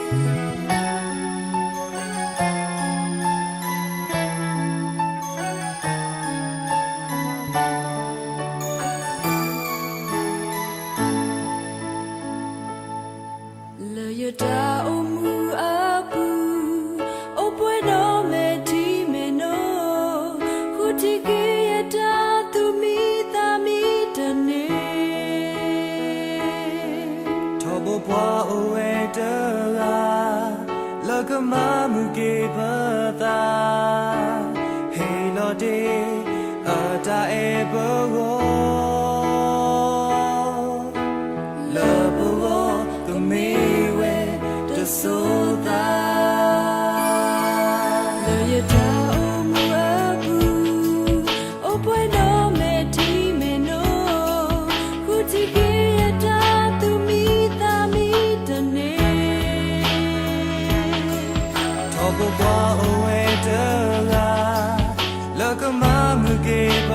လၢယတၢ်အိၣ်မူအပူၤ, အိၣ်ပှဲၤဒီးမဲာ်ထံမဲာ်နိ, ဃုထံၣ်က့ၤယတၢ်သူၣ်မံသးမံတန့ၢ်. ထီဘိပှၤအိၣ်ဝဲတဂၤ, လၢကမၤမုာ်က့ၤပသး, ဟ့ၣ်လီၤတ့ၢ်အတၢ်အဲၣ်ပဂီၢ် လၢပဂီၢ်ကမ့ၢ်ဝဲတစိၤသး. လၢယတၢ်အိၣ်မူအပူၤ, အိၣ်ပှဲၤဒီးမဲာ်ထံမဲာ်နိ, ဃုထံၣ်က့ၤယတၢ်သူၣ်မံသးမံတန့ၢ်. ထီဘိပှၤအိၣ်ဝဲတဂၤ, လၢကမၤမုာ်က့ၤပ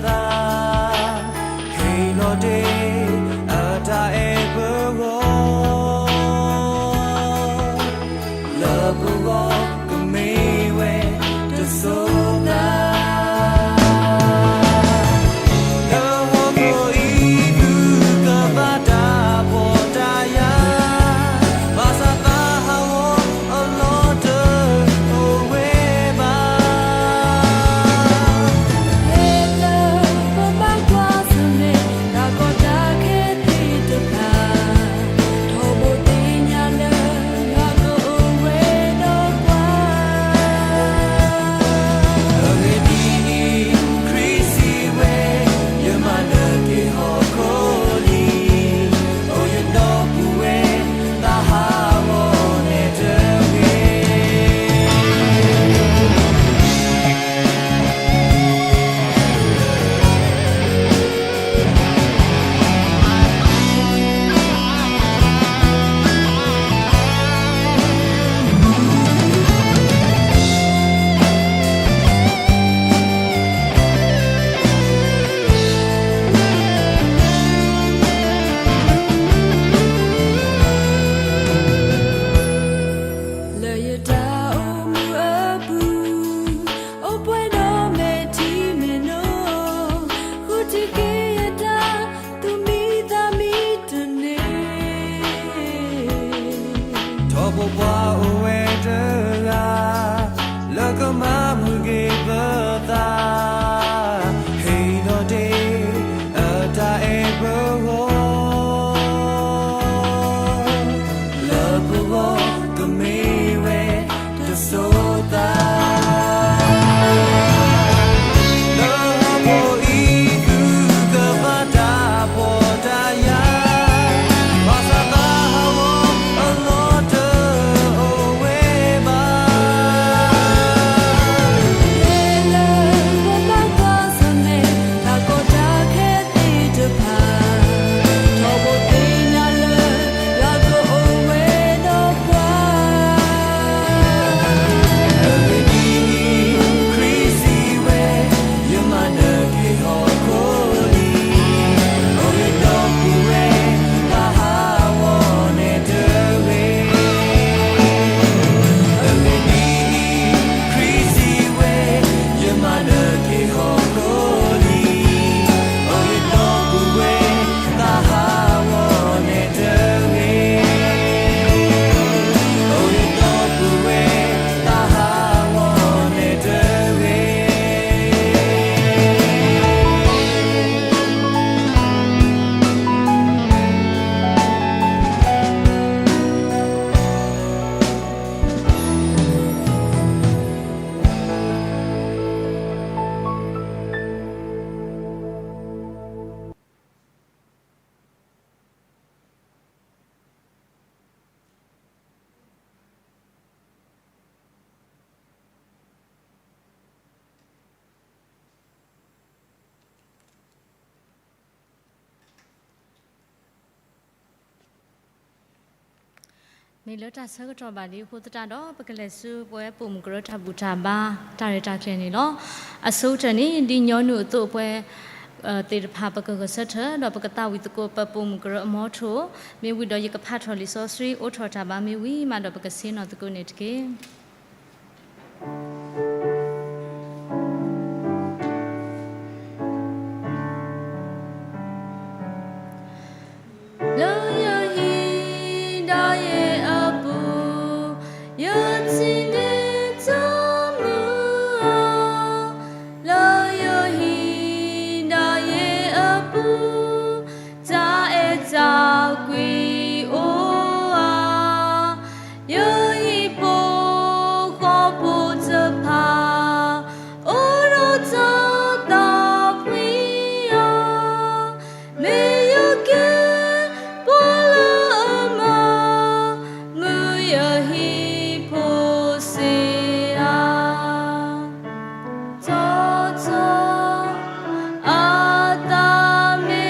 သး, ဟ့ၣ်လီၤတ့ၢ်အတၢ်အဲၣ်ပဂီၢ် လၢပဂီၢ်ကမ့ၢ်ဝဲတစိၤသး. လၢဟီၣ်ခိၣ်အံၤ သုကဘၣ်တၢ်ဖှီၣ်တၢ်ယာ်, ဘၣ်ဆၣ်သးဟးဂီၤအလီၢ်တအိၣ်ဝဲဘၣ်. ဖဲလၢပဘၣ်ကွၢ်ဆၢၣ်မဲာ် တၢ်ကီတၢ်ခဲသ့ၣ်တဖၣ်, ထီဘိသ့ၣ်ညါလၢယွၤကအိၣ်ဝဲဒီးပှၤ. အဂ့ၢ်ဒ်အံၤ, ခရံာ်စံးဝဲ, ယမၤနၢၤက့ၤဟီၣ်ခိၣ်လံ, အိၣ်ယဒီပုၢ်ဝဲၢ် သးဟးဂီၤနဲတဂ့ၤ. လၢယတၢ်အိၣ်မူအပူၤ, အိၣ်ပှဲၤဒီးမဲာ်ထံမဲာ်နိ, ဃုထံၣ်က့ၤယတၢ်သူၣ်မံသးမံတန့ၢ်. ထီဘိပှၤအိၣ်ဝဲတဂၤ, လၢကမၤမုာ်က့ၤပသး, ဟ့ၣ်လီၤတ့ၢ်အတၢ်အဲၣ်ပဂီၢ် လၢပဂီၢ်ကမ့ၢ်ဝဲတစိၤသး. လၢဟီၣ်ခိၣ်အံၤ သုကဘၣ်တၢ်ဖှီၣ်တၢ်ယာ်, ဘၣ်ဆၣ်သးဟးဂီၤအလီၢ်တအိၣ်ဝဲဘၣ်. ဖဲလၢပဘၣ်ကွၢ်ဆၢၣ်မဲာ် တၢ်ကီတၢ်ခဲသ့ၣ်တဖၣ်, ထီဘိသ့ၣ်ညါလၢယွၤကအိၣ်ဝဲဒီးပှၤ. အဂ့ၢ်ဒ်အံၤ, ခရံာ်စံးဝဲ, ယမၤနၢၤက့ၤဟီၣ်ခိၣ်လံ, အိၣ်ယဒီပုၢ်ဝဲၢ် သးဟးဂီၤနဲတဂ့ၤ. အဂ့ၢ်ဒ်အံၤ, ခရံာ်စံးဝဲ, ယမၤနၢၤက့ၤဟီၣ်ခိၣ်လံ, အိၣ်ယဒီပုၢ်ဝဲၢ် သးဟးဂီၤနဲတဂ့ၤ. အိၣ်ယဒီပုၢ်ဝဲၢ် သးဟးဂီၤနဲတဂ့ၤ. မ့ၢ်လၢတၢ်ဆၢကတီၢ်ဘၣ်လံအဃိသတးဒီး ပကလဲၤဆူပဝဲပိာ်မုၣ်ကရၢတၢ်ဘူၣ်တၢ်ဘါ တၢ်ရဲၣ်တၢ်ကျဲၤန့ၣ်လီၤ. အဆိကတၢၢ်န့ၣ် ဒ်ညီနုၢ်အသိးပဝဲ သ့ၣ်တဖၣ် ပကဂဲၤဆၢထၢၣ် ဒီးပကသးဝံၣ်သကိး ပပိာ်မုၣ်ကရၢအမီထိၣ်, မ့ၢ်ဝံၤဒီးယကဖးထီၣ်လံာ်စီဆှံ အိးထီၣ်တၢ်ဘါမ့ၢ်ဝံၤမးဒီး ပကဆ့ၣ်နီၤသကိးန့ၣ်တက့ၢ်. လၢယဟံၣ်ဒီးယဲအပူၤ, ယထံၣ်န့ၢ်တၢ်မုာ်အီၤ, လၢယဟံၣ်ဒီးယဲအပူၤ, တၢ်အဲၣ်တၢ်ကွံအိၣ်ဧါ, ယဟံၣ်ဖိဃီဖိတဖၣ် အိၣ်ဒီးတၢ်သးဖှံဧါ, မ့ၢ်ယကဲ ပှၤလၢအမၤ မုာ်ယဟံၣ်ဖိစ့ဧါ. တီတီ အတၢ်မ့ၢ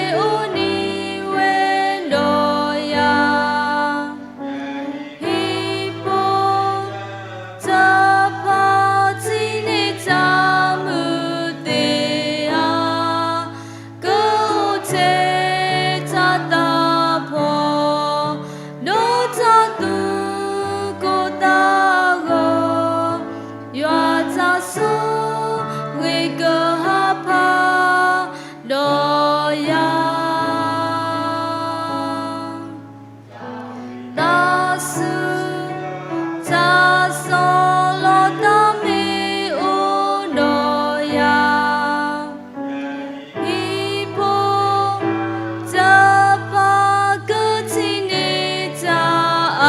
်အိၣ်န့ၣ်ဝဲဒီးယၤ, ဟံၣ်ဖိတဖၣ်ထံၣ်န့ၢ်တၢ်မုာ်သ့ဧါ, ကအိၣ်ထဲတၢ်သးဖီၣ် ဒီးတၢ်သူၣ်ကိၢ်သးဂီၤ, ယွၤတၢ်ဆိၣ်ဂ့ၤကဟးဖးဒီးယၤ တၢ်ဆူး တၢ်ဆီၣ်လီၤသးမ့ၢ်အိၣ်ဒီးယၤ, ဟံၣ်ဖိတဖၣ် ကထံၣ်န့ၢ်တၢ်အ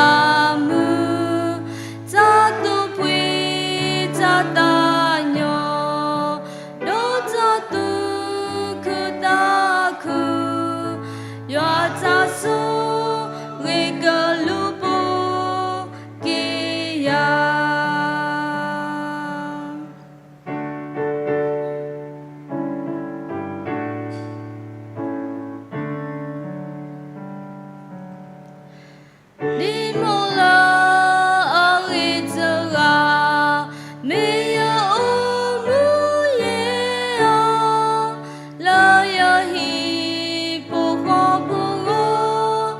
မုာ်, တၢ်သူၣ်ဖှံတၢ်သးညီ, ဒီးတၢ်သူၣ်ခုသးခု, ယွၤတၢ်ဆိၣ်ဂ့ၤကလူၤပိာ်က့ၤယၤ ဒ်မိၢ်လၢအဂ့ၤတဂၤ, မ့ၢ်ယအိၣ်မူယဲအီၤ, လၢယဟံၣ်ဖိဃီဖိအဂီၢ်,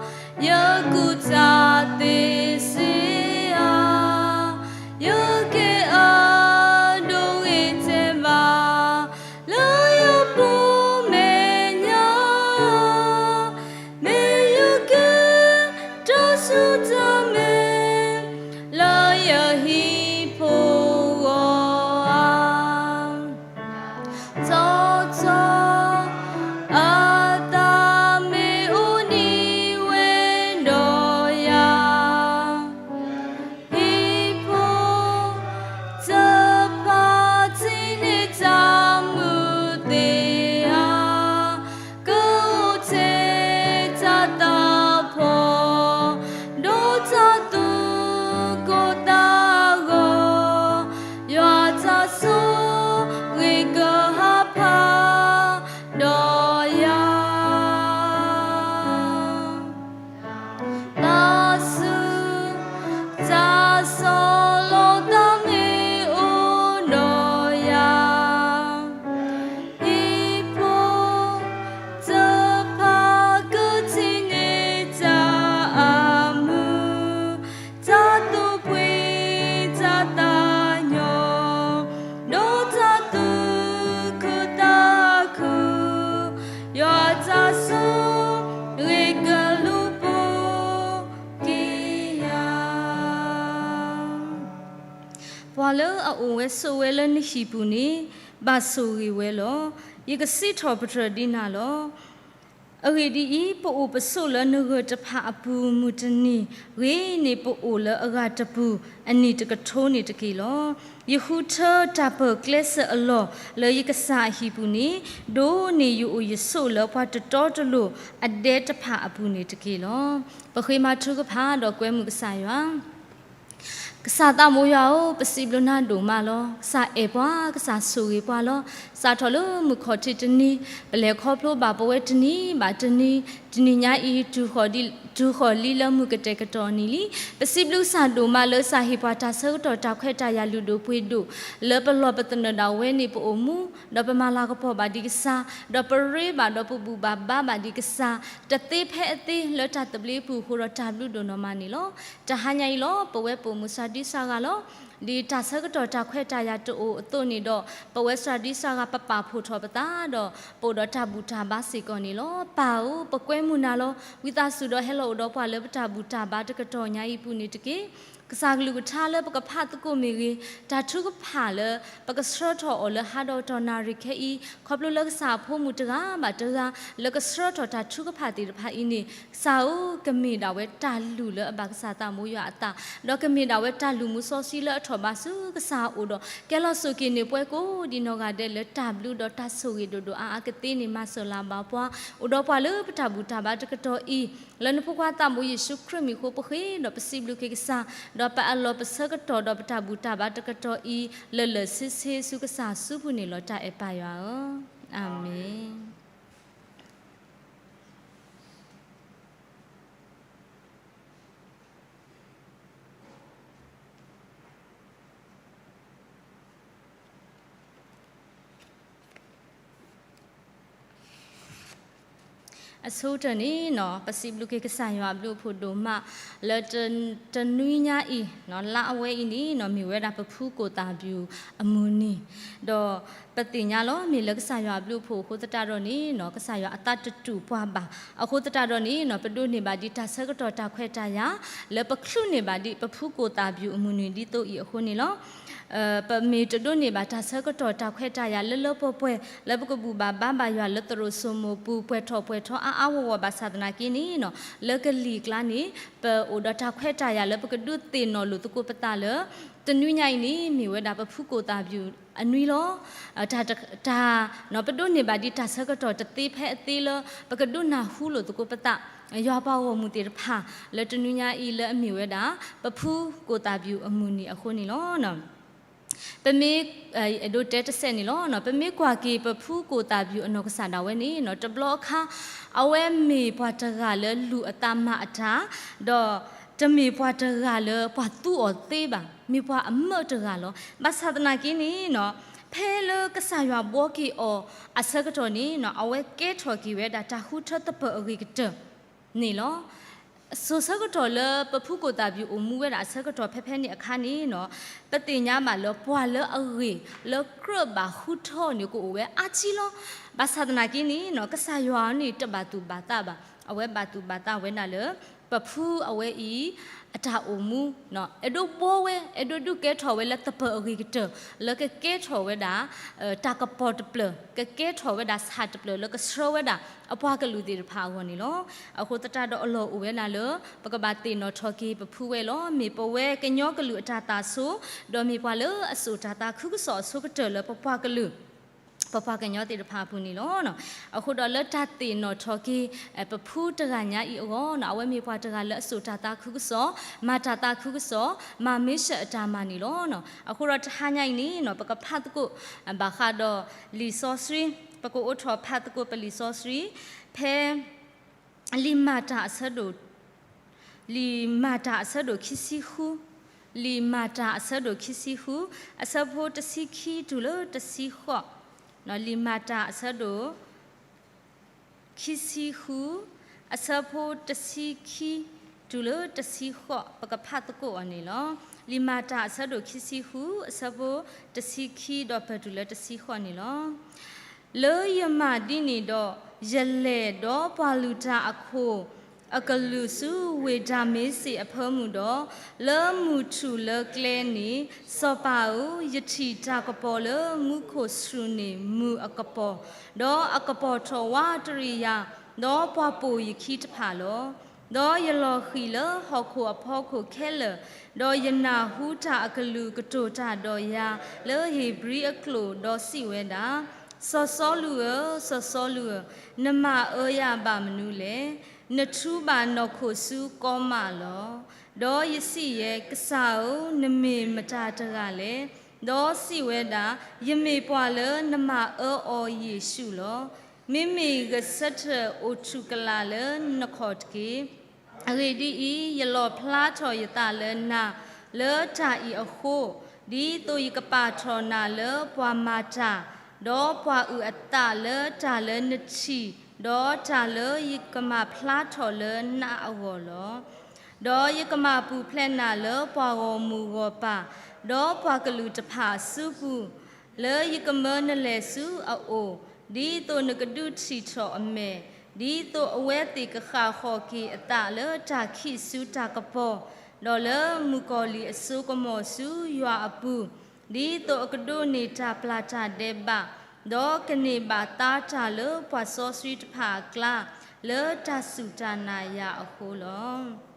ယကူၣ်တၢ်သ့စ့ဧါ, ယကဲအဒိးဂ့ၤတဲဘၣ် လၢယပိာ်မဲာ်ညါ, မ့ၢ်ယကဲ တၢ်ဆူၣ်တၢ်မဲာ် လၢယဟံၣ်ဖိဂီၢ်ဧါ, တီတီ အတၢ်မ့ၢ်အိၣ်န့ၣ်ဝဲဒီးယၤ, ဟံၣ်ဖိတဖၣ်ထံၣ်န့ၢ်တၢ်မုာ်သ့ဧါ, ကအိၣ်ထဲတၢ်သးဖီၣ် ဒီးတၢ်သူၣ်ကိၢ်သးဂီၤ, ယွၤတၢ်ဆိၣ်ဂ့ၤကဟးဖးဒီးယၤ တၢ်ဆူး တၢ်ဆီၣ်လီၤသးမ့ၢ်အိၣ်ဒီးယၤ, ဟံၣ်ဖိတဖၣ် ကထံၣ်န့ၢ်တၢ်အမုာ်, တၢ်သူၣ်ဖှံတၢ်သးညီ, ဒီးတၢ်သူၣ်ခုသးခု, ယွၤတၢ်ဆိၣ်ဂ့ၤကလူၤပိာ်က့ၤယၤ ပှၤလၢအအိၣ်ဝဲဆိးဝဲလၢနဟံၣ်ပူၤန့ၣ် ဘၣ်ဆိၣ်ဂ့ၤဝဲလီၤ. ယကစံးထီၣ်ပတြၢၤဒ်နၤလီၤ. အဂ့ၢ်ဒ်အံၤ, ပအိၣ်ပဆိးလၢနဂၢၢ်တဖၣ်အပူၤမုၢ်တနံၤ, ဂ့ၤန့ၣ်ပအိၣ်လၢအဂၤတပူၤ အနံၣ်တကထိန့ၣ်တက့ၢ်လီၤ. ယဃုထၢတၢ်ပၢၢ်ကျဲစၢၤအလီၢ်လၢယကစၢ်အဟံၣ်ပူၤန့ၣ်, ဒိၣ်န့ၢ်ယအိၣ်ယဆိးလၢပှၤတတီတလိၤအဒဲတဖၣ်အပူၤန့ၣ်တက့ၢ်လီၤ. ပဃ့မၤထုကဖၣ်ဒီးကွဲမုာ်ကစၢ်ယွၤ ကစၢ်သးမိၢ်ယွၤဧၢ, ပစံးဘျုးနၤဒိၣ်မးလီၤ. ကစၢ်အဲၣ်ပှၤ, ကစၢ်ဆိၣ်ဂ့ၤပှၤလီၤ. စးထီၣ်လၢမုၢ်ခီၣ်ထံးတနံၤ, ပလဲၤခီဖျိဘၣ်ပဝဲတနံၤဘၣ်တနံၤ, တနံၤညါအံၤ တုၤဃီၤလံလၢမုၢ်ကတဲာ်ကတီၤအနံၤလံ. ပစံးဘျုးကစၢ်ဒိၣ်မးလၢကစၢ်ဟ့ၣ်ပှၤတၢ်ဆၢကတီၢ်တၢ်ခွဲးတၢ်ယာ်လုၢ်ဒိၣ်ပှ့ၤဒိၣ် လၢပလီၢ်ပသနၢၣ်ဒၣ်ဝဲန့ၣ်ပအိၣ်မူ, ဒီးပမၤလၤကပီၤဘၣ်ဒံးကစၢ်, ဒီးပရ့ဘၣ်ဒီးပဘူၣ်ဘၣ်ဘါဘၣ်ဒံးကစၢ်, တသ့ဖဲအသ့လၢတၢ်သဘျ့ပူၤအဃိဒီးတၢ်ဘျုးဒိၣ်နီၢ်မးန့ၣ်လီၤ. တဟါညါအံၤလီၤ ပဝဲပအိၣ်မူစှၤဒံစှၤဂၤလီၤ. ဒ်တၢ်ဆၢကတီၢ်တၢ်ခွဲးတၢ်ယာ်တအိၣ်အသိးန့ၣ်ဒီး ပဝဲစှၤဒံစှၤဂၤပပာ်ဖှိၣ်ထီၣ်ပသးဒီး ပအိၣ်ဒီးတၢ်ဘူၣ်တၢ်ဘါစ့ၢ်ကီးန့ၣ်လီၤ. ပၢ်ဧၢ, ပကွဲမုာ်နၤလီၤ. ဝံသးစူၤဒီးဟဲလီၤအိၣ်ဒီးပှၤလၢပတၢ်ဘူၣ်တၢ်ဘါတကတီၢ်ညါအံၤပူၤန့ၣ်တက့ၢ်. ကစၢ်ကလုၢ်ကထါလၢပကဖးသကိးမ့ၢ်ဂ့ၤ, တၢ်ထုကဖၣ်လၢပကဆှၢထီၣ်အီၤလၢဟါဒီးတီၢ်နၣ်ရံၣ်ခဲအံၤ ခီဖျိလၢကစၢ်အဖိမုၣ်တဂၤဘၣ်တဂၤ လၢကဆှၢထီၣ်တၢ်ထုကဖၣ်သ့ၣ်တဖၣ်အံၤန့ၣ် ကစၢ်ဧၢ, ကမ့ၢ်ဒၣ်ဝဲတၢ်လုၢ်လၢအဘၣ်ကစၢ်သးမိယွၤအသး, ဒီးကမ့ၢ်ဒၣ်ဝဲတၢ်လုၢ်မူစီဆှံလၢအထီၣ်ဘးဆူကစၢ်အအိၣ်ဒီး ကဲလီၤစိာ်က့ၤန့ၢ်ပှၤကိးဒံးနီၢ်ဂၤဒဲးလၢတၢ်ဘျုးဒီးတၢ်ဆိၣ်ဂ့ၤဒိၣ်ဒိၣ်အါအါကသ့န့ၣ် မၤစၢၤလၤဘၣ်ပှၤ, အိၣ်ဒီးပှၤလၢပတၢ်ဘူၣ်တၢ်ဘါတကတီၢ်အံၤ လၢနဖိခွါသးဘိယ့ၣ်ၡူးခရံာ်မံၤအဃိပဃ့ဒီးပစံးဘျုးက့ၤကစၢ်, ဒီးပအလီၢ်ပဆၢကတီၢ်ဒီးပတၢ်ဘူၣ်တၢ်ဘါတကတီၢ်အံၤ လၢာ်လၢာ်ဆ့ဆ့ဆူကစၢ်အစုပူၤန့ၣ်လီၤ. တၢ်အဲၣ်ပၢ်ယွၤဧၢ, အၤမ့ၣ်. အဆိကတၢၢ်န့ၣ် ပစံးဘျုးက့ၤကစၢ်ယွၤအဘျုးအဖှိၣ်ဒိၣ်မး လၢတနွံညါအံၤ လါအဝဲအံၤန့ၣ် မ့ၢ်ဝဲဒၣ်ပဖုကိၣ်သၣ်ဘျူးအမုၢ်နံၤ, ဒီးပသ့ၣ်ညါလီၤ မ့ၢ်လၢကစၢ်ယွၤအဘျုးအဖှိၣ်အဃိသတးဒီးန့ၣ် ကစၢ်ယွၤအသးတတူာ်ပှၤဘၣ်. အဃိသတးဒီးန့ၣ် ပဒိးန့ၢ်ဘၣ်ဒံးတၢ်ဆၢကတီၢ်တၢ်ခွဲးတၢ်ယာ် လၢပချုးန့ၢ်ဘၣ်ဒံးပဖုကိၣ်သၣ်ဘျူးအမုၢ်နံၤဒ်သိးအံၤအဃိန့ၣ်လီၤ. ပမ့ၢ်တဒိးန့ၢ်ဘၣ်တၢ်ဆၢကတီၢ်တၢ်ခွဲးတၢ်ယာ်လၢလၢပှဲၤပှဲၤ လၢပကဘူၣ်ဘၣ်ဘါဘၣ်ယွၤလၢသရိာ်စိမိၤပူၤ ပှဲၤထီၣ်ပှဲၤထီအါအါဂီၢ်ဂီၢ်ဘၣ်ဆၣ်သနာ်က့န့ၣ် လၢကလံၤကျါန့ၣ် ပအိၣ်ဒီးတၢ်ခွဲးတၢ်ယာ်လၢပကဒုးသ့ၣ်နီၣ်လိာ်သကိးပသးလၢ တနွံညါအံၤန့ၣ် မ့ၢ်ဝဲဒၣ်ပဖုကိၣ်သၣ်ဘျူးအနွံလီၤ. တၢ် ပဒိးန့ၢ်ဘၣ်ဒံးတၢ်ဆၢကတီၢ်တသ့ဖဲအသ့လၢ ပကဒုးနၢ်ဟူလိာ်သကိးပသး ယွၤပှၤဂီၢ်မုၢ်သ့ၣ်တဖၣ် လၢတနွံညါအံၤလၢအမ့ၢ်ဝဲဒၣ် ပဖုကိၣ်သၣ်ဘျူးအမုၢ်နံၤအဃိန့ၣ်လီၤ. ပမ့ၢ် အဲၣ်ဒိးတဲတစဲးန့ၣ်လီၤ. ပမ့ၢ်ကွၢ်က့ၤပဖုကိၣ်သၣ်ဘျူးအနီၢ်ကစၢ်ဒၣ်ဝဲန့ၣ် တဘျီအခါ အဝဲမ့ၢ်ပှၤတဂၤလၢလူၤအသးမၤအတၢ်, ဒီးတမ့ၢ်ပှၤတဂၤလၢပှၤသူအီၤသ့ဘၣ်, မ့ၢ်ပှၤအမၢတဂၤလီၤ. ဘၣ်ဆၣ်သနာ်က့န့ၣ် ဖဲလၢကစၢ်ယွၤဘှီက့ၤအီၤအဆၢကတီၢ်န့ၣ် အဝဲကဲထီၣ်က့ၤဝဲဒၣ်တၢ်ဃုထၢသပၢၤအဂ့ၤကတၢၢ်န့ၣ်လီၤ. စိၤဆၢကတီၢ်လၢပဖုကိၣ်သၣ်ဘျူးအိၣ်မူဝဲဒၣ်အဆၢကတီၢ်ဖဲဖဲန့ၣ်အခါန့ၣ် ပသ့ၣ်ညါဘၣ်လၢပှၤလၢအဂ့ၢ်လၢကြၢးဘၣ်ဃုထၢအီၤန့ၣ် ကအိၣ်ဝဲအါထံလီၤ. ဘၣ်ဆၣ်သနာ်က့န့ၣ် ကစၢ်ယွၤန့ၣ်တဘၣ်သူၣ်ဘၣ်သးဘၣ်. အဝဲဘၣ်သူၣ်ဘၣ်သးဝဲဒၣ်လၢ ပဖုအဝဲအံၤ အတၢ်အိၣ်မူ အဲၣ်ဒိးဘှီဝဲ အဲၣ်ဒိးဒုးကဲထီၣ်ဝဲလၢသပၢၤအဂ့ၤကတၢၢ် လၢကကဲထီၣ်ဝဲဒၣ် တၢ်ကပီၤတဖျၢၣ် ကကဲထီၣ်ဝဲဒၣ်ဆၣ်တဖျၢၣ်လၢကဆှၢဝဲဒၣ်အပှၤကလုာ်သ့ၣ်တဖၣ်အဂီၢ်န့ၣ်လီၤ. အဃိသတးဒီးအလီၢ်အိၣ်ဝဲဒၣ်လၢ ပကဘၣ်သ့ၣ်နီၣ်ထီၣ်က့ၤပဖုဝဲလီၤ. မ့ၢ်ပဝဲကညီကလုာ်အတၢ်သၣ်ဆိ, ဒီးမ့ၢ်ပှၤလၢအစိာ်တၢ်သးခုကစီၣ်အဆိကတၢၢ်လၢပပှၤကလုာ် ပပှၤကညီသ့ၣ်တဖၣ်အပူၤန့ၣ်လီၤ. အဃိဒီးလၢတၢ်သ့ၣ်နီၣ်ထီၣ်က့ၤ ပဖုတဂၤညါအံၤအဂီၢ် အဝဲမ့ၢ်ပှၤတဂၤလၢအစိာ်တၢ်သးခုကစီၣ်, မၤတၢ်သးခုကစီၣ်, မၤမ့ၢ်စၢၤအတၢ်မၤန့ၣ်လီၤ. အဃိဒီးတဟါညါအံၤန့ၣ် ပကဖးသကိး ဘၣ်ဃးဒီးလံာ်စီဆှံ, ပကအိးထီၣ်ဖးသကိးပလံာ်စီဆှံ ဖဲ လံာ်မၤတၢ်အဆၢဒိၣ် လံာ်မၤတၢ်အဆၢဒိၣ်ခံဆံဃု, လံာ်မၤတၢ်အဆၢဒိၣ်ခံဆံဃု, အဆၢဖိတဆံခံတုၤလၢတဆံဃိး, လံာ်မၤတၢ်အဆၢဒိၣ် ခံဆံဃု, အဆၢဖိတဆံခံ တုၤလၢတဆံဃိး ပကဖးသကိးအီၤန့ၣ်လီၤ. လံာ်မၤတၢ်အဆၢဒိၣ်ခံဆံဃု အဆၢဖိတဆံခံဒီးပတုၤလၢတဆံဃိးန့ၣ်လီၤ. လၢယမၤဒ်န့ၣ်ဒီး, ယလဲၤဒီးပှၤလုၢ်တၢ်အခိၣ်အကလုာ်ဆူဝ့ၢ်ဒၤမ့းစ့းအဖၢမုၢ်ဒီး, လၢမုၢ်ထူၣ်လၢကျဲန့ၣ်, စီၤပၤဧၢ, ယထံၣ်တၢ်ကပီၤလၢမူခိၣ်ဆူၣ်န့ၣ်မုၢ်အကပီၤ, ဒီးအကပီၤထီၣ်ဝးတရံးယၤ, ဒီးပှၤပိာ်ယခံတဖၣ်လီၤ. ဒီးယလီၤဃံၤလၢဟီၣ်ခိၣ်အဖီခိၣ်ခဲလၢာ်, ဒီးယနၢ်ဟူတၢ်အကလုၢ်ကတိၤတၢ်ဒီးယၤလၢဧ့ၤဘြံၤအကျိာ်, ဒီးစံးဝဲဒၣ်, စီၤစီလူးဧၢ, စီၤစီလူးဧၢ, နမၤအၢယၤဘၣ်မနုၤလဲၣ်. နထူဘၣ်နီၢ်ခိၣ်ဆူကီမးလီၤ. ဒီးယစံးယဲ, ကစၢ်ဧၢ, နမ့ၢ်မတၤတဂၤလဲၣ်. ဒီးစံးဝဲဒၣ်, ယမ့ၢ်ပှၤလၢနမၤအၢအီၤယ့ၣ်ၡူးလီၤ. မ့မ့ၢ်ဂဆၢထၢၣ်အိၣ်ထူၣ်ကလာ်လၢနခီၣ်တက့ၢ်. အဂ့ၢ်ဒ်အံၤ, ယလီၣ်ဖျါထီၣ်ယသးလၢနၤလၢတၢ်အံၤအဃိ, ဒ်သိးယကပာ်ထီၣ်နၤလၢပှၤမၤတၢ်, ဒီးပှၤအုၣ်အသးလၢတၢ်လၢနထံၣ်, ဒီးတၢ်လၢယကမၤဖျါထီၣ်လၢနအဂီၢ်လီၤ. ဒီးယကမၤပူၤဖျဲးနၤလၢပှၤဂီၢ်မုၢ်ဂီၢ်ပၤ, ဒီးပှၤကလုာ်တဖၣ်အစုပူၤ, လၢယကမၢနလဲၤဆူအအိၣ်, ဒ်သိးနကဒုးထံၣ်ထီၣ်အမဲာ်, ဒ်သိးအဝဲသ့ၣ်ကဃၣ်ဃီၣ်က့ၤအသးလၢတၢ်ခံးဆူတၢ်ကပီၤ, ဒီးလၢမုၣ်ကီၤလံၢ်အစိကမီၤဆူယွၤအပူၤ, ဒ်သိးအကဒိးန့ၢ်တၢ်ပျၢ်တၢ်ဒဲးဘး, ဒီးကန့ၢ်ဘၣ်သါတၢ်လၢပှၤစီဆှံတဖၣ်အကျါ, လၢတၢ်စူၢ်တၢ်နာ်ယၤအဃိလီၤ.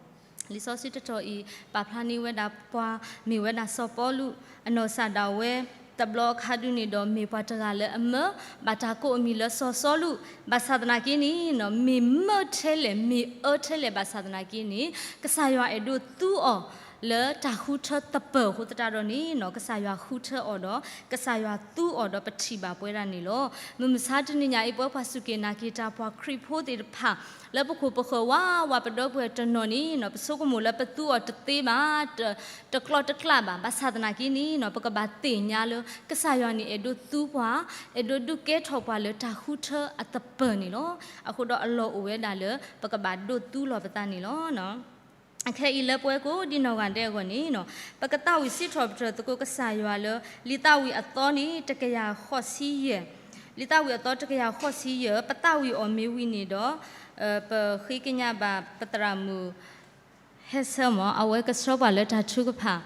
လံာ်စီဆှံတတီၤအံၤ ပာ်ဖျါန့ၢ်ဝဲဒၣ်ပှၤ မ့ၢ်ဝဲဒၣ်စီၤပီလူး အနီၢ်ကစၢ်ဒၣ်ဝဲ တဘျီအခါဒုန့ၣ်ဒီး မ့ၢ်ပှၤတဂၤလၢအမၢ ဘၣ်တၢ်ကိးအမံၤလၢစီၤစီလူး ဘၣ်ဆၣ်သနာ်က့န့ၣ် မ့ၢ်မၢထဲလဲၣ် မ့ၢ်အၢထဲလဲၣ် ဘၣ်ဆၣ်သနာ်က့န့ၣ် ကစၢ်ယွၤအဲၣ်ဒိးသူအီၤ လၢတၢ်ဃုထၢသပၢၤအဃိသတးဒီးန့ၣ် ကစၢ်ယွၤဃုထၢအီၤဒီး ကစၢ်ယွၤသူအီၤဒီးပထံၣ်ဘၣ်ပဝဲဒၣ်န့ၣ်လီၤ. မုၢ်မဆါတနံၤညါအံၤ ပဝဲပှၤစူၢ်က့ၤနာ်က့ၤတၢ်ပှၤခရံာ်ဖိသ့ၣ်တဖၣ် လၢပခိၣ်ပဃၢၤဝးဝးပဒီပုၢ်ဝဲၢ်တနီၤန့ၣ် ပဆိကမိၣ်လၢပသူအီၤတသ့ဘၣ် တကျီတကျးဘၣ် ဘၣ်ဆၣ်သနာ်က့န့ၣ် ပကဘၣ်သ့ၣ်ညါလၢ ကစၢ်ယွၤန့ၣ်အဲၣ်ဒိးသူပှၤ အဲၣ်ဒိးဒုးကဲထီၣ်ပှၤလၢတၢ်ဃုထၢအသပၢၤန့ၣ်လီၤ. အဃိဒီးအလီၢ်အိၣ်ဝဲဒၣ်လၢ ပကဘၣ်ဒိးသူလီၤပသးန့ၣ်လီၤ. အခဲအံၤလၢပဝဲကိးဒံနီၢ်ဂၤဒဲးအဂီၢ်န့ၣ် ပကသးဝံၣ်စံးထီၣ်ပတြၢၤသကိးကစၢ်ယွၤလၢ လံာ်သးဝံၣ်အသီန့ၣ် တကယၤဃိးဆံယဲၢ် လံာ်သးဝံၣ်အသီတကယၤဃိးဆံယဲၢ် ပသးဝံၣ်အီၤမ့ၢ်ဝံၤန့ၣ်ဒီး ပဃ့ကညးဘၣ်ပသရၣ်မုၣ် ဟဲဆၢမး အဝဲကဆှၢပှၤလၢတၢ်ထုကဖၣ်,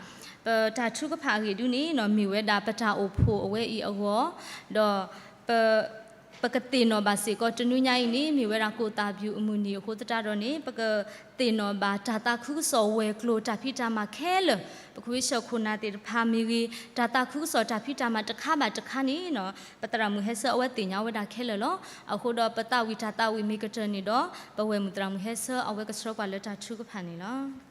ပတၢ်ထုကဖၣ်အဂ့ၢ်ဒ်န့ၣ် မ့ၢ်ဝဲဒၣ်ပတၢ်အိၣ်ဖှိၣ်အဝဲအံၤအဂီၢ်, ဒီး ပကသ့ၣ်နီၣ်ဘၣ်စ့ၢ်ကီးတနွံညါအံၤန့ၣ် မ့ၢ်ဝဲဒၣ်ကိၣ်သးဘျုးအမုၢ်နံၤအဃိသတးဒီးန့ၣ် ပကသ့ၣ်နီၣ်ဘၣ်တၢ်သးခုကစီၣ်ဝဲၤကျိၤတၢ်ဖံးတၢ်မၤခဲလၢာ်, ပခဝ့ၡၢၣ်ခိၣ်နၢ်သ့ၣ်တဖၣ်မ့ၢ်ဂ့ၤ, တၢ်သးခုကစီၣ်တၢ်ဖံးတၢ်မၤတခါဘၣ်တခါန့ၣ် ပသရၣ်မုၣ်ဟဲဆၢအဝဲသ့ၣ်ညါဝဲဒၣ်ခဲလၢာ်လီၤ. အဃိဒီးပသးဝံၣ်တၢ်သးဝံၣ်မ့ၢ်ကတၢၢ်န့ၣ်ဒီး ပဝဲၢ်မုၣ်သရၣ်မုၣ်ဟဲဆၢအဝဲကဆှၢပှၤလၢတၢ်ထုကဖၣ်န့ၣ်လီၤ.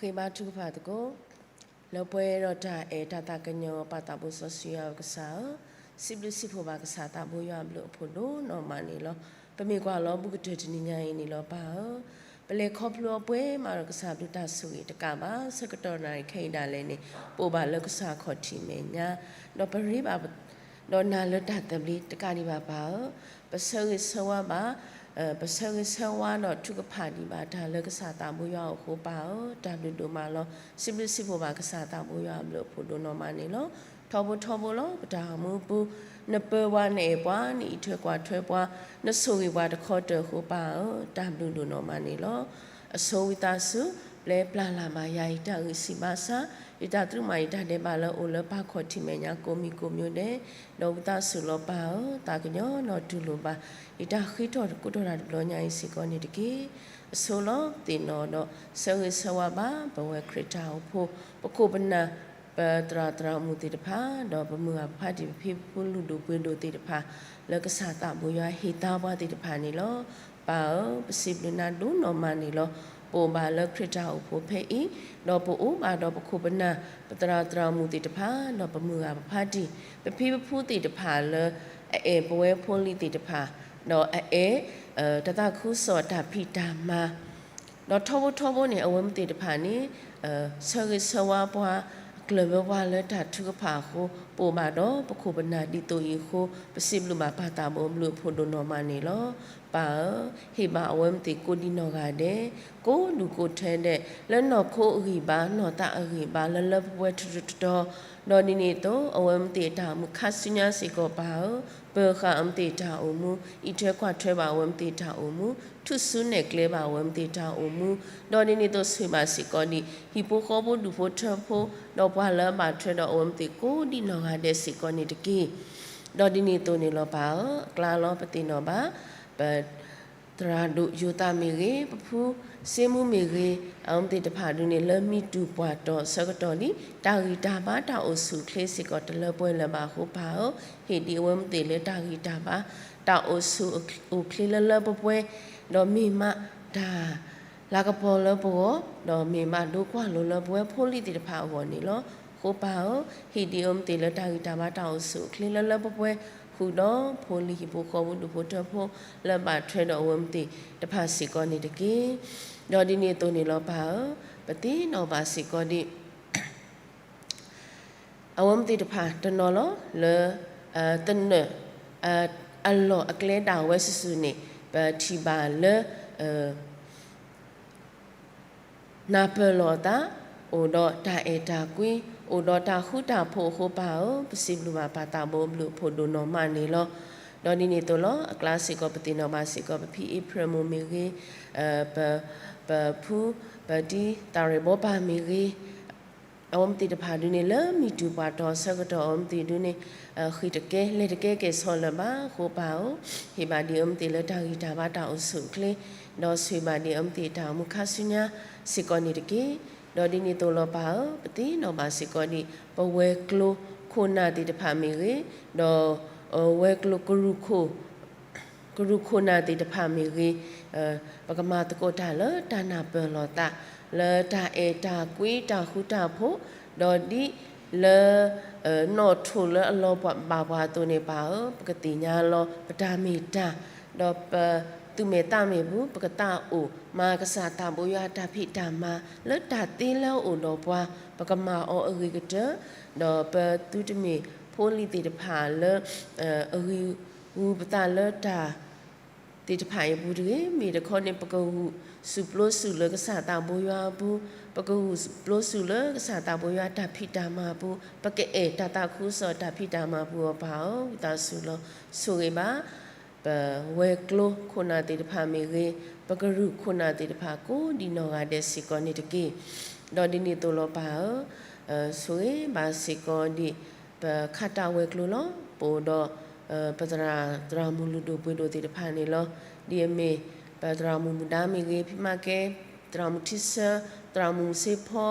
ဃ့ဘါထုကဖၣ်သကိး, လၢပှဲၤဒီးတၢ်အဲၣ်တၢ်သးကညီၤ ပၢ်သးဘိစီဆှံယွၤကစၢ်ဧၢ, စံးဘျုးစံးဖှိၣ်ဘၣ်ကစၢ်သးဘိယွၤအဘျုးအဖှိၣ်ဒိၣ်နီၢ်မးန့ၣ်လီၤ. ပမ့ၢ်ကွၢ်လီၤဘူးကတၢၢ်တနံၤညါအံၤန့ၣ်လီၤပၢ်ဧၢ, ပလဲၤခီဖျိအီၤပှဲၤမးဒီးကစၢ်ဘျုးတၢ်ဆိၣ်ဂ့ၤတကးဘၣ် ဆၢကတီၢ်နၣ်ရံၣ်ခဲအံၤဒၣ်လဲာ်န့ၣ် ပအိၣ်ဘၣ်လၢကစၢ်ခီၣ်ထံးမဲာ်ညါ, ဒီးပရ့ဘၣ် ဒီးနၤလၢတၢ်သဘျ့တကးဒံးဘၣ်ပၢ်ဧၢ, ပဆၢဂ့ၤဆၢဝါဘၣ် ပဆၢဂ့ၤဆၢဝါဒီးထုကဖၣ်ဒံးဘၣ်တၢ်လၢကစၢ်သးဘိယွၤအအိၣ်အဃိပၢ်ဧၢ, တၢ်ဘျုးဒိၣ်မးလီၤ. စံးဘျုးစံးဖှိၣ်ဘၣ်ကစၢ်သးဘိယွၤအဘျုးအဖှိၣ်ဒိၣ်နီၢ်မးန့ၣ်လီၤ. ထီဘိထီဘိလီၤ ပတၢ်အိၣ်မူအပူၤ, နပၢၤပှၤ နအဲၣ်ပှၤ နအံးထွဲကွၢ်ထွဲပှၤ, နဆိၣ်ဂ့ၤပှၤတခီတၢၢ်အဃိပၢ်ဧၢ, တၢ်ဘျုးဒိၣ်နီၢ်မးန့ၣ်လီၤ. အဆိဝံသးစူၤ ပျဲပျၢ်လၢ်ဘၣ်ယၤအံၤတၢ်ဂံၢ်စၢ်ဘါစၢ်, ယတၢ်သရူးမး ယတၢ်ဒဲးဘးလၢအိၣ်လၢပၢ်ခီၣ်ထံးမဲာ်ညါကိးမံၤကိးမံၤဒဲး, ဒီးဝံသးစူၤလီၤပၢ်ဧၢ, သးကညီၤဒီးတူၢ်လိာ်ဘၣ် ယတၢ်ဃ့ထီၣ်သကိးထီၣ်တၢ်တဘျီညါအံၤစ့ၢ်ကီးန့ၣ်တက့ၢ်. အဆိလီၤသ့ၣ်နီၣ်ဒီး ဆၢဂ့ၤဆၢဝါဘၣ် ပဝဲခရံာ်တၢ်အိၣ်ဖှိၣ် ပခိၣ်ပနၢ် ပသရၣ်သရၣ်မုၣ်သ့ၣ်တဖၣ်, ဒီးပမုၢ်ဂၤပဖးတံၢ် ပဖံပဖုလုၢ်ဒိၣ်ပှ့ၤဒိၣ်သ့ၣ်တဖၣ်, လၢကစၢ်သးဘိယွၤဟ့ၣ်သါပှၤသ့ၣ်တဖၣ်န့ၣ်လီၤ. ပၢ်ဧၢ, ပစံးဘျုးနၤဒိၣ်နီၢ်မးန့ၣ်လီၤ. ပအိၣ်ဘၣ်လၢခရံာ်တၢ်အိၣ်ဖှိၣ်ဖဲအံၤ, ဒီးပအိၣ်ဘၣ်ဒီးပခိၣ်ပနၢ် ပသရၣ်သရၣ်မုၣ်သ့ၣ်တဖၣ်, ဒီးပမုၢ်ဂၤပဖးတံၢ် ပဖံပဖုသ့ၣ်တဖၣ်လၢ အအဲၣ်ပဝဲဖိလံၤသ့ၣ်တဖၣ်, ဒီးအအဲၣ် တၢ်သးခုကစီၣ်တၢ်ဖံးတၢ်မၤ ဒီးထီဘိထီဘိန့ၣ် အဝဲမ့ၢ်သ့ၣ်တဖၣ်န့ၣ် ဆၢဂ့ၤဆၢဝါပှၤ, ကျၢၢ်ဘၢပှၤလၢတၢ်ထုကဖၣ်အဃိ, ပအိၣ်ဘၣ်ဒီးပခိၣ်ပနၢ်ဒ်သိးအံၤအဃိ, ပစံးဘျုးဘၣ်ပၢ်သးဘိအဘျုးအဖှိၣ်ဒိၣ်နီၢ်မးန့ၣ်လီၤ. ပၢ်ဧၢ, ဟ့ၣ်ဘၣ်အဝဲမ့ၢ်သ့ၣ်ကိးဒံနီၢ်ဂၤဒဲး, ကိးဒူၣ်ကိးထၢဒဲး, လၢနီၢ်ခိအဂံၢ်ဘါ, နီၢ်သးအဂံၢ်ဘါ, လၢလၢပှဲၤပှဲၤထီထီတီတီ, ဒီးဒ်န့ၣ်အသိး အဝဲမ့ၢ်သ့ၣ်အတၢ်အိၣ်မူခါဆူညါစ့ၢ်ကီးပၢ်ဧၢ, ပၢၤဃာ်အဝဲမ့ၢ်သ့ၣ်တၢ်အိၣ်မူ, အံးထွဲကွၢ်ထွဲဘၣ်အဝဲမ့ၢ်သ့ၣ်တၢ်အိၣ်မူ, ထူၣ်စုနဲၣ်ကျဲဘၣ်အဝဲမ့ၢ်သ့ၣ်တၢ်အိၣ်မူ, ဒီးဒ်န့ၣ်အသိးဆိၣ်ဂ့ၤဘၣ်စ့ၢ်ကီးဒံး ဟံၣ်ဖိဃီဖိဒူၣ်ဖိထၢဖိ, ဒီးပှၤလၢအဘၣ်ထွဲဒီးအဝဲမ့ၢ်သ့ၣ်ကိးဒံနီၢ်ဂၤဒဲးစ့ၢ်ကီးန့ၣ်တက့ၢ်. ဒီးဒ်န့ၣ်အသိးန့ၣ်လီၤပၢ်ဧၢ, အကျါလီၤပသ့ၣ်နီၣ်ဘၣ် ပ သရၣ်ဒိၣ်ယိၤသးမ့ၢ်ဂ့ၤ, ပဖုစ့မူမ့ၢ်ဂ့ၤ, အဝဲမ့ၢ်သ့ၣ်တဖၣ်ဒုန့ၣ် လၢမံၤတူၢ်ပှၢ်တီၤဆၢကတီၢ်လံ, တၢ်ဂံၢ်တၢ်ဘါတၢ်အိၣ်ဆူၣ်အိၣ်ချ့စ့ၢ်ကီးတလၢပှဲၤလၢၤဘၣ်အဃိပၢ်ဧၢ, ဟ့ၣ်ဒံးအဝဲမ့ၢ်သ့ၣ်လၢတၢ်ဂံၢ်တၢ်ဘါ တၢ်အိၣ်ဆူၣ်အိၣ်ချ့လၢလၢပှဲၤပှဲၤ, ဒီးမ့ၢ်မးတၢ် လၤကပီၤလၢပဂီၢ်, ဒီးမ့ၢ်မးဒိကွၢ်လိာ်လၢပဝဲဖိလံၤသ့ၣ်တဖၣ်အဂီၢ်န့ၣ်လီၤ. အဃိပၢ်ဧၢ, ဟ့ၣ်ဒံးအဝဲမ့ၢ်သ့ၣ်လၢတၢ်ဂံၢ်တၢ်ဘါတၢ်အိၣ်ဆူၣ်အိၣ်ချ့လၢလၢပှဲၤပှဲၤ, ဃုာ်ဒီးဖိလံၤဟံၣ်ဖိဃီဖိဒူၣ်ဖိထၢဖိ လၢဘၣ်ထွဲဒီးအဝဲမ့ၢ်သ့ၣ်တဖၣ်စ့ၢ်ကီးန့ၣ်တက့ၢ်. ဒီးဒ်န့ၣ်အသိးန့ၣ်လီၤပၢ်ဧၢ, ပသ့ၣ်နီၣ်ဘၣ်စ့ၢ်ကီးဒံး အဝဲမ့ၢ်သ့ၣ်တဖၣ်တနီၤလီၤ လၢ သနၢၣ် အလီၢ်အကျဲဒၣ်ဝဲစုာ်စုာ်န့ၣ် ပထံၣ်ဘၣ်လၢ နၢ်ပၢၢ်လီၤအသး, အိၣ်ဒီးတၢ်အဲၣ်တၢ်ကွံ, အိၣ်ဒီးတၢ်ဃူတၢ်ဖိးအဃိပၢ်ဧၢ, ပစံးဘျုးဘၣ်ပၢ်သးဘိအဘျုးအဖှိၣ်ဒိၣ်နီၢ်မးန့ၣ်လီၤ. ဒီးဒ်န့ၣ်အသိးလီၤ အကျါစ့ၢ်ကီး ပသ့ၣ်နီၣ်ဘၣ်စ့ၢ်ကီး ပဖံအ့ဖြ့ၣ်မိၢ်မ့ၢ်ဂ့ၤ, ပ ပဖု ပတံၤသးရ့ၣ်ဘီပၢ်မ့ၢ်ဂ့ၤ အဝဲမ့ၢ်သ့ၣ်တဖၣ်ဒုန့ၣ် လၢမံၤတူၢ်ပှၢ်တီၤဆၢကတီၢ် အဝဲမ့ၢ်သ့ၣ်ဒုန့ၣ် ဃ့ၢ်တကဲ လဲၤတကဲကဲၣ်ဆိးလၢၤဘၣ်အဃိပၢ်ဧၢ, ဟ့ၣ်ဘၣ်ဒံးအဝဲမ့ၢ်သ့ၣ်လၢတၢ်ဂံၢ်တၢ်ဘါတၢ်အိၣ်ဆူၣ်အိၣ်ချ့, ဒီးဆိၣ်ဂ့ၤဘၣ်ဒံးအဝဲမ့ၢ်သ့ၣ်တၢ်အိၣ်မူခါဆူညါစ့ၢ်ကီးန့ၣ်တက့ၢ်. ဒီးဒ်န့ၣ်အသိးလီၤပၢ်ဧၢ, ပသ့ၣ်နီၣ်ဘၣ်စ့ၢ်ကီးဒံး ပဝဲၤကျိၤခိၣ်နၢ်သ့ၣ်တဖၣ်မ့ၢ်ဂ့ၤ, ဒီး ဝဲၤကျိၤကရူၢ်ခိၣ် ကရူၢ်ခိၣ်နၢ်သ့ၣ်တဖၣ်မ့ၢ်ဂ့ၤ, ပကမၤသကိးတၢ်လၢတၢ်နၢ်ပၢၢ်လီၤသး, လၢတၢ်အဲၣ်တၢ်ကွံတၢ်ဃူတၢ်ဖိး, ဒီးဒ်လၢ နီၣ်ထိၣ်လၢအလီၤဘၣ်ပှၤအသိးန့ၣ်ပၢ်ဧၢ, ပကသ့ၣ်ညါလီၤ ပတၢ်မ့ၢ်တၢ်, ဒီးပသူၣ်မဲာ်သးမဲာ်ပူၤ ပကသးအိၣ်မၤကစၢ်သးဘိယွၤတၢ်ဖံးတၢ်မၤ လၢတၢ်သ့လၢအအိၣ်ဒီးပှၤ ပကမၤအီၤအဂ့ၤကတၢၢ်, ဒီးပသုတမ့ၢ်ဖိလံၤသ့ၣ်တဖၣ်လၢ အဂံၢ် ဂူၤပသးလၢတၢ် သ့ၣ်တဖၣ်အံၤအပူၤတဂ့ၤ, မ့ၢ်တခီန့ၣ် ပကဂုာ်စူၣ်ပျိစူၣ်လၢကစၢ်သးဘိယွၤအပူၤ, ပကဂုာ်ပျိစူၣ်လၢကစၢ်သးဘိယွၤတၢ်ဖံးတၢ်မၤအပူၤ, ပကအဲၣ်တၢ်သးခုကစီၣ်တၢ်ဖံးတၢ်မၤအပူၤအီၤပၢ်ဧၢ, ဝံသးစူၤလီၤ ဆိၣ်ဂ့ၤဘၣ် ပဝဲၤကျိၤခိၣ်နၢ်သ့ၣ်တဖၣ်မ့ၢ်ဂ့ၤ, ပကရူၢ်ခိၣ်နၢ်သ့ၣ်တဖၣ်ကိးဒံးနီၢ်ဂၤဒဲးစ့ၢ်ကီးန့ၣ်တက့ၢ်. ဒီးဒ်န့ၣ်အသိးလီၤပၢ်ဧၢ, ဆိၣ်ဂ့ၤဘၣ်စ့ၢ်ကီးဒံး ပခးတၢ်ဝဲၤကျိၤလီၤ. ပအိၣ်ဒီး ပသရၣ်သရၣ်မုၣ်လုၢ်ဒိၣ်ပှ့ၤဒိၣ်သ့ၣ်တဖၣ်န့ၣ်လီၤ. ဒ်အမ့ၢ် ပသရၣ်မုၣ်မူဒါမ့ၢ်ဂ့ၤ, ဖံမၤကဲ, သရၣ်မုၣ်ထံဆၢ, သရၣ်မုၣ်မူစ့ဖီ,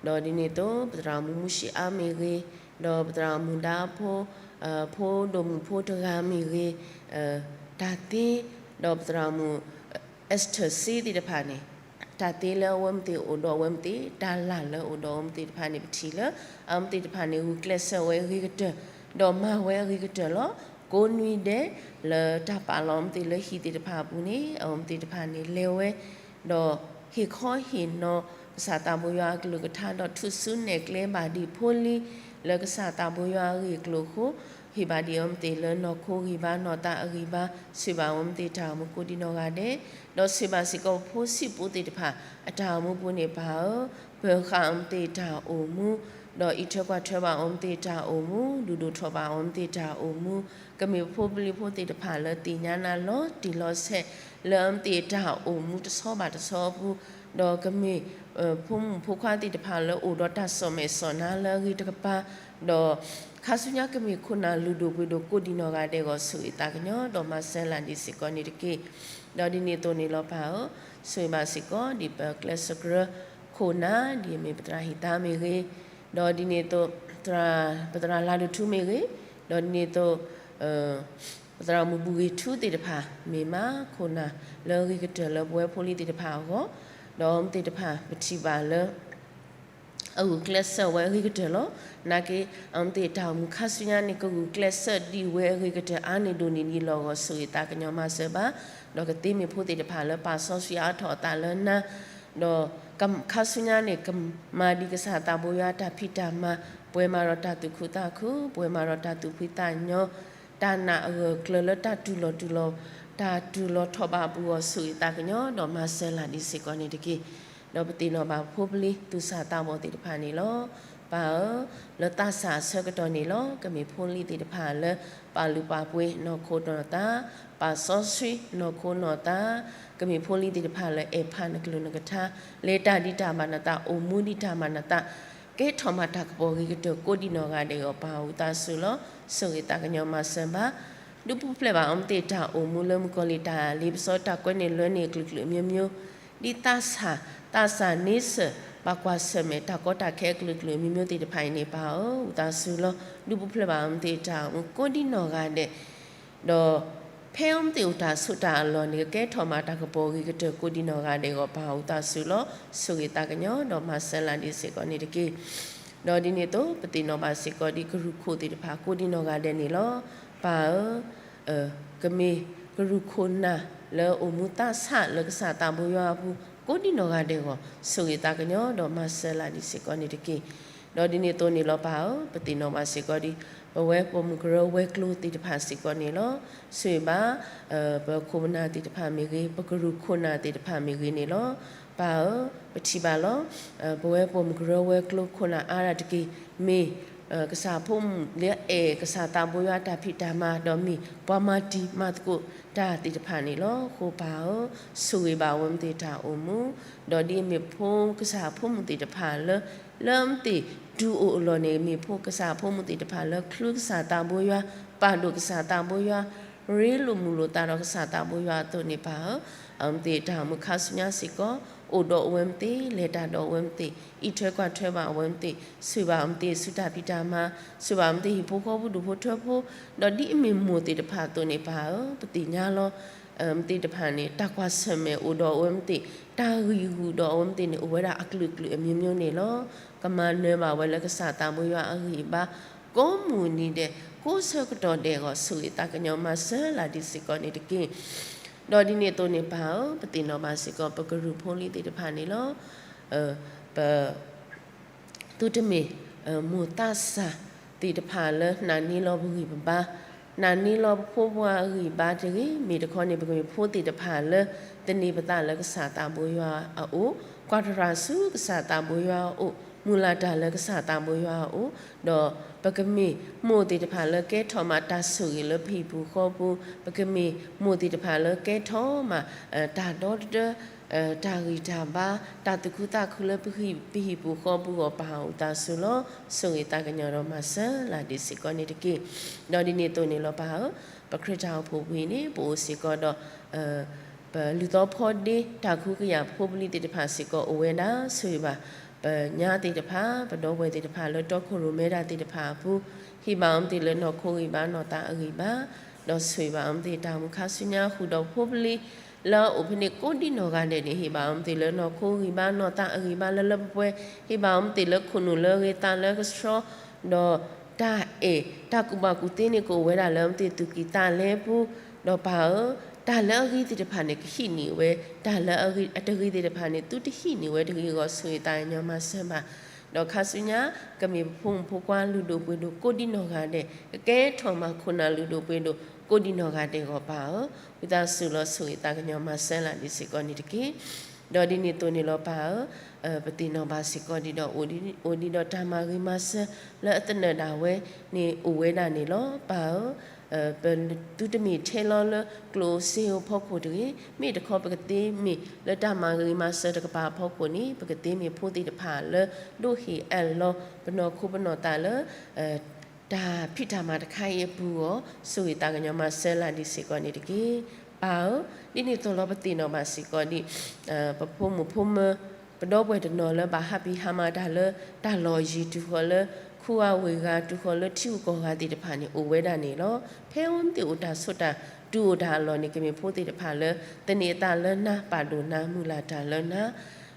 ဒီးဒ်န့ၣ်အသိး ပသရၣ်မုၣ်မူရှံအါမ့ၢ်ဂ့ၤ, ဒီးပသရၣ်မုၣ်ဒါဖိ ဖိဒိၣ်မုၣ်ဖိတဂၤမ့ၢ်ဂ့ၤ, တၢ်သ့, ဒီးပသရၣ်မုၣ် Esther စ့သ့ၣ်တဖၣ်န့ၣ် တၢ်သ့လၢအဝဲမ့ၢ်သ့ၣ်အိၣ်ဒီးအဝဲမ့ၢ်သ့ၣ်, တၢ်လၢ်လၢအိၣ်ဒီးအဝဲမ့ၢ်သ့ၣ်တဖၣ်န့ၣ် ပထံၣ်လၢ အဝဲမ့ၢ်သ့ၣ်တဖၣ်န့ၣ် ဂုာ်ကျဲးစၢးဝဲအဂ့ၤကတၢၢ်, ဒီးမၤဝဲအဂ့ၤကတၢၢ်လီၤ. ကိးနွံဒဲး လၢတၢ်ပာ်လီၤအဝဲမ့ၢ်သ့ၣ်လၢဟံၣ်သ့ၣ်တဖၣ်အပူၤန့ၣ် အဝဲမ့ၢ်သ့ၣ်တဖၣ်န့ၣ် လဲၤဝဲ ဒီးဟ့ၣ်ခီဟ့ၣ်နီၤ ကစၢ်သးဘိယွၤအကလုၢ်ကထါ ဒီးထူၣ်စုနဲၣ်ကျဲဘၣ်ဒံးဖိလံၤ လၢကစၢ်သးဘိယွၤအဂ့ၢ်အကျိၤအဃိ, ဟ့ၣ်ဘၣ်ဒံးအဝဲမ့ၢ်သ့ၣ်လၢနီၢ်ခိဂံၢ်ဘါနီၢ်သးအဂံၢ်ဘါ, ဆိၣ်ဂ့ၤဘၣ်အဝဲမ့ၢ်သ့ၣ်တၢ်အိၣ်မူကိးဒံနီၢ်ဂၤဒဲး, ဒီးဆိၣ်ဂ့ၤဘၣ်စ့ၢ်ကီးပဖိဆံးဖိသ့ၣ်တဖၣ် အတၢ်အိၣ်မူပူၤန့ၣ်ပၢ်ဧၢ, ပၢၤဃာ်အဝဲမ့ၢ်သ့ၣ်တၢ်အိၣ်မူ, ဒီးအံးထွဲကွၢ်ထွဲဘၣ်အဝဲမ့ၢ်သ့ၣ်တၢ်အိၣ်မူ, ဒုးဒိၣ်ထီၣ်ဘၣ်အဝဲမ့ၢ်သ့ၣ်တၢ်အိၣ်မူ, ကမ့ၢ်ဖိပလံၤဖိသ့ၣ်တဖၣ်လၢသ့ၣ်ညါနၤလီၤတံၢ်လီၤဆဲး လၢအဝဲမ့ၢ်သ့ၣ်တၢ်အိၣ်မူတဆီဘၣ်တဆီအပူၤ, ဒီးကမ့ၢ် ဖိမုၣ်ဖိခွါသ့ၣ်တဖၣ်လၢအိၣ်ဒီးတၢ်စိာ်မဲာ်စိာ်နါလၢအဂ့ၤတကပၤ, ဒီးခါဆူညါကမ့ၢ်ခိၣ်နၢ်လုၢ်ဒိၣ်ပှ့ၤဒိၣ်ကိးဒံနီၢ်ဂၤဒဲးအဂီၢ် ဆိၣ်ဂ့ၤသးကညီၤ ဒီးမၤစၢၤလၢ်ဒံးစ့ၢ်ကီးန့ၣ်တက့ၢ်. ဒီးဒ်န့ၣ်အသိးန့ၣ်လီၤပၢ်ဧၢ, ဆိၣ်ဂ့ၤဘၣ်စ့ၢ်ကီး ဒ်ပကျဲးစၢးကရၢခိၣ်နၢ် ဒ်အမ့ၢ်ပသရၣ်ဟံၣ်သါမ့ၢ်ဂ့ၤ, ဒီးဒ်န့ၣ်အသိး ပသရၣ်လါဒိၣ်ထူမ့ၢ်ဂ့ၤ, ဒီးဒ်န့ၣ်အသိး ပသရၣ်မုၣ်ဘူၣ်ဂ့ၤထူသ့ၣ်တဖၣ် မ့ၢ်မးခိၣ်နၢ်လၢအဂ့ၤကတၢၢ်လၢပဝဲဖိလံၤသ့ၣ်တဖၣ်အဂီၢ်, ဒီးအဝဲသ့ၣ်တဖၣ်ပထံၣ်ဘၣ်လၢ အဂုာ်ကျဲးစၢးဝဲအဂ့ၤကတၢၢ်လီၤ. နာ်က့ အဝဲသ့ၣ်တၢ်အိၣ်မူခါဆူညါန့ၣ် ကဂုာ်ကျဲးစၢးဒံးဝဲအဂ့ၤကတၢၢ်အါန့ၢ်ဒိၣ်န့ၢ်ဒံးလီၤအဂီၢ် ဆိၣ်ဂ့ၤသးကညီၤမၤစၢၤဘၣ်, ဒီးကသ့မ့ၢ်ဖိသ့ၣ်တဖၣ်လၢပာ်စီဆှံအါထီၣ်အသးလၢနၤ, ဒီးခါဆူညါန့ၣ် ကမၤဒံးကစၢ်သးဘိယွၤတၢ်ဖံးတၢ်မၤ, ပှဲၤမးဒီးတၢ်သူၣ်ခုသးခု, ပှဲၤမးဒီးတၢ်သူၣ်ဖှံသးညီ, တၢ်နာ်အဂၢၢ်အကျၢၤလၢတၢ်တူၢ်လိာ်တူၢ်လိာ်, တၢ်တူၢ်လိာ်ထီၣ်ဘးအပူၤအဂီၢ် ဆိၣ်ဂ့ၤသးကညီၤ ဒီးမၤစၢၤလၢ်ဒံးစ့ၢ်ကီးန့ၣ်တက့ၢ်. ဒီးပသ့ၣ်နီၣ်ဘၣ်ဖိပလံၤသူၣ်စၢ်သးဘီၣ်သ့ၣ်တဖၣ်န့ၣ်လီၤ. ပၢ်ဧၢ, လၢသးစၢ်အဆၢကတီၢ်န့ၣ်လီၤ ကမ့ၢ်ဖိလံၤသ့ၣ်တဖၣ်လၢ ပာ်လုၢ်ပာ်ပှ့ၤနီၢ်ခိနီၢ်သး, ပာ်စီဆှံနီၢ်ခိနီၢ်သး, ကမ့ၢ်ဖိလံၤသ့ၣ်တဖၣ်လၢအဲၣ်ဖးနကျိာ်နကထါ, လဲၤတၢ်ဒံးတၢ်ဘၣ်နသး, အိၣ်မူဒံးတၢ်ဘၣ်နသး, ကဲထီၣ်မၤတၢ်ကပီၤဂ့ၤကတၢၢ်ကိးဒံနီၢ်ဂၤဒဲးအဂီၢ် ပၢ်ဧၢ ဝံသးစူၤလီၤ. ဆိၣ်ဂ့ၤသးကညီၤမၤစၢၤဘၣ် ဒုးပူၤဖျဲးဘၣ်အဝဲသ့ၣ်တၢ်အိၣ်မူလၢမုၣ်ကီၤလံၢ်တၢ်လ့ပစီတၢ်ကွဲန့ၢ်လွဲန့ၢ်အကလုာ်ကလုာ်အမျိုးမျိုး, ဒ်သးစၢ်, သးစၢ်န့ဆၢၣ် ဘၣ်ကွၢ်ဆၢၣ်မဲာ်တၢ်ကီတၢ်ခဲအကလုာ်ကလုာ်အမျိုးမျိုးသ့ၣ်တဖၣ်အံၤန့ၣ် ပၢ်ဧၢ ဝံသးစူၤလီၤ. ဒုးပူၤဖျဲးဘၣ်အဝဲသ့ၣ်တၢ်အိၣ်မူကိးဒံနီၢ်ဂၤဒဲး, ဒီးဖဲအဝဲသ့ၣ်အိၣ်တၢ်ဆိးတၢ်အလီၢ်န့ၣ် ကကဲထီၣ်မၤတၢ်ကပီၤဂ့ၤကတၢၢ်ကိးဒံနီၢ်ဂၤဒဲးအဂီၢ် ပၢ်ဧၢ ဝံသးစူၤလီၤ. ဆိၣ်ဂ့ၤသးကညီၤ ဒီးမၤစၢၤလၢ်ဒံးစ့ၢ်ကီးန့ၣ်တက့ၢ်. ဒီးဒ်န့ၣ်အသိး ပသ့ၣ်နီၣ်ဘၣ်စ့ၢ်ကီးဒ်ကရူၢ်ခိၣ်သ့ၣ်တဖၣ်ကိးဒံနီၢ်ဂၤဒဲးန့ၣ်လီၤ. ပၢ်ဧၢ, ကမ့ၢ်ကရူၢ်ခိၣ်နၢ်လၢအိၣ်မူသးစၢ်လၢကစၢ်သးဘိယွၤအပူၤ ကိးဒံနီၢ်ဂၤဒဲးအဂီၢ် ဆိၣ်ဂ့ၤသးကညီၤ ဒီးမၤစၢၤလၢ်ဒံးစ့ၢ်ကီးန့ၣ်တက့ၢ်. ဒီးဒ်န့ၣ်အသိးန့ၣ်လီၤ ပၢ်ဧၢ, ပသ့ၣ်နီၣ်ဘၣ်စ့ၢ်ကီးဒ် ပဝဲပိာ်မုၣ်ကရၢဝဲၤကျိၤသ့ၣ်တဖၣ်စ့ၢ်ကီးန့ၣ်လီၤ. ဆိၣ်ဂ့ၤဘၣ် ပခိၣ်ပနၢ်သ့ၣ်တဖၣ်မ့ၢ်ဂ့ၤ, ပကရူၢ်ခိၣ်နၢ်သ့ၣ်တဖၣ်မ့ၢ်ဂ့ၤန့ၣ်လီၤ. ပၢ်ဧၢ, ပထံၣ်ဘၣ်လီၤ. ပဝဲပိာ်မုၣ်ကရၢဝဲၤကျိၤခိၣ်နၢ်အါဒၣ်တက့ၢ်, မ့ၢ် ကစၢ်ဖိမုၣ်လၢအအဲၣ်ကစၢ်သးဘိယွၤတၢ်ဖံးတၢ်မၤ, ဒီးမ့ၢ်ပှၤမၤတံၤမၤသကိးတၢ်သ့ၣ်တဖၣ်န့ၣ်လီၤ. အဃိပၢ်ဧၢ, ဆိၣ်ဂ့ၤဘၣ်အဝဲမ့ၢ်သ့ၣ်တၢ်အိၣ်မူ, ဒီးဒ်အမ့ၢ်ဖိကစၢ်ဖိမုၣ်သ့ၣ်တဖၣ်လၢ လၢအဝဲသ့ၣ်တူၢ်အိၣ်အလီၢ်န့ၣ် မ့ၢ်ဖိကစၢ်ဖိမုၣ်သ့ၣ်တဖၣ်လၢချုးကစၢ်သးဘိယွၤ, ပာ်ဒိၣ်ကစၢ်သးဘိယွၤ, ရ့လိာ်မုာ်လိာ်သးဒီးကစၢ်သးဘိယွၤအသိးန့ၣ် ပၢ်ဧၢ, အဝဲသ့ၣ်တၢ်အိၣ်မူခါဆူညါစ့ၢ်ကီး အိၣ်ဒီးအဝဲမ့ၢ်သ့ၣ်, လဲၤတၢ်ဒီးအဝဲမ့ၢ်သ့ၣ်, အံးထွဲကွၢ်ထွဲဘၣ်အဝဲမ့ၢ်သ့ၣ်, ဆိၣ်ဂ့ၤဘၣ်အဝဲမ့ၢ်သ့ၣ်ဆူတၢ်ဖံးတၢ်မၤ, ဆိၣ်ဂ့ၤဘၣ်အဝဲမ့ၢ်သ့ၣ်ဟံၣ်ဖိဃီဖိဒူၣ်ဖိထၢဖိ, ဒီးဒ်အမ့ၢ်မိၢ်သ့ၣ်တဖၣ်အသိးန့ၣ် ပၢ်ဧၢ, ပသ့ၣ်ညါလီၤ. မ့ၢ်သ့ၣ်တဖၣ်န့ၣ် တၢ်ကွၢ်ဆၢၣ်မဲာ်အိၣ်ဒီးအဝဲမ့ၢ်သ့ၣ်, တၢ်ဂံၢ်ဂူာ်ဒီးအဝဲမ့ၢ်သ့ၣ်န့ၣ် အိၣ်ဝဲဒၣ်အကလုာ်ကလုာ်အမျိုးမျိုးန့ၣ်လီၤ. ကမၤနၢၤဘၣ်ဝဲလၢကစၢ်သးဘိယွၤအဂံၢ်အဘါ ကိးမုၢ်နံၤဒဲး, ကိးဆၢကတီၢ်ဒဲးအဂီၢ် ဆိၣ်ဂ့ၤသးကညီၤမၤစၢၤလၢ်ဒံးစ့ၢ်ကီးန့ၣ်တက့ၢ်. ဒီးဒ်န့ၣ်အသိးန့ၣ် ပၢ်ဧၢ, ပသ့ၣ်နီၣ်ဘၣ်စ့ၢ်ကီး ပကရူၢ်ဖိလံၤသ့ၣ်တဖၣ်န့ၣ်လီၤ. ပ သုတမ့ၢ် မိၢ်သးစၢ်သ့ၣ်တဖၣ်လၢနာ်န့ၢ်လီၤပဂံၢ်ပဘါ, နာ်န့ၢ်လီၤပဖိပှၤအဂံၢ်အဘါတဂ့ၤ, မ့ၢ်တခီန့ၣ် ပကမ့ၢ်ဖိသ့ၣ်တဖၣ်လၢ သန့ၤပသးလၢကစၢ်သးဘိယွၤအအိၣ်, ကွၢ်တရံးဆူကစၢ်သးဘိယွၤအအိၣ်, မုၢ်လၢ်တၢ်လၢကစၢ်သးဘိယွၤအအိၣ်, ဒီးပကမ့ၢ်မိၢ်သ့ၣ်တဖၣ်လၢကဲထီၣ်မးတၢ်ဆိၣ်ဂ့ၤလၢပဟံၣ်ပူၤဃီပူၤ, ပကမ့ၢ်မိၢ်သ့ၣ်တဖၣ်လၢကဲထီၣ်မး တၢ်ဒီတဒၢ တၢ်ဂံၢ်တၢ်ဘါ, တၢ်သူၣ်ခုသးခုလၢပဟံၣ်ပူၤဃီပူၤအဂီၢ် ပၢ်ဧၢ ဝံသးစူၤလီၤ. ဆိၣ်ဂ့ၤသးကညီၤဒီးမၤစၢၤလၢ်ဒံးစ့ၢ်ကီးန့ၣ်တက့ၢ်. ဒီးဒ်န့ၣ်အသိးန့ၣ်လီၤ ပၢ်ဧၢ, ပခရံာ်တၢ်အိၣ်ဖှိၣ်ဝံၤန့ၣ် ပအိၣ်စ့ၢ်ကီးဒီး ပလုၢ်သီဖီဒ့ တၢ်ကဟုကယာ်ဖိပလံၤသ့ၣ်တဖၣ်စ့ၢ်ကီးအိၣ်ဝဲဒၣ်, ဆိၣ်ဂ့ၤဘၣ် ပညါသ့ၣ်တဖၣ်, ပဒီပုၢ်ဝဲၢ်သ့ၣ်တဖၣ်လၢတီခိၣ်ရိၣ်မဲတၢ်သ့ၣ်တဖၣ်အပူၤ, ဟ့ၣ်ဘၣ်အဝဲသ့ၣ်လၢနီၢ်ခိဂံၢ်ဘါနီၢ်သးအဂံၢ်ဘါ, ဒီးဆိၣ်ဂ့ၤဘၣ်အဝဲသ့ၣ်တၢ်အိၣ်မူခါဆူညါဃုာ်ဒီးဖိပလံၤ လၢအအိၣ်ဖဲန့ၣ်ကိးဒံနီၢ်ဂၤဒဲးန့ၣ် ဟ့ၣ်ဘၣ်အီၤမသ့ၣ်လၢနီၢ်ခိဂံၢ်ဘါ နီၢ်သးအဂံၢ်ဘါလၢလၢပှဲၤပှဲၤ, ဟ့ၣ်ဘၣ်အီၤမသ့ၣ်လၢခိၣ်နူာ်လၢအဂ့ၤသးလၢကဆှီ, ဒီးတၢ်အဲၣ် တၢ်ကူၣ်ဘၣ်ကူၣ်သ့န့ၣ် ကအိၣ်ဝဲဒၣ်လၢအမသ့ၣ်သူၣ်ကံၢ်သးလဲပူၤ, ဒီးပၢ်ဧၢ, တၢ်လၢအဂ့ၤသ့ၣ်တဖၣ်န့ၣ် ကဟံးန့ၢ်ဝဲ, တၢ်လၢအတဂ့ၤသ့ၣ်တဖၣ်န့ၣ် သုတဟံးန့ၢ်ဝဲတဂ့ၤအဂီၢ် ဆိၣ်ဂ့ၤသးကညီၤမၤစၢၤဘၣ် ဒီးခါဆူညါ ကမ့ၢ်ပဖိမုၣ်ဖိခွါလုၢ်ဒိၣ်ပှ့ၤဒိၣ်ကိးဒံနီၢ်ဂၤဒဲး, ကကဲထီၣ်မၤခိၣ်နၢ်လုၢ်ဒိၣ်ပှ့ၤဒိၣ်ကိးဒံနီၢ်ဂၤဒဲးအဂီၢ်ပၢ်ဧၢ, ဝံသးစူၤလီၤဆိၣ်ဂ့ၤသးကညီၤမၤစၢၤလၢ်ဒံးစ့ၢ်ကီးန့ၣ်တက့ၢ်. ဒီးဒ်န့ၣ်အသိးန့ၣ်လီၤပၢ်ဧၢ, ပသ့ၣ်နီၣ်ဘၣ်စ့ၢ်ကီးဒံးဒီး အိၣ်ဒံးဒီးတၢ်မၤဂ့ၤမၤစၢၤလၢအသနၢၣ်ဒၣ်ဝဲန့ၣ် အိၣ်ဝဲဒၣ်န့ၣ်လီၤပၢ်ဧၢ. ပသုတမ့ၢ်ထဲလီၤလၢကျိၣ်ဧိၤစ့ဧိၤအဖီခိၣ်တဂ့ၤ, မ့ၢ်တခီပကသ့မ့ၢ်လၢတၢ်မၤဂ့ၤမၤစၢၤတကပၤအဖီခိၣ်န့ၣ် ပကသ့မ့ၢ်ဖိသ့ၣ်တဖၣ်လၢ ဒိးဟ့ၣ်အၢၣ်လီၤပနီၢ်ခိပနီၢ်သးလၢ တၢ်ဖံးတၢ်မၤတခါအံၤအပူၤအဂီၢ် ဆိၣ်ဂ့ၤသးကညီၤမၤစၢၤလၢ်ဒံးစ့ၢ်ကီးန့ၣ်တက့ၢ်. ပၢ်ဧၢ, ဒ်န့ၣ်အသိးလီၤပသ့ၣ်နီၣ်ဘၣ်စ့ၢ်ကီးဒံး ပဖိမုၣ်ဖိမၢၤ ပဒီပုၢ်ဝဲၢ်တနီၤလၢဘၣ်ဟးပံၤဟးမၤတၢ်လၢတၢ်လီၢ်ယံၤတုၤဃီၤလၢ ခူဂၤဝ့ၢ်ဂၤ တုၤဃီၤလၢထံဂုၤကီၢ်ဂၤသ့ၣ်တဖၣ်န့ၣ် အိၣ်ဝဲဒၣ်န့ၣ်လီၤ. ဖဲအဝဲသ့ၣ်အိၣ်တၢ်ဆိးတၢ် တုၤအိၣ်တၢ်အလီၢ်န့ၣ် ကမ့ၢ်ဖိသ့ၣ်တဖၣ်လၢ သန့ၤအသးလၢနၤ ပာ်ဒိၣ်နၤ မုၢ်လၢ်တၢ်လၢနၤ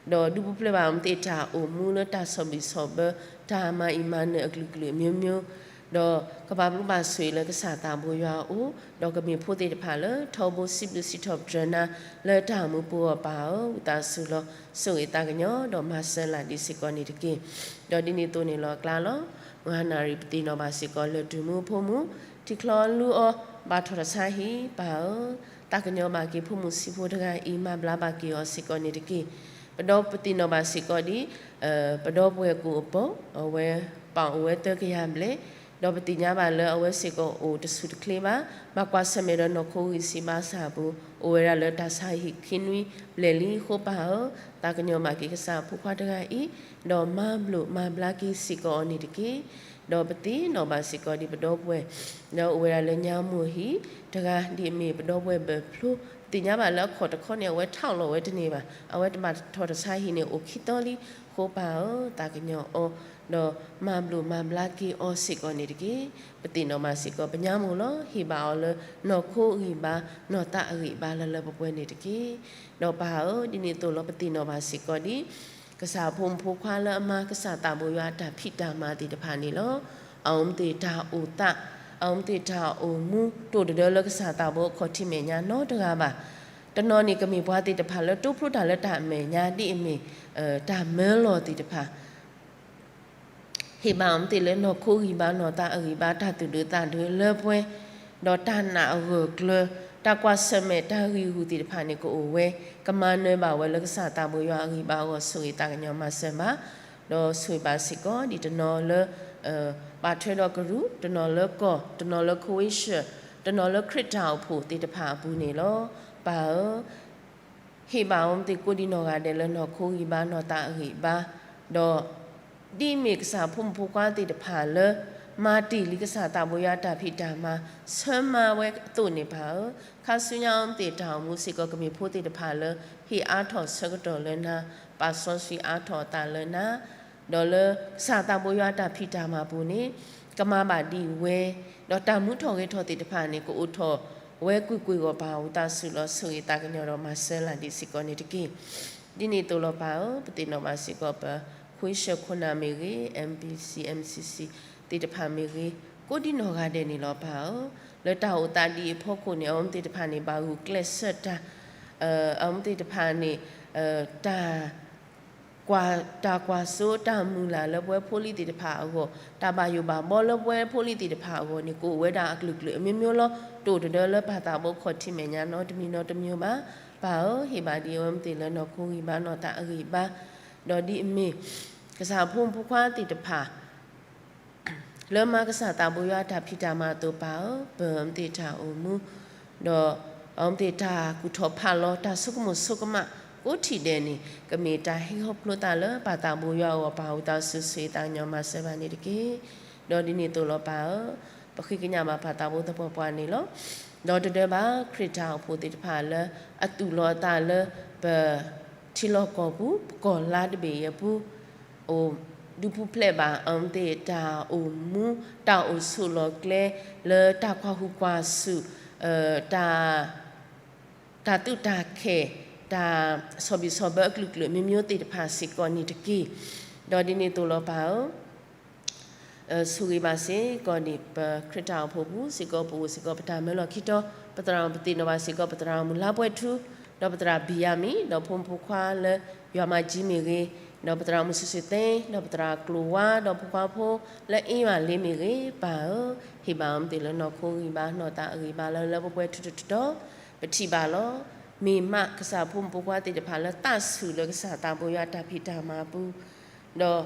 ဒီးဒုးပူၤဖျဲးဘၣ်အဝဲသ့ၣ်တၢ်အိၣ်မူလၢတၢ်ဆီၣ်ဘံၣ်ဆီၣ်ဘၢ တၢ်မၤအံၣ်မၤနၢၤအကလုာ်ကလုာ်အမျိုးမျိုး, ဒီးကဘၣ်ဘျုးဘၣ်ဆိၣ်ဂ့ၤလၢကစၢ်သးဘိယွၤအအိၣ်, ဒီးကမ့ၢ်ဖိသ့ၣ်တဖၣ်လၢ ထီဘိစံးဘျုးစံးထီၣ်ပတြၢၤနၤ လၢတၢ်မူပူၤအဂီၢ်ပၢ်ဧၢ, ဝံသးစူၤလီၤ ဆိၣ်ဂ့ၤသးကညီၤ ဒီးမၤစၢၤလၢ်ဒံးစ့ၢ်ကီးန့ၣ်တက့ၢ်. ဒီးဒ်န့ၣ်အသိးန့ၣ်လီၤအကျါလီၤ. မုၢ်ဟါနၣ်ရံၣ် ပသ့ၣ်နီၣ်ဘၣ်စ့ၢ်ကီး လၢၢ်ဒိၣ်မူအဖိမုၣ် ထံချီလူအီၤ ဘၣ်ထီၣ်တဆါဟံၣ် ပၢ်ဧၢ, သးကညီၤဘၣ်က့ၤဖိမုၣ်ဆံးဖိတဂၤအံၤ မၤဘျါဘၣ်က့ၤအီၤစ့ၢ်ကီးန့ၣ်တက့ၢ်. ပဒီပုၢ်ဝဲၢ်သ့ၣ်နီၣ်ဘၣ်စ့ၢ်ကီးဒ် ပဒီပုၢ်ဝဲၢ်ကိၣ်အပီၢ် အဝဲပာ်အိၣ်ဝဲသၢကယၤဘျဲၣ်, ဒီးပသ့ၣ်ညါဘၣ်လၢအဝဲစ့ၢ်ကီးအိၣ်တဆူၣ်တချ့ဘၣ်, ဘၣ်ကွၢ်ဆၢၣ်မဲာ်ဒီးနီၢ်ခိဂံၢ်စၢ်ဘါစၢ်အပူၤ အိၣ်ဝဲဒၣ်လၢတၢ်ဆါဟံၣ်ခံနွံဘျဲၣ်လံအဃိပၢ်ဧၢ, သးကညီၤဘၣ်က့ၤကစၢ်အဖိခွါတဂၤအံၤ, ဒီးမၤဘျိးမၤဘျါက့ၤစ့ၢ်ကီးအီၤန့ၣ်တက့ၢ်. ဒီးပသ့ၣ်နီၣ်ဘၣ်စ့ၢ်ကီးဒ်ပဒီပုၢ်ဝဲၢ် လၢအအိၣ်ဝဲဒၣ်လၢညါမိၢ်ဟံၣ် တဂၤဒ်အမ့ၢ်ပဒီပုၢ်ဝဲၢ်ဘၢၣ်ဖျိ, ပသ့ၣ်ညါဘၣ်လၢအခီၣ်တခီန့ၣ် အဝဲထီၣ်လီၤဝဲတန့ၢ်ဘၣ်, အဝဲတဘၣ်ထီၣ်တဆါဟံၣ်န့ၣ် အိၣ်ခံသီလံ, အဃိပၢ်ဧၢ သးကညီၤအီၤ, ဒီးမၤဘျိးမၤဘျါက့ၤအီၤစ့ၢ်ကီးန့ၣ်တက့ၢ်. ပသ့ၣ်နီၣ်ဘၣ်စ့ၢ်ကီး ပညါမိၢ်လီၤ ဟ့ၣ်ဘၣ်အီၤလၢ နီၢ်ခိအဂံၢ်ဘါ နီၢ်သးအဂံၢ်ဘါလၢလၢပှဲၤပှဲၤန့ၣ်တက့ၢ်. ဒီးပၢ်ဧၢ ဒ်န့ၣ်အသိးလီၤ ပသ့ၣ်နီၣ်ဘၣ်စ့ၢ်ကီးဒ် ကစၢ်အဖိမုၣ်ဖိခွါလၢအမၤကစၢ်သးဘိယွၤအတၢ်ဖံးတၢ်မၤသ့ၣ်တဖၣ်န့ၣ်လီၤ. အအိၣ်မ့ၢ်သ့ၣ်တၢ်အိၣ်သး, အအိၣ်မ့ၢ်သ့ၣ်တၢ်အိၣ်မူ တအိၣ်တဒၢလၢကစၢ်သးဘိအခီၣ်ထံးမဲာ်ညါနီတဂၤဘၣ်. တနီၤန့ၣ်ကမ့ၢ်ပှၤသ့ၣ်တဖၣ်လၢ တိဖျိတၢ်လၢတၢ်မဲာ်ညါဒ်အမ့ၢ် တၢ်မၢလီၤသ့ၣ်တဖၣ် ဟ့ၣ်ဘၣ်အီၤမ့ၢ်သ့ၣ်လၢနီၢ်ခိဂံၢ်ဘါ နီၢ်သးအဂံၢ်ဘါ တၢ်သူၣ်ဒုးသးဒုးလၢပှဲၤ, ဒီးတၢ်နာ်အဂၢၢ်ကျၢၤ တၢ်ကွၢ်ဆၢၣ်မဲာ် တၢ်ဂံၢ်ဂူာ်သ့ၣ်တဖၣ်န့ၣ် ကအိၣ်ဝဲ, ကမၤနၢၤဘၣ်ဝဲလၢကစၢ်သးဘိယွၤအဂံၢ်ဘါအဂီၢ် ဆိၣ်ဂ့ၤသးကညီၤမၤစၢၤဘၣ်, ဒီးဆိၣ်ဂ့ၤဘၣ်စ့ၢ်ကီးဒ်တနီၤလၢ ဘၣ်ထွဲဒီးကရူၢ်, တနီၤလၢကီၢ်, တနီၤလၢ ခဝ့ၡၢၣ်, တနီၤလၢခရံာ်တၢ်အိၣ်ဖှိၣ်သ့ၣ်တဖၣ်အပူၤန့ၣ်လီၤ. ပၢ်ဧၢ ဟ့ၣ်ဘၣ်အီၤမ့ၢ်သ့ၣ်ကိးဒံနီၢ်ဂၤဒဲးလၢနီၢ်ခိဂံၢ်ဘါ နီၢ်သးအဂံၢ်ဘါ, ဒီး ဒ်အမ့ၢ်ကစၢ်ဖိမုၣ်ဖိခွါသ့ၣ်တဖၣ်လၢ မၤတ့ၢ်လံကစၢ်သးဘိယွၤအတၢ်ဖံးတၢ်မၤ ဆၢမၤဝဲအသိးန့ၣ်ပၢ်ဧၢ, ခါဆူညါအီၤမ့ၢ်သ့ၣ်တၢ်အိၣ်မူစ့ၢ်ကီး ကမ့ၢ်ဖိသ့ၣ်တဖၣ်လၢ ဟ့ၣ်အါထီၣ်ဆၢကတီၢ်လၢနၤ, ပာ်စီဆှံအါထီၣ်အသးလၢနၤ, ဒီးလၢကစၢ်သးဘိယွၤအတၢ်ဖံးတၢ်မၤပူၤန့ၣ် ကမၤဘၣ်ဒ်ဝဲ, ဒီးတၢ်မူထီၣ်ဂဲၤထီၣ်သ့ၣ်တဖၣ်န့ၣ် ကအိၣ်ထီၣ်ဝဲကွ့ၢ်ကွ့ၢ်အဂီၢ်ပၢ်ဧၢ, ဝံသးစူၤလီၤ ဆိၣ်ဂ့ၤသးကညီၤဒီးမၤစၢၤလၢ်ဒံးစ့ၢ်ကီးန့ၣ်တက့ၢ်. ဒ်န့ၣ်အသိးလီၤပၢ်ဧၢ, ပသ့ၣ်နီၣ်ဘၣ်စ့ၢ်ကီးပ ခဝ့ၡၢၣ်ခိၣ်နၢ်မ့ၢ်ဂ့ၤ, MBC, MCC သ့ၣ်တဖၣ်မ့ၢ်ဂ့ၤ, ကိးဒံနီၢ်ဂၤဒဲးန့ၣ်လီၤပၢ်ဧၢ, လၢတၢ်အိၣ်သးဒ်အံၤအဖီခိၣ်န့ၣ် အဝဲသ့ၣ်တဖၣ်န့ၣ် ဘၣ်ဂုာ်ကျဲးစၢးတၢ်, အဝဲသ့ၣ်တဖၣ်န့ၣ် တၢ် ကွၢ်, တၢ်ကွၢ်စိတၢ်မုၢ်လၢ်လၢပဝဲဖိလံၤသ့ၣ်တဖၣ်အဂီၢ်, တၢ်ဘၣ်ယိၣ်ဘၣ်ဘီလၢပဝဲဖိလံၤသ့ၣ်တဖၣ်အဂီၢ်န့ၣ် ကအိၣ်ဝဲဒၣ်အကလုာ်ကလုာ်အမျိုးမျိုးလီၤ. တအိၣ်တဒၢလၢပၢ်သးဘိခီၣ်ထံးမဲာ်ညါနီတမံၤနီတမျိုးဘၣ်. ပၢ်ဧၢ, ဟ့ၣ်ဘၣ်ဒ်အဝဲမ့ၢ်သ့ၣ်လၢနီၢ်ခိဂံၢ်ဘါ နီၢ်သးအဂံၢ်ဘါ, ဒီးဒ်အမ့ၢ် ကစၢ်ဖိမုၣ်ဖိခွါသ့ၣ်တဖၣ် လၢမၤကစၢ်သးဘိယွၤအတၢ်ဖံးတၢ်မၤအသိးပၢ်ဧၢ, ပၢ်အဝဲမ့ၢ်သ့ၣ်တၢ်အိၣ်မူ, ဒီးအဝဲမ့ၢ်သ့ၣ်တၢ်ကူၣ်ထီၣ်ဖးလီၤ တၢ်ဆိကမိၣ်ဆိကမး ကိးထံၣ်ဒဲးန့ၣ် ကမ့ၢ်တၢ်ဟံးဟီဖျိးသးလၢပၢ်သးဘိယွၤအဂီၢ်ပၢ်ဧၢ, ဝံသးစူၤဆိၣ်ဂ့ၤသးကညီၤမၤစၢၤဘၣ်န့ၣ်တက့ၢ်. ဒီးဒ်န့ၣ်အသိးလီၤပၢ်ဧၢ, ပဃ့ကညးဘၣ်ပၢ်သးဘိသပှၢ်ပှၢ်န့ၣ်လီၤ. ဒီးတဒၢဘၣ် ခရံာ်တၢ်အိၣ်ဖှိၣ်သ့ၣ်တဖၣ်လၢ အသူၣ်လီၤအသးလၢ ပ ထံလီၢ်ကီၢ်ပူၤ ပကီၢ်လါတဘ့ၣ်အံၤအပူၤ အိၣ်ဒုးပူၤဖျဲးဘၣ် အဝဲသ့ၣ်တၢ်အိၣ်မူ တၢ်အိၣ်ဆိးလီၢ်ကျဲ လၢတၢ်ကွၢ်ဟုၣ်ကွၢ်စူၣ် တၢ် တၢ်သူၣ်တၢ်ခဲၣ် တၢ်ဆီၣ်ဘံၣ်ဆီၣ်ဘၢအကလုာ်ကလုာ် မျိုးမျိုးသ့ၣ်တဖၣ်စ့ၢ်ကီးန့ၣ်တက့ၢ်. ဒီးဒ်န့ၣ်အသိးလီၤပၢ်ဧၢ, ဆိၣ်ဂ့ၤဘၣ်စ့ၢ်ကီးန့ၣ် ပခရံာ်တၢ်အိၣ်ဖှိၣ်ပူၤစ့ၢ်ကီး ပအိၣ်စ့ၢ်ကီးပတၢ်မၢလီၢ်ခံတီၤ ပသရၣ်မုၣ်ပသ့ၣ်နီၣ်ဘၣ်စ့ၢ်ကီး ပသရၣ်မုၣ်လါပှဲၤထူ ဒီးပသရၣ်ဘံၣ်ယၤမံၣ် ဒီးဖိမုၣ်ဖိခွါလၢယွၤမၤကၠံမ့ၢ်ဂ့ၤ, ဒီးပသရၣ်မုၣ်စုာ်စုာ်သ့, ဒီးပသရၣ်ကျိၤဝါ, ဒီးဖိခွါဖိလၢအ့ၣ်ယွၤလ့မ့ၢ်ဂ့ၤ, ပၢ်ဧၢ, ဟ့ၣ်ဘၣ်အီၤမ့ၢ်သ့ၣ်လၢနီၢ်ခိဂံၢ်ဘါ နီၢ်သးအဂံၢ်ဘါလၢလၢပှဲၤပှဲၤထူထူတီတီ, ပထံၣ်ဘၣ်လီၤ. မ့ၢ်မးကစၢ်ဖိမုၣ်ဖိခွါသ့ၣ်တဖၣ်လၢသးဆူၣ်လၢကစၢ်သးဘိယွၤအတၢ်ဖံးတၢ်မၤပူၤ, ဒီး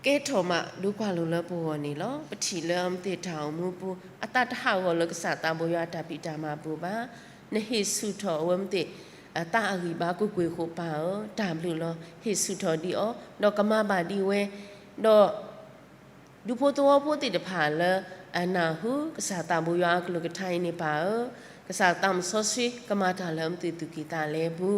ကဲထီၣ်မးဒိကွၢ်လိာ်လၢပဂီၢ်န့ၣ်လီၤ. ပထံၣ်လၢအမ့ၢ်သ့ၣ်တၢ်အိၣ်မူပူၤ အသးတဟးဂီၤလၢကစၢ်သးဘိယွၤအတၢ်ဖံးတၢ်မၤပူၤဘၣ်. နဟ့ၣ်ဆူၣ်ထီၣ်အဝဲမ့ၢ်သ့ၣ် သးအဂံၢ်ဘါကွ့ၢ်ကွ့ၢ်အဃိ ပၢ်ဧၢ, တၢ်ဘျုးလီၤ. ဟ့ၣ်ဆူၣ်ထီၣ်ဒံးအီၤ ဒီးကမၤဘၣ်ဒံးဝဲ, ဒီး ဒူဖိသဝီဖိသ့ၣ်တဖၣ်လၢအနၢ်ဟူ ကစၢ်သးဘိယွၤအကလုၢ်ကထါအံၤန့ၣ် ပၢ်ဧၢ, ကစၢ်သးစီဆှံကမၤတၢ်လၢအမ့ၢ်သ့ၣ်သူၣ်ကံၢ်သးလဲပူ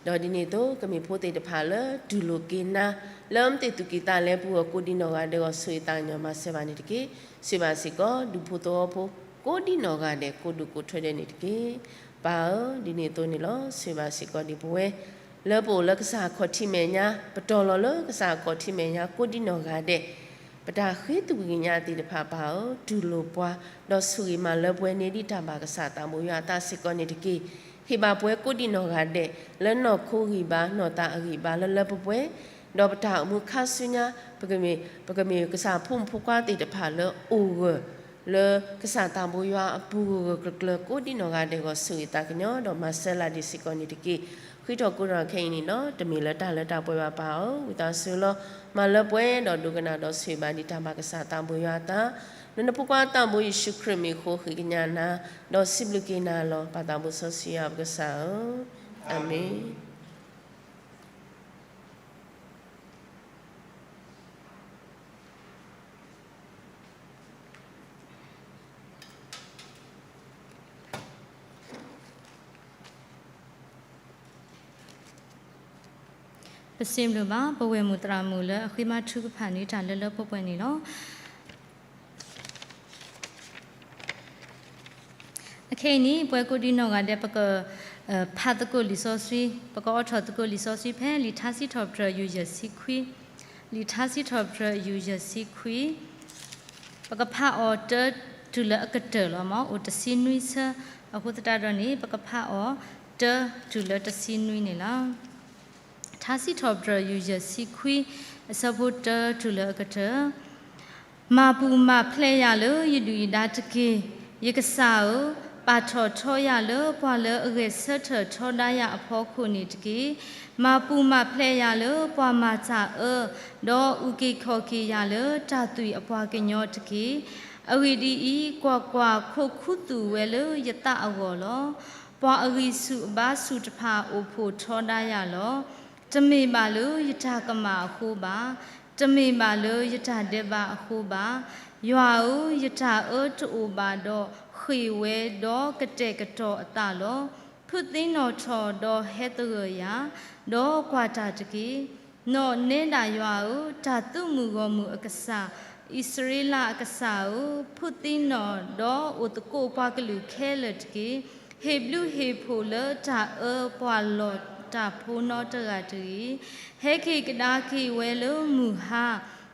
ၤ, ဒီးဒ်န့ၣ်အသိး ကမ့ၢ်ဖိသ့ၣ်တဖၣ်လၢတူၢ်လိာ်က့ၤနၤ လၢအမ့ၢ်သ့ၣ်သူၣ်ကံၢ်သးလဲပူၤအဃိ ကိးဒံနီၢ်ဂၤဒဲးဂီၢ် ဆိၣ်ဂ့ၤသးကညီၤမၤစၢၤဘၣ်န့ၣ်တက့ၢ်. ဆိၣ်ဂ့ၤဘၣ်စ့ၢ်ကီး ဒူဖိသဝီဖိ ကိးဒံနီၢ်ဂၤဒဲး ကိးဒူၣ်ကိးထွဲဒဲးန့ၣ်တက့ၢ်. ပၢ်ဧၢ, ဒ်န့ၣ်အသိးန့ၣ်လီၤ. ဆိၣ်ဂ့ၤဘၣ်စ့ၢ်ကီးဒံးပဝဲ လၢပအိၣ်လၢကစၢ်အခီၣ်ထံးမဲာ်ညါ ပတီၢ်လီၤလၢကစၢ်အခီၣ်ထံးမဲာ်ညါ ကိးဒံနီၢ်ဂၤဒဲး ပတၢ်ဃ့သကွံာ်ကညးသ့ၣ်တဖၣ် ပၢ်ဧၢ, တူၢ်လိာ်ပှၤ ဒီးဆိၣ်ဂ့ၤမၤလၢပှဲၤန့ၢ်ဒံးတၢ်ဘၣ် ကစၢ်သးဘိယွၤအသးစ့ၢ်ကီးန့ၣ်တက့ၢ်. ဟ့ၣ်ဘၣ်ပှၤကိးဒံနီၢ်ဂၤဒဲး လၢနီၢ်ခိဂံၢ်ဘါ နီၢ်သးအဂံၢ်ဘါလၢလၢပှဲၤပှဲၤ, ဒီးပတၢ်အိၣ်မူခါဆူညါ ပကမ့ၢ် ပကမ့ၢ်ကစၢ်ဖိမုၣ်ဖိခွါသ့ၣ်တဖၣ်လၢအိၣ်ဂၢၢ် လၢကစၢ်သးဘိယွၤအပူၤဂၢၢ်ဂၢၢ်ကျၢၤကျၢၤ ကိးဒံနီၢ်ဂၤဒဲးဂီၢ် ဆိၣ်ဂ့ၤသးကညီၤ ဒီးမၤစၢၤလၢ်ဒံးစ့ၢ်ကီးန့ၣ်တက့ၢ်. ဃုထီၣ်ကိးနီၢ်ခဲအံၤန့ၣ်လီၤ. တမ့ၢ်လၢတၢ်လၢတၢ်ပှဲၤဘၣ် ပၢ်ဧၢ, ဝံသးစူၤလီၤ. မၤလၢပှဲၤဒီးဒိကနၣ်ဒီးဆိၣ်ဂ့ၤဘၣ်ဒံးတၢ်ဘၣ် ကစၢ်သးဘိယွၤအသး လၢနဖိခွါသးဘိယ့ၣ်ၡူးခရံာ်မံၤအဃိ ဃ့ကညးနၤ ဒီးစံးဘျုးက့ၤနၤလီၤ. ပၢ်သးဘိစီဆှံယွၤပကစၢ်ဧၢ, အၤမ့ၣ်. ပစံးဘျုးဘၣ် ပဝဲၢ်မုၣ်သရၣ်မုၣ်လၢအဃ့မၤထုကဖၣ်န့ၢ်တၢ်လၢလၢပှဲၤပှဲၤန့ၣ်လီၤ. အခဲအံၤန့ၣ် ပဝဲကိးဒံနီၢ်ဂၤဒဲး ပက ဖးသကိးလံာ်စီဆှံ, ပကအိးထီၣ်သကိးလံာ်စီဆှံဖဲ လံာ်ထါစံးထီၣ်ပတြၢၤ ယူၢ်ယဲၢ်ဆံခွံ, လံာ်ထါစံးထီၣ်ပတြၢၤ ယူၢ်ယဲၢ်ဆံခွံ, ပကဖးအီၤတၢတုၤလၢအကတၢၢ်လီၤ. မ်အိၣ်တဆံနွံဆၢ, အဃိသတးဒီးန့ၣ် ပကဖးအီၤတၢတုၤလၢတဆံနွံန့ၣ်လီၤ. ထါစံးထီၣ်ပတြၢၤ ယူၢ်ယဲၢ်ဆံခွံ, အဆၢဖိတၢတုၤလၢအကတၢၢ်. မၤပူၤမၤဖျဲးယၤလၢယဒုၣ်ယဒါတက့ၢ်, ယကစၢ်ဧၢ, ပာ်ထီၣ်ထီယၤလၢပှၤလၢအဂဲၤဆၢထၢၣ်ထီဒါယၤအဖီခိၣ်န့ၣ်တက့ၢ်. မၤပူၤမၤဖျဲးယၤလၢပှၤမၤတၢ်အၢ, ဒီးအုၣ်က့ၤခီၣ်က့ၤယၤလၢတၢ်သွံၣ်အပှၤကညီတက့ၢ်. အဂ့ၢ်ဒ်အံၤ, ကွၢ်ကွၢ်, ခိးခူသူၣ်ဝဲလၢယသးအဂီၢ်လီၤ. ပှၤအဂံၢ်ဆူၣ်အဘါဆူၣ်တဖၣ်အိၣ်ဖှိၣ်ထီဒါယၤလီၤ. တမ့ၢ်ဘၣ်လၢယတၢ်ကမၣ်အဃိဘၣ်, တမ့ၢ်ဘၣ်လၢယတၢ်ဒဲးဘးအဃိဘၣ်. ယွၤဧၢ, ယတၢ်အၢတအိၣ်ဘၣ်ဒီးဃ့ၢ်ဝဲ, ဒီးကတဲာ်ကတီၤအသးလီၤ. ဖုးသံနီၣ်ထီၣ်ဒီးဟဲသဂၢၢ်ယၤ, ဒီးကွၢ်တၢ်တက့ၢ်. နီၢ်နဲဒၣ်ယွၤဧၢ, တၢ်သုးမုၢ်ဂီၢ်မုၢ်အကစၢ်, အံၣ်စရ့လးအကစၢ်ဧၢ, ဖုးသံနီၣ်ဒီးအိၣ်သကိးပှၤကလုာ်ခဲလၢာ်တက့ၢ်. ဟ့ၣ်ဘျုးဟ့ၣ်ဖှိၣ်လၢတၢ်အၢပှၤလီၢ်တၢ်ဖိနီတဂၤတဂ့ၤ. ဟဲက့ၤကဒါက့ၤဝဲလၢမုၢ်ဟါ,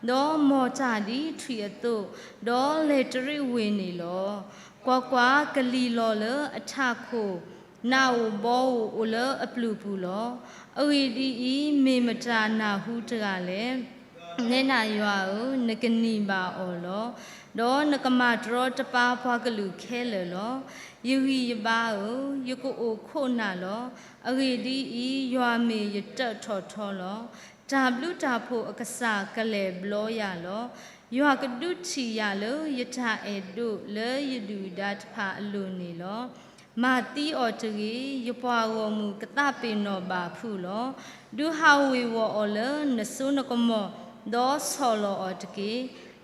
ဒီးမီၤတၢ်ဒ်ထွံၣ်အသိး, ဒီးလဲၤတရံးဝ့ၢ်န့ၣ်လီၤ. ကွၢ်ကွၢ်, ကလံၤလီၤလၢအထးခိၣ်, နးဧိၤဘီဧိၤအိၣ်လၢအပျုၤပူၤလီၤ. အဂ့ၢ်ဒ်အံၤ, မ့ၢ်မတၤနၢ်ဟူတဂၤလဲၣ်. နဲဒၣ်ယွၤဧၢ, နကနံၤဘၣ်အီၤလီၤ. ဒီးနကမၤတရီတပါပှၤကလုာ်ခဲလၢာ်လီၤ. ယဂံၢ်ယဘါဧၢ, ယကအိၣ်ခိးနၤလီၤ. အဂ့ၢ်ဒ်အံၤ, ယွၤမ့ၢ်ယတၢးထီၣ်ထီလီၤ. တၢ်ဘျုးတၢ်ဖှိၣ်အကစၢ်ကလဲၤဘျီယၤလီၤ. ယွၤကဒုးထံၣ်ယၤလၢယတၢ်အဲၣ်ဒိးလၢယဒုၣ်ဒါတဖၣ်အလိၤန့ၣ်လီၤ. မၤသံအီၤတဂ့ၤ, ယပှၤဂီၢ်မုၢ်ကသးပ့ၤနီၣ်ဘၣ်ဖုးလီၤ. ဒုးဟးဝ့ၤဝီၤအီၤလၢနစိနကမီၤ, ဒီးဆီၣ်လီၤအီၤတက့ၢ်.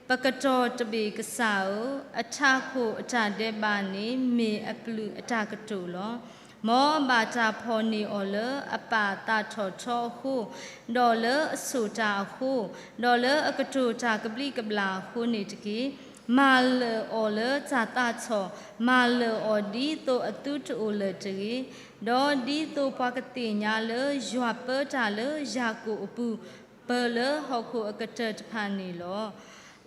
ပကတီၢ်တဘ့ၣ်ကစၢ်ဧၢ, အထးခိၣ်အတၢ်ဒဲးဘးန့ၣ် မ့ၢ်အပျုၤအတၢ်ကတိၤလီၤ. မ်အဘၣ်တၢ်ဖီၣ်န့ၢ်အီၤလၢအပၢ်သးထီၣ်ထီအဃိ, ဒီးလၢအဆိၣ်တၢ်အဃိ, ဒီးလၢအကတိၤတၢ်ကဘျံးကဘျၣ်အဃိန့ၣ်တက့ၢ်. မၤလၢာ်အီၤလၢတၢ်သးထီၣ်, မၤလၢာ်အီၤဒ်သိးအသုတအိၣ်လၢၤတဂ့ၤ, ဒီးဒ်သိးပှၤကသ့ၣ်ညါလၢယွၤပၢတၢ်လၢယၤကိာ်အပူၤ ပၢၤလၢဟီၣ်ခိၣ်အကတၢၢ်တဖၣ်န့ၣ်လီၤ.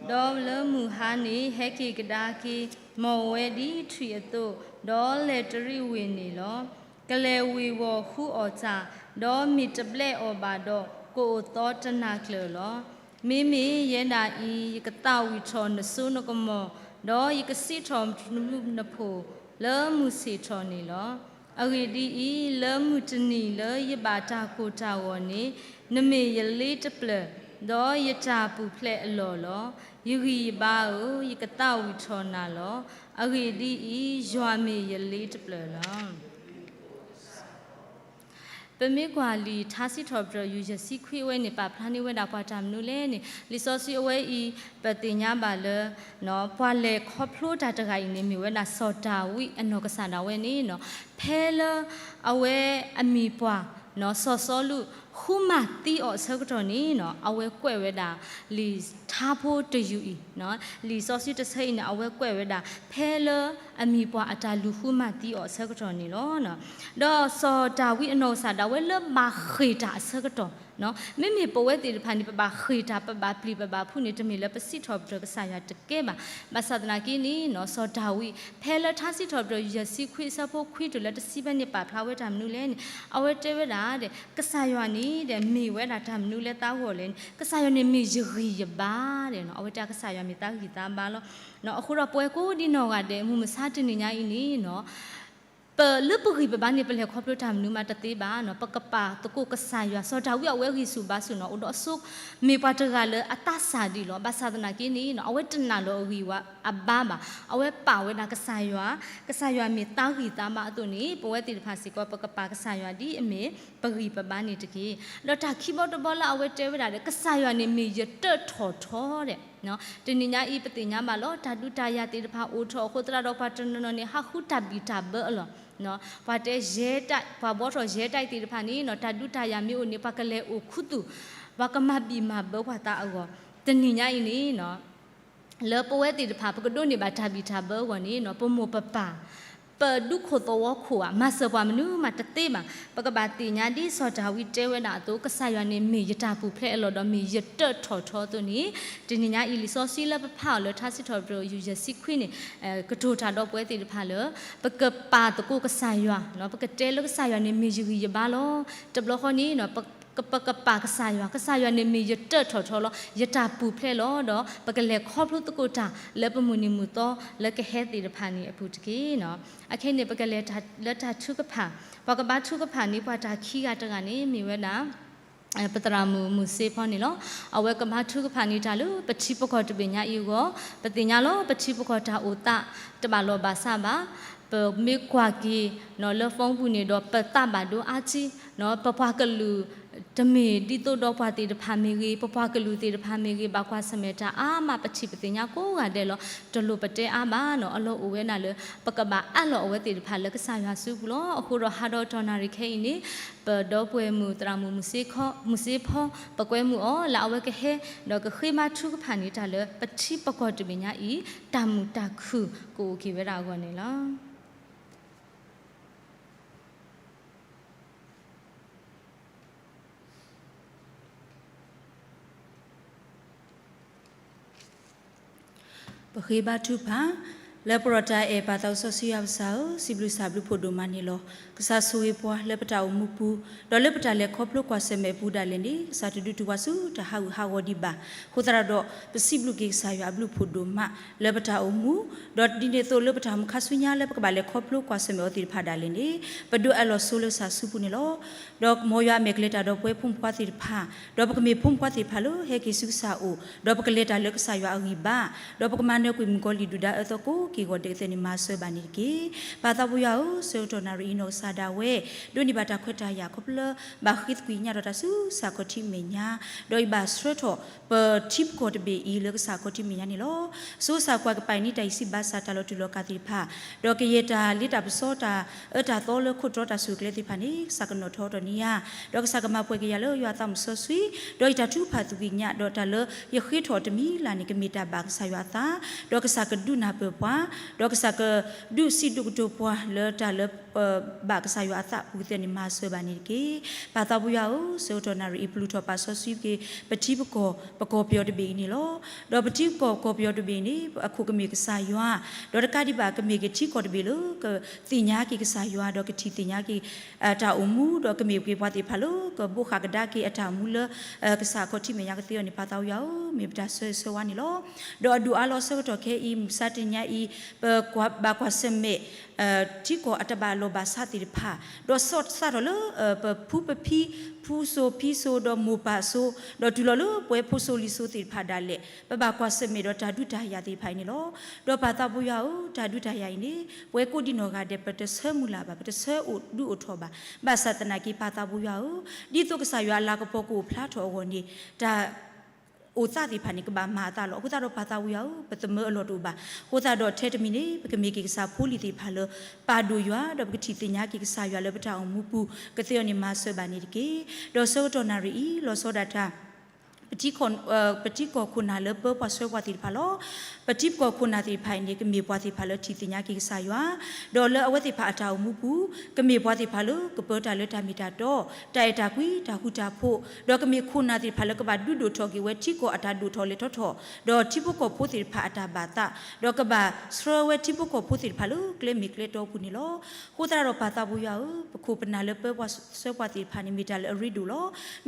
ဒီးလၢမုၢ်ဟါန့ၣ် ဟဲက့ၤကဒါက့ၤ, မီၢ်ဝဲဒ်ထွံၣ်အသိး, ဒီးလဲၤတရံးဝ့ၢ်န့ၣ်လီၤ. ကလဲၤဝ့ၢ်ဝီၤဃုအီၣ်တၢ်, ဒီးမ့ၢ်တဘျဲးအီၤဘၣ်ဒီး ကအိၣ်သီတနၤကျၢၤလီၤ. မ့မ့ၢ်ယဲဒၣ်အံၤ ယကသးဝံၣ်ထီၣ်နစိနကမီၤ, ဒီးယကစံးထီၣ်နဘျုးနဖှိၣ်လၢမုၢ်ဆ့ၣ်ထီၣ်န့ၣ်လီၤ. အဂ့ၢ်ဒ်အံၤ, လၢမုၢ်တနံၤလၢယဘၣ်တၢ်ကိၢ်တၢ်ဂီၤန့ၣ်, နမ့ၢ်ယလ့တဖျၢၣ်, ဒီးယတၢ်ပူၤဖျဲးအလီၢ်လီၤ. ယဂံၢ်ယဘါဧၢ, ယကသးဝံၣ်ထီၣ်နၤလီၤ. အဂ့ၢ်ဒ်အံၤ, ယွၤမ့ၢ်ယလ့တဖျၢၣ်လီၤ. ပမ့ၢ်ကွၢ်လံာ်ထါစံးထီၣ်ပတြၢၤ ယူၢ်ယဲၢ်ဆံခွံအဝဲန့ၣ် ပာ်ဖျါန့ၢ်ဝဲဒၣ်ပှၤတၢ်မနုၤလဲၣ်န့ၣ်, လံာ်စီဆှံအဝဲအံၤ ပသ့ၣ်ညါဘၣ်လၢ ပှၤလဲၤခီဖျိတၢ်တဂၤအံၤန့ၣ် မ့ၢ်ဝဲဒၣ်စီၤဒၤဝံးအနီၢ်ကစၢ်ဒၣ်ဝဲန့ၣ်, ဖဲလၢအဝဲအမံၤပှၢ် စီၤစီလူး ဃုမၤသံအီၤအဆၢကတီၢ်န့ၣ် အဝဲကွဲးဝဲဒၣ် လံာ်ထါဖိတယုၢ်အံၤ, လံာ်စီဆှံတဆၢအံၤန့ၣ် အဝဲကွဲးဝဲဒၣ် ဖဲလၢအမံၤပှၢ်အတၢ်လူၤဃုမၤသံအီၤအဆၢကတီၢ်န့ၣ်လီၤ. ဒီးစီၤဒၤဝံးအနီၢ်ကစၢ်ဒၣ်ဝဲလၢဘၣ်ဃ့ၢ်တၢ်အဆၢကတီၢ်, မ့မ့ၢ်ပဝဲသ့ၣ်တဖၣ်န့ၣ် ပဘၣ်ဃ့ၢ်တၢ် ပဘၣ်ပျံၤပဘၣ်ဖုးန့ၣ် တမ့ၢ်လၢပစံးထီၣ်ပတြၢၤကစၢ်ယွၤတကဲဘၣ်. ဘၣ်ဆၣ်သနာ်က့န့ၣ် စီၤဒၤဝံး ဖဲလၢထါစံးထီၣ်ပတြၢၤ ယူၢ်ယဲၢ်ဆံခွံအဆၢဖိခွံတုၤလၢတဆံဖဲန့ၣ် ပာ်ဖျါဝဲတၢ်မနုၤလဲၣ်န့ၣ်, အဝဲတဲဝဲဒၣ် ကစၢ်ယွၤန့ၣ် မ့ၢ်ဝဲဒၣ်တၢ်မနုၤလၢသးဂီၢ်လဲၣ်န့ၣ်, ကစၢ်ယွၤန့ၣ်မ့ၢ်ယဂံၢ်ယဘါဒဲး, အဝဲတဲကစၢ်ယွၤမ့ၢ်သးဂံၢ်သးဘါလီၤ. အဃိဒီးပဝဲကိးဒံနီၢ်ဂၤဒဲး မုၢ်မဆါတနံၤညါအံၤန့ၣ် ပလၢပဂံၢ်ပဘါန့ၣ် ပလဲၤခီဖျိတၢ်မနုၤမးတသ့ဘၣ်, ပကပာ်သကိးကစၢ်ယွၤ. စီၤဒၤဝံးအဝဲဂံၢ်ဆူၣ်ဘါဆူၣ်န့ၣ် အိၣ်ဒီးအစိ မ့ၢ်ပှၤတဂၤလၢအသးစၢ်ဒံးလီၤ. ဘၣ်ဆၣ်သနာ်က့န့ၣ် အဝဲတနာ်လီၤအဂံၢ်အဘါဘၣ်, အဝဲပာ်ဝဲဒၣ်ကစၢ်ယွၤ, ကစၢ်ယွၤမ့ၢ်သးဂံၢ်သးဘါအသိးန့ၣ် ပဝဲသ့ၣ်တဖၣ်စ့ၢ်ကီး ပကပာ်ကစၢ်ယွၤဒ်အမ့ၢ်ပဂံၢ်ပဘါန့ၣ်တက့ၢ်. ဒီးတၢ်ခံဘီတဘီလၢအဝဲတဲဝဲဒၣ်ဒီး ကစၢ်ယွၤန့ၣ်မ့ၢ်ယတၢၣ်ထီၣ်ထီဒဲး တနံၤညါအံၤ ပသ့ၣ်ညါဘၣ်လီၤ. တၢ်ဒုးတၢ်ယၤသ့ၣ်တဖၣ်အိၣ်ထီၣ်အဃိသတးဒီး ပှၤတနီၤနီၤန့ၣ် ဟးဃုတၢ်ဘံၣ်တၢ်ဘၢအလီၢ်, ပှၤတဲယဲတၢ်, ပှၤဘှီထီၣ်ယဲတၢ်သ့ၣ်တဖၣ်န့ၣ် တၢ်ဒုးတၢ်ယၤမ့ၢ်အိၣ်န့ၣ် ပှၤကလဲၤအိၣ်ခူသူၣ်, ပှၤကမၤဘံၣ်မၤဘၢပှၤသးအဂီၢ်. တနံၤညါအံၤန့ၣ် လၢပဝဲသ့ၣ်တဖၣ် ပကဒိးန့ၢ်ဘၣ်တၢ်ဘံၣ်တၢ်ဘၢအဂီၢ်န့ၣ် ပမိၢ်ပပၢ် ပဒူခိၣ်သဝီခိၣ်ဧါ မၤစၢၤပှၤမနုၤမးတသ့ဘၣ်. ပကဘၣ်သ့ၣ်ညါဒ်စီၤဒၤဝံးတဲဝဲဒၣ်အသိး ကစၢ်ယွၤန့ၣ်မ့ၢ်ယတၢ်ပူၤဖျဲးအလီၢ်ဒီးမ့ၢ်ယတၢၣ်ထီၣ်ထီအသိးန့ၣ်, တနံၤညါအံၤ လံာ်စီဆှံလၢပဖးအီၤလၢထါစံးထီၣ်ပတြၢၤ ယူၢ်ယဲၢ်ဆံခွံန့ၣ် ကတိၤတၢ်ဒီးပဝဲသ့ၣ်တဖၣ်လၢ ပကပာ်သကိးကစၢ်ယွၤ, ပကတဲလၢကစၢ်ယွၤန့ၣ်မ့ၢ်ယဂံၢ်ယဘါလီၤ. တဘျီဃီန့ၣ် ပကပာ်ကစၢ်ယွၤ, ကစၢ်ယွၤန့ၣ်မ့ၢ်ယတၢၣ်ထီၣ်ထီလီၤ, ယတၢ်ပူၤဖျဲးလီၤ, ဒီးပကလဲၤခီဖျိသကိးတၢ်လၢပမုၢ်နံၤမုၢ်သီလၢကဟဲသ့ၣ်တဖၣ်န့ၣ်အပူၤတက့ၢ်. အခဲအံၤန့ၣ် ပကလဲၤလၢတၢ်ထုကဖၣ်, ပှၤကဘါထုကဖၣ်န့ၣ် ပှၤတၢ်ခံဂၤတဂၤန့ၣ် မ့ၢ်ဝဲဒၣ် ပသရၣ်မုၣ်မုၢ်စ့ဖီန့ၣ်လီၤ. အဝဲကဘါထုကဖၣ်န့ၣ်တၢ်လၢပထံပကီၢ်တဘ့ၣ်ညါအံၤအဂီၢ်, ပသ့ၣ်ညါလီၤ ပထံပကီၢ်တၢ်အိၣ်သးတဘၣ်လိာ်ဘၣ်စးဘၣ်. ပမ့ၢ်ကွၢ်က့ၤလၢ phone ပူၤန့ၣ်ဒီး ပသးဘၣ်ဒိအါထံ, ပပှၤကလုာ် တမ့ၢ်ဒ်သိးဒီးပှၤသ့ၣ်တဖၣ်မ့ၢ်ဂ့ၤ, ပပှၤကလုာ်သ့ၣ်တဖၣ်မ့ၢ်ဂ့ၤ, ဘၣ်ကွၢ်ဆၢၣ်မဲာ်တၢ်အါမး ပထံၣ်ပသ့ၣ်ညါကိးဂၤဒဲးလီၤ. တလိၣ်ပတဲအါဘၣ်နီၤ, အလီၢ်အိၣ်ဝဲဒၣ်လၢ ပကဘၣ်အးလီၤအဝဲသ့ၣ်တဖၣ်လၢကစၢ်ယွၤစုပူၤလီၤ. အဃိဒီးဟးဒီးတီၢ်နၣ်ရံၣ်ခဲအံၤန့ၣ် ပဒီပုၢ်ဝဲၢ်မုၣ်သရၣ်မုၣ်မုၢ်စ့ခီ, မုၢ်စ့ဖီ, ပကွဲမုာ်အီၤလၢအဝဲကဟဲ ဒီးကဃ့ဘါထုကဖၣ်န့ၢ်တၢ်လၢပထံပကီၢ်တဘ့ၣ်ညါအံၤ တၢ်မုာ်တၢ်ခုၣ်ကအိၣ်က့ၤဝဲဒၣ်အဂီၢ်န့ၣ်လီၤ. ပဃ့ဘါထုကဖၣ်, လၢပလီၢ်တၢ်အဲၣ်ပၢ်သးစီဆှံယွၤကစၢ်ဧၢ, စံးဘျုးစံးဘျုးဖးဒိၣ်မးန့ၣ်လီၤ. ကစၢ်ဆိၣ်ဂ့ၤပှၤလၢပတၢ်အိၣ်မူပူၤ, ဒီးလၢပတၢ်လဲၤခီဖျိကွၢ်ဆၢၣ်မဲာ်အပူၤဒၣ်လဲာ်န့ၣ်, ကစၢ်တဒုးတုၤပှၤဆူတၢ်ဟးဂူာ်ဟးဂီၤဒံးဘၣ်. အဃိသတးဒီး ပစံးဘျုးက့ၤကစၢ်ယွၤအဘျုးဖးဒိၣ်မး လၢပတၢ်အိၣ်မူ, ဒီးဒ်န့ၣ်အသိးလၢပတၢ်အိၣ်မူခါဆူညါ လၢပကဘၣ်လဲၤခီဖျိကွၢ်ဆၢၣ်မဲာ်အီၤသ့ၣ်တဖၣ်ဒၣ်လဲာ်န့ၣ်, ပဒိးအးလီၤဆိလၢကစၢ်စုပူၤန့ၣ်လီၤ. ဒီးမ်ယွၤအမဲာ်ကလဲၤတၢ်ဒီးပဝဲဖိမုၣ်ဖိခွါသ့ၣ်တဖၣ်, ဒီးပကမ့ၢ်ဖိမုၣ်ဖိခွါသ့ၣ်တဖၣ်လၢဟဲက့ၤဆူကစၢ်အအိၣ်, ဒီးပကလဲၤတၢ်လၢကစၢ်ယွၤအဂံၢ်ဘါ, ဒီးပကမၤနၢၤကွံာ်မုၣ်ကီၤလံၢ်ဒုၣ်ဒါအၢသီကိးက့ၤ က့ၤဂီၤဒဲးကသ့ၣ်န့ၣ် မၤစၢၤဘၣ်န့ၣ်တက့ၢ်. ပၢ်သးပူၤယွၤဧၢ, ဆၢကတီၢ်နၣ်ရံၣ်အံၤ နီၢ်ကစၢ်ဒၣ်ဝဲ ဒိးန့ၢ်ဘၣ်တၢ်ခွဲးတၢ်ယာ် ခီဖျိလၢ ဘၣ်ဃ့သကွံာ်ကညးဒီးတၢ်ဆူစၢ်ခီၣ်ထံးမဲာ်ညါ, ဒီးယဘၣ်ဆှၢထီၣ် ပထံပကီၢ်တဘ့ၣ်အံၤလၢကစၢ်ခီၣ်ထံးမဲာ်ညါန့ၣ်လီၤ. ဆိစၢ်ကွၢ်ကပၤအံၤန့ၣ် တၢ်အံၤစံးဘၣ်ဆၣ်တၢ်လီၤတူာ်လီၤကာ်သ့ၣ်တဖၣ်, ဒီးကယဲၢ်တၢ်လ့တၢ်ပစီတၢ်အၢတၢ်သီလၢခိၣ်တြီတၢ်စူၢ်ကလဲသ့ၣ်တဖၣ်န့ၣ် ကစၢ်ကနီၣ်ထီအီၤတနံၤအံၤ, ဒီးကစၢ်ကမၤပှဲၤက့ၤယၤလၢယွၤသးမုၢ်စီဆှံ, ဒီးယတၢ်ထုကဖၣ်သကွံာ်ကညး ဒီးတၢ်လၢယဃ့ထီၣ်တမံၤလၢ်န့ၣ် ကမ့ၢ်တၢ်ဘၣ်ကစၢ်ယွၤအသး, ဒီးကစၢ်ကဒုးနၢ်ပၢၢ်ပှၤ, ဒီးကစၢ်ကဒုးစံးဒိၣ်ကတိၤပှၤလၢတၢ်လၢ ဘၣ်ကစၢ်ယွၤအသးပူၤကသ့ၣ်န့ၣ် မၤစၢၤဘၣ်န့ၣ်တက့ၢ်. ပၢ်သးပူၤယွၤဧၢ, ဆၢကတီၢ်နၣ်ရံၣ်အံၤ ပလူၤထီၣ်ပာ်စီဆှံက့ၤ ပထံပကီၢ် ပကီၢ်ပယီၤတဘ့ၣ်အံၤန့ၣ်လီၤ. ဒီးပထံပကီၢ်ပကီၢ်ပယီၤတဘ့ၣ်အံၤန့ၣ် အခိၣ်ကမ့ၢ်ကစၢ်ယွၤ, ဒီးတကးဒံးဘၣ် ကမ့ၢ်က့ၤထံကီၢ်တဘ့ၣ်လၢ ကသ့ၣ်ညါက့ၤကစၢ်ယွၤ ဒီးကထံၣ်သ့ၣ်ညါက့ၤ တၢ်အိၣ်မူ, ဒီးကမ့ၢ်က့ၤပှၤသ့ၣ်တဖၣ်လၢ ကဘိးဃာ်ကဒါက့ၤအတၢ်အိၣ်မူလၢ ကစၢ်ခီၣ်ထံးမဲာ်ညါကသ့အီၤန့ၣ် ပၢ်သးပူၤယွၤဧၢ, မ့ၢ်ပတၢ်ဆၢဂ့ၤဆၢဝါန့ၣ်လီၤ. ဒီးအဒိၣ်အါလီၤ ဆၢကတီၢ်ခဲအံၤ မုၢ်ဆါတနံၤအံၤ ပဘၣ်ကွၢ်ဆၢၣ်မဲာ် ထံကီၢ်အတၢ်ဘၣ်အလီၢ်ဘၣ်ဆါသ့ၣ်တဖၣ်, ဒီးစးထီၣ်လၢ ပဖုပဖံ ဖုစိၤဖံစိၤ ဒီးမိၢ်ပၢ်စိၤ, ဒီးတုၤလီၤလၢပှဲၤဖိစိၤလံၤစိၤသ့ၣ်တဖၣ်ဒၣ်လဲာ် ပဘၣ်ကွၢ်ဆၢၣ်မဲာ်ဒီးတၢ်ဒုးတၢ်ယၤသ့ၣ်တဖၣ်အံၤန့ၣ်လီၤ. ဒီးပၢ်သးပူၤယွၤဧၢ, တၢ်ဒုးတၢ်ယၤအံၤန့ၣ် ပဝဲကိးဒံနီၢ်ဂၤဒဲး ပတဆၢမုၢ်လၢ်ဘၣ်, ပတဆၢအိၣ်ဒုးအိၣ်ထီၣ်ဘၣ်. ဘၣ်ဆၣ်သနာ်က့ ပၢ်သးပူၤယွၤဧၢ, ဒ်သိးကစၢ်ယွၤအလၤကပီၤကအိၣ်ဖျါထီၣ်အဂီၢ်န့ၣ် တၢ် အိၣ်သးသ့ၣ်တဖၣ်န့ၣ် ကဘၣ်မၤအသးလီၤ. အဃိသတးဒီးပၢ်သးပူၤယွၤဧၢ, ပသမၢအလီၢ်တအိၣ်ဘၣ်. အဃိသတးဒီးထဲတမံၤန့ၣ် ပကမ့ၢ်က့ၤကစၢ်ဖိလံၤသ့ၣ်တဖၣ်လၢ ပာ်ဒိၣ်ယွၤ ဒီးပကထံၣ်သ့ၣ်ညါက့ၤကစၢ်ယွၤလၢပတၢ်အိၣ်မူပူၤ ကသ့အီၤန့ၣ် မၤစၢၤဘၣ်န့ၣ်တက့ၢ်. ဒီးဆၢကတီၢ်နၣ်ရံၣ်အံၤ လီၤဆီဒၣ်တၢ် ပထံကီၢ်ခိၣ်နၢ်လၢပၢပှၤဆှၢပှၤသ့ၣ်တဖၣ်လီၤ. ပထံပကီၢ်ခိၣ်နၢ်သ့ၣ်တဖၣ်အံၤန့ၣ် ကမ့ၢ်ပှၤသ့ၣ်တဖၣ်လၢထံၣ်သ့ၣ်ညါက့ၤကစၢ်ယွၤ, ဒီးလၢအဝဲသ့ၣ်တဖၣ်အတၢ်အိၣ်မူပူၤ ကမ့ၢ်ပှၤသ့ၣ်တဖၣ်လၢကပၢတၢ်လၢတၢ်မ့ၢ်တၢ်တီ, တၢ်အဲၣ်တၢ်ကွံ တၢ်ဃူတၢ်ဖိး, ဒီးကမ့ၢ်ခိၣ်နၢ်သ့ၣ်တဖၣ်လၢကဘၣ်ဒုးဒိၣ်ထီၣ်က့ၤဝဲထံကီၢ်အတၢ်ဒိၣ်ထီၣ်လဲၤထီၣ်ထီၣ်, ဒီးထံဖိကီၢ်ဖိသ့ၣ်တဖၣ်အတၢ်ဘၣ်သး, ဒီးကဘၣ်ဆှၢဝဲထံဖိကီၢ်ဖိသ့ၣ်တဖၣ်လၢကျဲမ့ၢ်ကျဲတီပူၤန့ၣ်လီၤ. အဃိသတးဒီးပၢ်သးပူၤယွၤဧၢ, ပခိၣ်ပနၢ်လၢပၢပှၤဆှၢပှၤသ့ၣ်တဖၣ်န့ၣ် မ့ၢ်တၢ်လၢအရ့ဒိၣ်လီၤ.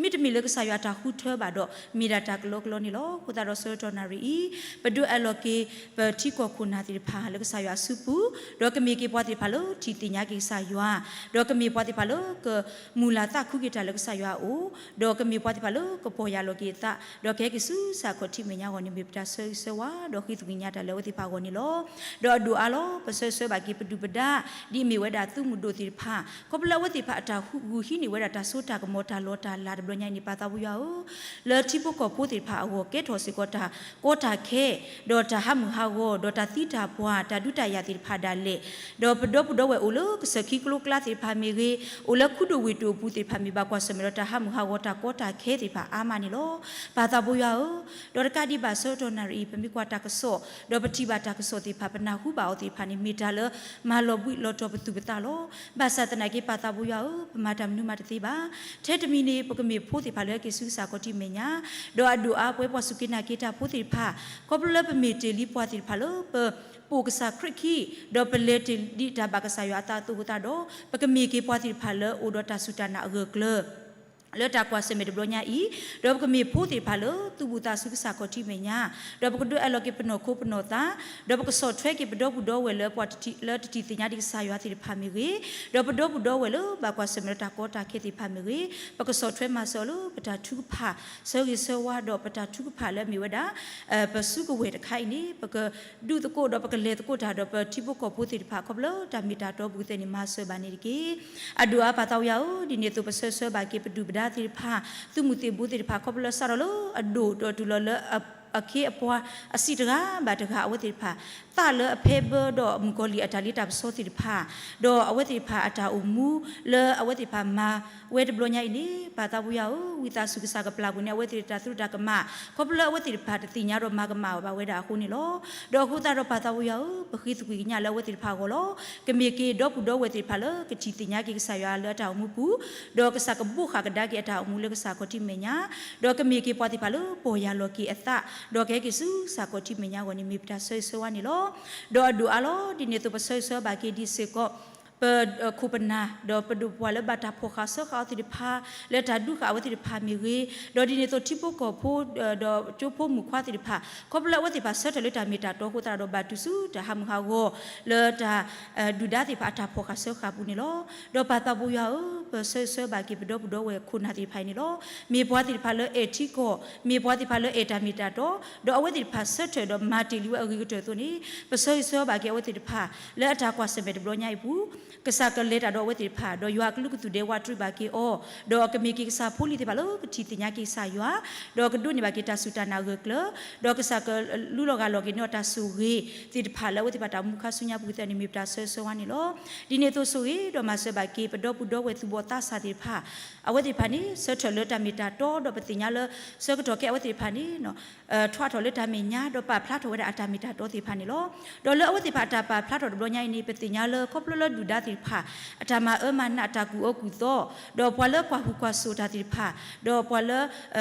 မ့တမ့ၢ်လၢကစၢ်ယွၤအတၢ်ဃုထၢဘၣ်ဒီး မ့ၢ်ဒၣ်တၢ်ကလီကလီန့ၣ်လီၤ. အဃိသတးဒီးဆၢကတီၢ်နၣ်ရံၣ်အံၤ ပဒုးအးလီၤက့ၤ ပထံကီၢ်ခိၣ်နၢ်သ့ၣ်တဖၣ်လၢကစၢ်ယွၤအစုပူၤ, ဒီးကမ့ၢ်က့ၤပှၤသ့ၣ်တဖၣ်လၢထံၣ်သ့ၣ်ညါက့ၤကစၢ်ယွၤ, ဒီးကမ့ၢ်ပှၤသ့ၣ်တဖၣ်လၢကမုၢ်လၢ်သးခုက့ၤတၢ်လၢကစၢ်ယွၤအအိၣ်, ဒီးကမ့ၢ်ပှၤသ့ၣ်တဖၣ်လၢကပီၢ်ယၢ်လီၤက့ၤအသး, ဒီးကဟဲက့ၤဆူကစၢ်ခီၣ်ထံးမဲာ်ညါအဂီၢ်န့ၣ် မ့ၢ်ပတၢ်ဆၢဂ့ၤဆၢဝါ ဒီးဃ့သကွံာ်ကညးတၢ်လၢအဝဲသ့ၣ်တဖၣ်အဂီၢ်န့ၣ်လီၤ. ဒီးအဒိၣ်အါလီၤ ပဆၢဂ့ၤဆၢဝါဘၣ်က့ၤပဒုၣ်ပဒါ ဒ်အမ့ၢ်ဝဲဒၣ်သုးမုၢ်ဒိၣ်သ့ၣ်တဖၣ်, ခီဖျိလၢအဝဲသ့ၣ်တဖၣ်အတၢ်ဂုာ်ဟံးန့ၢ်ဝဲဒၣ်တၢ်စိတၢ်ကမီၤတၢ်လီတၢ်လၤတဘျီညါအံၤန့ၣ် ပၢ်သးပူၤယွၤဧၢ, လၢထံဖိကီၢ်ဖိသ့ၣ်တဖၣ်အဂီၢ် ကဲထီၣ်စ့ၢ်ကီးတၢ်ကီတၢ်ခဲ, ဒီးတၢ်ဟးမုၢ်ဟးဂီၤ, ဒီးတၢ်သံတၢ်ပှၢ်, တၢ်ဒုးတၢ်ယၤသ့ၣ်တဖၣ်ဒၣ်လဲာ်, ဒီးပဒီပုၢ်ဒီဝဲၢ်အိၣ်လၢကစၢၢ်ခံကျိကျါသ့ၣ်တဖၣ်မ့ၢ်ဂ့ၤ, အိၣ်လၢခူဒိၣ်ဝ့ၢ်ဒိၣ်အပူၤသ့ၣ်တဖၣ်မ့ၢ်ဘၣ်ကွၢ်ဆၢၣ်မဲာ်ဒီးတၢ်ဟးမုၢ်ဟးဂီၤတၢ်ကီတၢ်ခဲသ့ၣ်တဖၣ်အါမးန့ၣ်လီၤ. ပၢ်သးပူၤယွၤဧၢ, ဒီးတကးဒံးဘၣ်ဆၢကတီၢ်နၣ်ရံၣ်အံၤ ပမ့ၢ်ကွၢ်တၢ်ကစီၣ်, ဒီးပထံၣ်ဘၣ်တၢ်ကစီၣ်သ့ၣ်တဖၣ် ပနၢ်ဟူဘၣ်အီၤသ့ၣ်တဖၣ်န့ၣ် မ့ၢ်တၢ်လၢမၤလီၤဘှံးလီၤတီၤပသူၣ်ပသးလီၤ. ဘၣ်ဆၣ်သနာ်က့ ပၢ်သးပူၤယွၤဧၢ, ပမၤတၢ်မနုၤမးတသ့ဘၣ်. ထဲတမံၤန့ၣ် ပကမ့ၢ်ဖိသ့ၣ်တဖၣ်လၢဟဲက့ၤဆူကစၢ်ခီၣ်ထံးမဲာ်ညါ, ဒီးအဒိၣ်အါပဝဲပှၤစူၢ်က့ၤနာ်က့ၤတၢ်ဖိသ့ၣ်တဖၣ်, ခီဖျိလၢပမ့ၢ်တ့ၢ်လံပှၤသ့ၣ်တဖၣ်လၢပ ပိာ်ကစၢ်ခရံာ်ခံ, ဒီးပလဲၤတ့ၢ်ဒံးတၢ်ဘၣ်ကစၢ်ယွၤအသးအသိးအဃိသတးဒီး ပကမ့ၢ်က့ၤပှၤသ့ၣ်တဖၣ်လၢအိၣ်ဒီးတၢ်စူၢ်တၢ်နာ်အဂၢၢ်အကျၢၤ လၢတၢ်ကွၢ်ဆၢၣ်မဲာ်တဘျီညါအံၤ, ဒီးပကမ့ၢ်ဖိသ့ၣ်တဖၣ်လၢသုးဘူးသးဆူကစၢ်ခီၣ်ထံးမဲာ်ညါ, ဒီးပကဒုးအးလီၤက့ၤပနီၢ်ခိပနီၢ်သး, ဒီးပကဆီၣ်ထွဲက့ၤပဒီပုၢ်ဒီဝဲၢ်လၢပှၤလၢတထံၣ်သ့ၣ်ညါဒံးကစၢ်ယွၤသ့ၣ်တဖၣ်မ့ၢ်ဂ့ၤ, ဒီးပဒီပုၢ်ဒီဝဲၢ်လၢဘၣ်ကွၢ်ဆၢၣ်မဲာ်ဒီးတၢ်ကီတၢ်ခဲသ့ၣ်တဖၣ်မ့ၢ်ဂ့ၤ, ပကဆီၣ်ထွဲမၤစၢၤအီၤလၢပတၢ်ထုကဖၣ် ဆၢဂ့ၤဆၢဝါဒီးပတၢ်ထုကဖၣ်လၢအမ့ၢ်ဝဲဒၣ် ပစုကဝဲၢ်တခါအံၤန့ၣ် ပကဒုးသကိးဒီးပကလဲၤသကိးတၢ်ဒီးပထံဖိကီၢ်ဖိသ့ၣ်တဖၣ် ခီဖျိလၢတၢ်မ့ၢ်တၢ်တီပူၤကသ့ၣ်န့ၣ် မၤစၢၤဘၣ်န့ၣ်တက့ၢ်. အဒိၣ်အါပၢ်သးပူၤယွၤဧၢ, ဒ်န့ၣ်အသိးပဆၢဂ့ၤဆၢဝါဘၣ်က့ၤပဒုၣ်ပဒါသ့ၣ်တဖၣ်, သုးမုၢ်သ့ၣ်ဘိသ့ၣ်တဖၣ် ခီဖျိလၢစးထီၣ်လၢအဒိၣ်ဒီးတုၤလီၤလၢ အခ့အပှၤအဆံးတဂၤဘၣ်တဂၤအဝဲသ့ၣ်တဖၣ် သးလၢအဖဲဘၢဒီးမုၣ်ကီၤလံၢ်အတၢ်လ့တၢ်ပစီသ့ၣ်တဖၣ်, ဒီးအဝဲသ့ၣ်တဖၣ်အတၢ်အိၣ်မူလၢအဝဲသ့ၣ်တဖၣ်မၤဝဲတဘျီညါအံၤန့ၣ် ပၢ်သးပူၤယွၤဧၢ, ဝံသးစူၤကစၢ်ကပျၢ်ကွံာ်န့ၢ် အဝဲသ့ၣ်တၢ်သရူးတၢ်ကမၣ် ခီဖျိလၢအဝဲသ့ၣ်တဖၣ်တသ့ၣ်ညါဒီးမၤကမၣ်ဘၣ်ဝဲဒၣ်အဃိန့ၣ်လီၤ. ဒီးအဃိသတးဒီးပၢ်သးပူၤယွၤဧၢ, ပဃ့သကွံာ်ကညးလၢအဝဲသ့ၣ်တဖၣ်အဂီၢ်လီၤ. ကမ့ၢ်က့ၤဒီပုၢ်ဒီဝဲၢ်သ့ၣ်တဖၣ်လၢကထံၣ်သ့ၣ်ညါက့ၤကစၢ်ယွၤလၢအတၢ်အိၣ်မူပူၤ, ဒီးကစၢ်ကဘိးဃာ်ကဒါက့ၤအတၢ်အိၣ်မူလၢကစၢ်ခီၣ်ထံးမဲာ်ညါ, ဒီးကမ့ၢ်က့ၤပှၤသ့ၣ်တဖၣ်လၢပီၢ်ယၢ်လီၤက့ၤအသး, ဒီးကဟဲက့ၤဆူကစၢ်ခီၣ်ထံးမဲာ်ညါအဂီၢ်န့ၣ် မ့ၢ်ပတၢ်ဆၢဂ့ၤဆၢဝါန့ၣ်လီၤ. ဒီးအဒိၣ်အါလီၤ ဒ်န့ၣ်အသိးပဆၢဂ့ၤဆၢဝါဘၣ်က့ၤဒံးစ့ၢ်ကီး ပခိၣ်ပနၢ် ဒီးပဒိၣ်ပပှၢ်လၢဘၣ်တၢ်ဖီၣ်ဃာ်ဆှၢဃာ်အီၤသ့ၣ်တဖၣ် လၢတၢ်ဒုးဃာ်အဝဲသ့ၣ်တဖၣ်မ့ၢ်ဂ့ၤ, ဒီးဒ်န့ၣ်အသိးထံဖိကီၢ်ဖိ ဒီးကၠိဖိမုၣ်ခွါသ့ၣ်တဖၣ် ခီဖျိလၢအဝဲသ့ၣ်တဖၣ်ဆၢထၢၣ်လၢတၢ်မ့ၢ်တၢ်တီအဃိသတးဒီး ဘၣ်တူၢ်ဆူတၢ်ဟးမုၢ်ဟးဂီၤ လၢတၢ် ဒုၣ်ဒါသ့ၣ်တဖၣ်အတၢ်ဖီၣ်ဃာ်ဆှၢဃာ်အပူၤန့ၣ်လီၤ. ဒီးပၢ်သးပူၤယွၤဧၢ, ပဆၢဂ့ၤဆၢဝါဘၣ်က့ၤပဒီပုၢ်ဒီဝဲၢ်ခိၣ်နၢ်သ့ၣ်တဖၣ်အံၤန့ၣ်လီၤ. မ့ၢ်ပှၤသ့ၣ်တဖၣ်လၢအဲၣ်ထံကီၢ်, မ့ၢ်ပှၤသ့ၣ်တဖၣ်လၢအဲၣ်တၢ်မ့ၢ်တၢ်တီ, ဒီးအဝဲသ့ၣ်တဖၣ်ဆၢထၢၣ်ဒီးမၤတ့ၢ်လံဝဲအဂ့ၤကတၢၢ်အသိးန့ၣ် ပဆၢဂ့ၤဆၢဝါဘၣ်က့ၤအဝဲသ့ၣ်တဖၣ် လၢအတၢ်ကွၢ်ဆၢၣ်မဲာ်တဘျီညါအံၤအပူၤ ကစၢ်ကလဲၤတၢ်ဒီးအဝဲသ့ၣ်တဖၣ် ဒီးယွၤအကလုၢ်ကသူၣ်ဒဲးဝးတရံးဘၣ်က့ၤအီၤ, ဒီးကမ့ၢ်က့ၤကစၢ်ဖိလံၤသ့ၣ်တဖၣ်လၢကထံၣ်သ့ၣ်ညါက့ၤကစၢ်ယွၤ, ဒီးကဒိးန့ၢ်ဘၣ်က့ၤတၢ်စူၢ်တၢ်နာ်ဂၢၢ်ကျၢၤ, ဒီးကစၢ်ကလူလီၤဂၢ်လီၤက့ၤန့ၢ်အီၤတၢ်ဆိၣ်ဂ့ၤသ့ၣ်တဖၣ်လၢအဝဲသ့ၣ်တဖၣ်တၢ်အိၣ်မူခါဆူညါပူၤသ့ၣ်န့ၣ် မ့ၢ်ပတၢ်ဆၢဂ့ၤဆၢဝါန့ၣ်လီၤ. ဒ်န့ၣ်အသိးဆိၣ်ဂ့ၤဒီးမၤစၢၤဘၣ်က့ၤ ပဒီပုၢ်ဒီဝဲၢ်သူၣ်ဘီၣ်သးစၢ်သ့ၣ်တဖၣ် အဝဲသ့ၣ်တဖၣ်န့ၣ် ဆၢထၢၣ်လၢတၢ်မ့ၢ်တၢ်တီ ဒီးပသ့ၣ်ညါလၢ ဆၢကတီၢ်ခဲအံၤအဝဲသ့ၣ်တဖၣ်န့ၣ် ထွးထီၣ်လၢတၢ်မဲာ်ညါ ဒီးပာ်ဖျါထီၣ်ဝဲဒၣ်အတၢ်မ့ၢ်တၢ်တီသ့ၣ်တဖၣ်န့ၣ်လီၤ. ဒီးလၢအဝဲသ့ၣ်တဖၣ်အတၢ်ပာ်ဖျါထီၣ်တဘျီညါအံၤန့ၣ် ပသ့ၣ်ညါလၢခီဖျိလၢဒုၣ်ဒါသ့ၣ်တဖၣ် အတၢ်မၤအၢမၤနး အတၢ်ကူၣ်အၢကူၣ်သီ ဒီးပှၤလၢကွၢ်ဟုၣ်ကွၢ်စိာ်တၢ်သ့ၣ်တဖၣ် ဒီးပှၤလၢ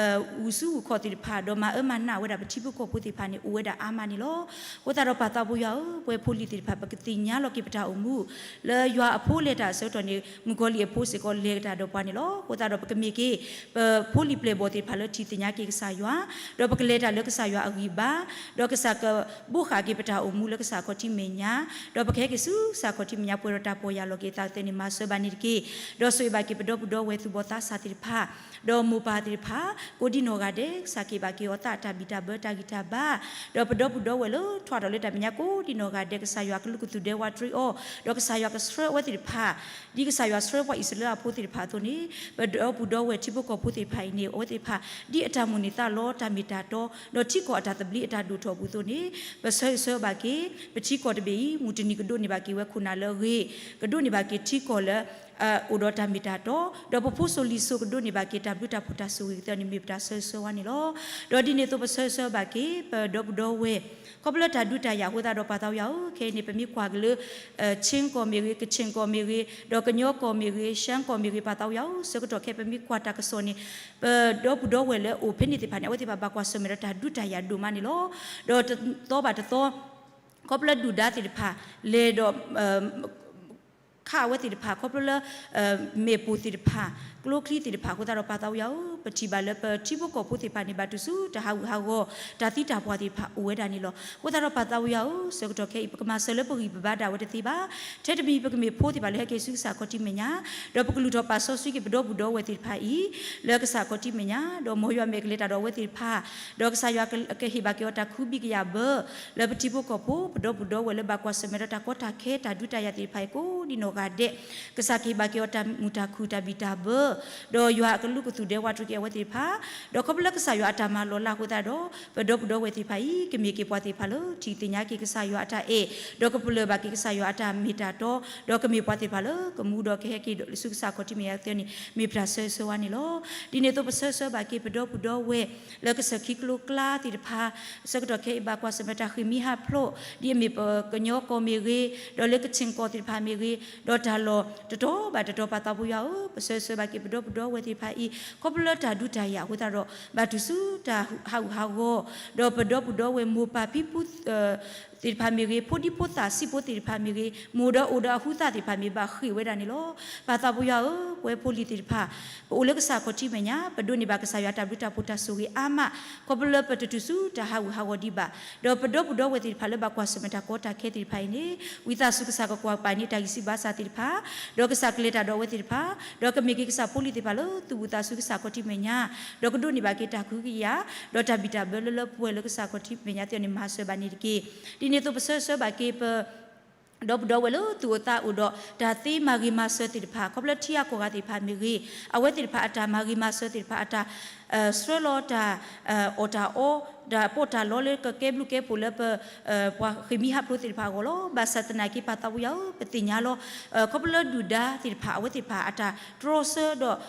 ဂုာ်ဆူၣ်ဂုာ်ခီၣ်သ့ၣ်တဖၣ် ဒီးမၤအၢမၤနးဝဲဒၣ်ပထံဖိကီၢ်ဖိသ့ၣ်တဖၣ်န့ၣ် အိၣ်ဝဲဒၣ်အါမးန့ၣ်လီၤ. အဃိသတးဒီးပၢ်သးပူၤယွၤဧၢ, ပဝဲဖိလံၤသ့ၣ်တဖၣ် ပကသ့ၣ်ညါလီၤက့ၤပတၢ်အိၣ်မူ လၢယွၤအဖိလဲၤတၢ်အဆၢကတီၢ်န့ၣ် မုၣ်ကီၤလံၢ်အဖိစ့ၢ်ကီးလဲၤတၢ်ဒီးပှၤန့ၣ်လီၤ. အဃိသတးဒီးပကမ့ၢ်က့ၤ ပဖိလံၤပျဲၢ်ဘီၣ်သ့ၣ်တဖၣ်လၢထံၣ်သ့ၣ်ညါက့ၤကစၢ်ယွၤ, ဒီးပကလဲၤတၢ်လၢကစၢ်ယွၤအဂံၢ်ဘါ, ဒီးကစၢ်ကဘိးဃာ်က့ၤပတၢ်အိၣ်မူလၢကစၢ်ခီၣ်ထံးမဲာ်ညါ, ဒီးပကဟဲက့ၤဆူကစၢ်ခီၣ်ထံးမဲာ်ညါပှဲၤဒီးတၢ်ပီၢ်ယၢ်လီၤက့ၤသးသ့ၣ်န့ၣ် မၤစၢၤဘၣ်န့ၣ်တက့ၢ်. ဒီးဆိၣ်ဂ့ၤဘၣ်က့ၤပဒီပုၢ်ဒီဝဲၢ်သူၣ်ဘီၣ်သးစၢ်သ့ၣ်တဖၣ် ဒီးမိၢ်ပၢ်သ့ၣ်တဖၣ် ကိးဒံနီၢ်ဂၤဒဲး ကစၢ်ကဟ့ၣ်ဘၣ်က့ၤအီၤသးအတၢ်ဘံၣ်တၢ်ဘၢတၢ်ဂံၢ်တၢ်ဘါ, ဒီးပဒီပုၢ်ဒီဝဲၢ်လၢထွးထီၣ်လၢတၢ်မဲာ်ညါကိးဒံနီၢ်ဂၤဒဲး ကစၢ်ယွၤကလုၢ်ကသူၣ်ဒဲးဝးတရံးအီၤ, ဒီးကစၢ်ယွၤကဆှၢအဝဲသ့ၣ်တဖၣ် ဒ်ကစၢ်ယွၤဆှၢပှၤအံၣ်စရ့လးအဖိသ့ၣ်တဖၣ်အသိးန့ၣ် ပဒီပုၢ်ဒီဝဲၢ်ထံဖိကီၢ်ဖိသ့ၣ်တဖၣ်အံၤန့ၣ် အဝဲသ့ၣ်တဖၣ် ဒ်အတၢ်မိၣ်န့ၢ်သးလီတၢ်မ့ၢ်တၢ်တီ ဒီးထံကီၢ်အတၢ်သဘျ့အတၢ်ဒိၣ်ထီၣ်အပူၤအသိးန့ၣ် ပဆၢဂ့ၤဆၢဝါဘၣ်က့ၤ ပထံကီၢ်တဘ့ၣ်အံၤ မုၢ်တနံၤကဒိးန့ၢ်ဘၣ်က့ၤဝဲခိၣ်နၢ်လၢအဂ့ၤ, ကဒိးန့ၢ်ဘၣ်က့ၤထံကီၢ်လၢ အိၣ်ဒီးတၢ်မ့ၢ်တၢ်တီ, ဒီးပဖိစိၤလံၤစိၤကဒိးန့ၢ်ဘၣ်က့ၤတၢ်ဘျုးတၢ်ဖှိၣ်တၢ်ဆိၣ်ဂ့ၤအသိးန့ၣ် မ့ၢ်ပတၢ်ဆၢဂ့ၤဆၢဝါန့ၣ်လီၤ. ဒီးဒ်န့ၣ်အသိးပဆၢဂ့ၤဆၢဝါဘၣ်က့ၤ ပဒီပုၢ်ဒီဝဲၢ် ခီဖျိလၢတၢ်ဒုးတၢ်ယၤအဃိသတးဒီးပၢ်သးပူၤယွၤဧၢ, ခဲအံၤန့ၣ် ပမ့ၢ်ကွၢ်က့ၤလၢ ခၠ့ၣ်ကီၢ်မ့ၢ်ဂ့ၤ, ကခၠ့ၣ်ကီၢ်မ့ၢ်ဂ့ၤ, ဒီးကညီကီၢ်မ့ၢ်ဂ့ၤ, ရှမ်းကီၢ်မ့ၢ်ဂ့ၤ ပၢ်သးပူၤယွၤဧၢ, ဆၢကတီၢ်ခဲအံၤ ပမ့ၢ်ကွၢ်တၢ်ကစီၣ်န့ၣ် ပဒီပုၢ်ဒီဝဲၢ်လၢအအိၣ်ဖဲန့ၣ်သ့ၣ်တဖၣ်န့ၣ် အဝဲသ့ၣ်တဖၣ်ဘၣ်ကွၢ်ဆၢၣ်မဲာ်ဒီးတၢ်ဒုးတၢ်ယၤဒိၣ်မးန့ၣ်လီၤ. ဒီးတသီဘၣ်တသီ ခီဖျိလၢဒုၣ်ဒါသ့ၣ်တဖၣ် လဲၤဒီး ခးအဝဲသ့ၣ်တဖၣ် ခီဖျိလၢ မ့ၣ်ပိၢ်သ့ၣ်တဖၣ် ကျိချံသ့ၣ်တဖၣ်အဃိသတးဒီးပၢ်သးပူၤယွၤဧၢ, ပထံၣ်ဘၣ်လၢပထံဖိကီၢ်ဖိသ့ၣ်တဖၣ်န့ၣ် ဘၣ်တူၢ်ဆူတၢ်ဟးဂူာ်ဟးဂီၤ တၢ်သံတၢ်ပှၢ်သ့ၣ်တဖၣ်အိၣ်ဝဲဒၣ်န့ၣ်လီၤ. အဃိသတးဒီးပၢ်သးပူၤယွၤဧၢ, ဆၢကတီၢ်ခဲအံၤ ပကမၤစၢၤလၢပဂံၢ်ပဘါဒၣ်ဝဲတသ့ဘၣ်. ထဲတမံၤပကမ့ၢ်ဖိသ့ၣ်တဖၣ်လၢဟဲက့ၤဆူကစၢ်ခီၣ်ထံးမဲာ်ညါ, ဒီးပကလုၢ်ထီၣ်ပာ်စီဆှံက့ၤပဒီပုၢ်ဒီဝဲၢ်သ့ၣ်တဖၣ်အံၤ လၢကစၢ်ခီၣ်ထံးမဲာ်ညါ, ဒီးမ်ယွၤမဲာ်ကလဲၤတၢ်ဒီးအဝဲသ့ၣ်တဖၣ် ဒီးကစၢ်ယွၤကဟ့ၣ်ဘၣ်က့ၤအီၤတၢ်ခုဘံၣ်ကယာ်ဘၢ လၢပထံဖိကီၢ်ဖိ ပဒီပုၢ်ဒီဝဲၢ်လၢဘၣ်ကွၢ်ဆၢၣ်မဲာ်ဒီးတၢ်ကီတၢ်ခဲတၢ်ဒုးတၢ်ယၤသ့ၣ်တဖၣ်အံၤ ကိးဒံနီၢ်ဂၤဒဲး ကစၢ်ကဟ့ၣ်ဘၣ်က့ၤအီၤတၢ်မုာ်တၢ်ခုၣ်တၢ်ဘံၣ်တၢ်ဘၢ ဒီးယွၤအကလုၢ်ကသူၣ်ဒဲးဝးတရံးက့ၤအဝဲသ့ၣ်တဖၣ်, ဒီးခီဖျိလၢကစၢ်ယွၤအတၢ်မၤလီၤလးအဃိသတးဒီး ပဒီပုၢ်ဒီဝဲၢ်သ့ၣ်တဖၣ်အံၤ ကမ့ၢ်က့ၤပှၤသ့ၣ်တဖၣ်လၢထံၣ်သ့ၣ်ညါက့ၤကစၢ်ယွၤအတၢ်အဲၣ်, ဒီးကပလၢၢ်ဘၣ်က့ၤကစၢ်ယွၤအတၢ်မ့ၢ်တၢ်တီ, ဒီးကမ့ၢ်ပှၤသ့ၣ်တဖၣ်လၢကမူဒီးကဟဲက့ၤဆူကစၢ်ခီၣ်ထံးမဲာ်ညါသ့ၣ်န့ၣ် မ့ၢ်ပတၢ်ဆၢဂ့ၤဆၢဝါန့ၣ်လီၤ. ဒ်န့ၣ်အသိးပဆၢဂ့ၤဆၢဝါဘၣ်က့ၤပဒီပုၢ်ဒီဝဲၢ် လၢကစၢၢ်ခံကျိကျါသ့ၣ်တဖၣ် ဆၢကတီၢ်ခဲအံၤဘၣ်ကွၢ်ဆၢၣ်မဲာ်တၢ်ဃ့ၢ်မှံဟးဖျိး ဒ်အမ့ၢ်ပကညီကီၢ်မ့ၢ်ဂ့ၤ, ဒီးလၢကခၠ့ၣ်ကီၢ်သ့ၣ်တဖၣ်မ့ၢ်ဂ့ၤ, ဒီးတၢ်လီၢ်တတီၤဘၣ်တတီၤ ပၢ်သးပူၤယွၤဧၢ, ပဆၢဂ့ၤဆၢဝါဘၣ်က့ၤပဒီပုၢ်ဒီဝဲၢ်သ့ၣ်တဖၣ်အံၤ ခီဖျိလၢတၢ်ဒုးတၢ်ယၤအဃိသတးဒီး ဘၣ်တူၢ်ဆူတၢ်ဟးဂူာ်ဟးဂီၤ, ဒီးပဒီပုၢ်ဒီဝဲၢ်မိၢ်ပၢ်ဖံဖု သ့ၣ်တဖၣ်မ့ၢ်ဂ့ၤ, ဖိဒံဖိသၣ်ဆံးဖိသ့ၣ်တဖၣ်မ့ၢ်ဂ့ၤ, မိၢ်ဒီးအိၣ်ဒီးအဟုသးသ့ၣ်တဖၣ်မ့ၢ်ဘၣ်ဃ့ၢ်ဝဲဒၣ်န့ၣ်လီၤ. ပၢ်သးပူၤယွၤဧၢ, ပဝဲဖိလံၤသ့ၣ်တဖၣ် ပအိၣ်လၢကစၢ်ခီၣ်ထံးမဲာ်ညါ ပဒိးန့ၢ်ဘၣ်ကစၢ်ယွၤတၢ်ဘျုးတၢ်ဖှိၣ်တၢ်ဆိၣ်ဂ့ၤအါမး, ခီဖျိလၢပတတူၢ်ဆူတၢ်ဟးဂူာ်ဟးဂီၤဒံးဘၣ်, ဒီးပဒီပုၢ်ဒီဝဲၢ်သ့ၣ်တဖၣ်လၢဘၣ်ကွၢ်ဆၢၣ်မဲာ်တၢ်ကီတၢ်ခဲသ့ၣ်တဖၣ်အံၤန့ၣ် ဝံသးစူၤကစၢ်ကကွၢ်ကပၤန့ၢ်တၢ်ဂံၢ်စၢ်ဘါစၢ်သ့ၣ်တဖၣ်, ဒီးကစၢ်ကလဲၤတၢ်ဒီးအဝဲသ့ၣ်တဖၣ်, ဒီးကမ့ၢ်က့ၤကစၢ်ဖိလံၤသ့ၣ်တဖၣ်လၢသူၣ်ဘူၣ်သးစူၤကစၢ်ခီၣ်ထံးမဲာ်ညါ, ဒီးကဒိးန့ၢ်ဘၣ်က့ၤတၢ်ကဟုကယာ်, ဒီးတၢ်ဘံၣ်တၢ်ဘၢလၢလၢပှဲၤပှဲၤလၢကစၢ်ခီၣ်ထံးမဲာ်ညါသ့ၣ်န့ၣ် မၤစၢၤဘၣ်န့ၣ်တက့ၢ်. ဒ်န့ၣ်အသိးပဆၢဂ့ၤဆၢဝါဘၣ်က့ၤပ ဒီပုၢ်ဒီဝဲၢ်လၢသူၣ်အိၣ်သးအိၣ်ဒီးတၢ်သ့မၤဂ့ၤမၤစၢၤသ့ၣ်တဖၣ် ခီဖျိလၢထံဂၤကီၢ်ဂၤသ့ၣ်တဖၣ်မ့ၢ်ဂ့ၤ, အဝဲသ့ၣ်တဖၣ်အတၢ်မၤဂ့ၤမၤစၢၤသ့ၣ်တဖၣ် အတၢ်ဆှၢလီၤတၢ်အီၣ်တၢ်အီ, တၢ်ပီးတၢ်လီလၢကကဲဘျုးကဲဖှိၣ်လၢပ ပှၤဃ့ၢ်မှံဟးဖျိးသ့ၣ်တဖၣ်အဂီၢ်လီၤ. ဘၣ်ဆၣ်သနာ်က့ ပၢ်သးပူၤယွၤဧၢ, ပသ့ၣ်ညါလီၤ. ခီဖျိလၢဒုၣ်ဒါသ့ၣ်တဖၣ် အဝဲသ့ၣ်တဖၣ်အတၢ်တြီဆၢဒီး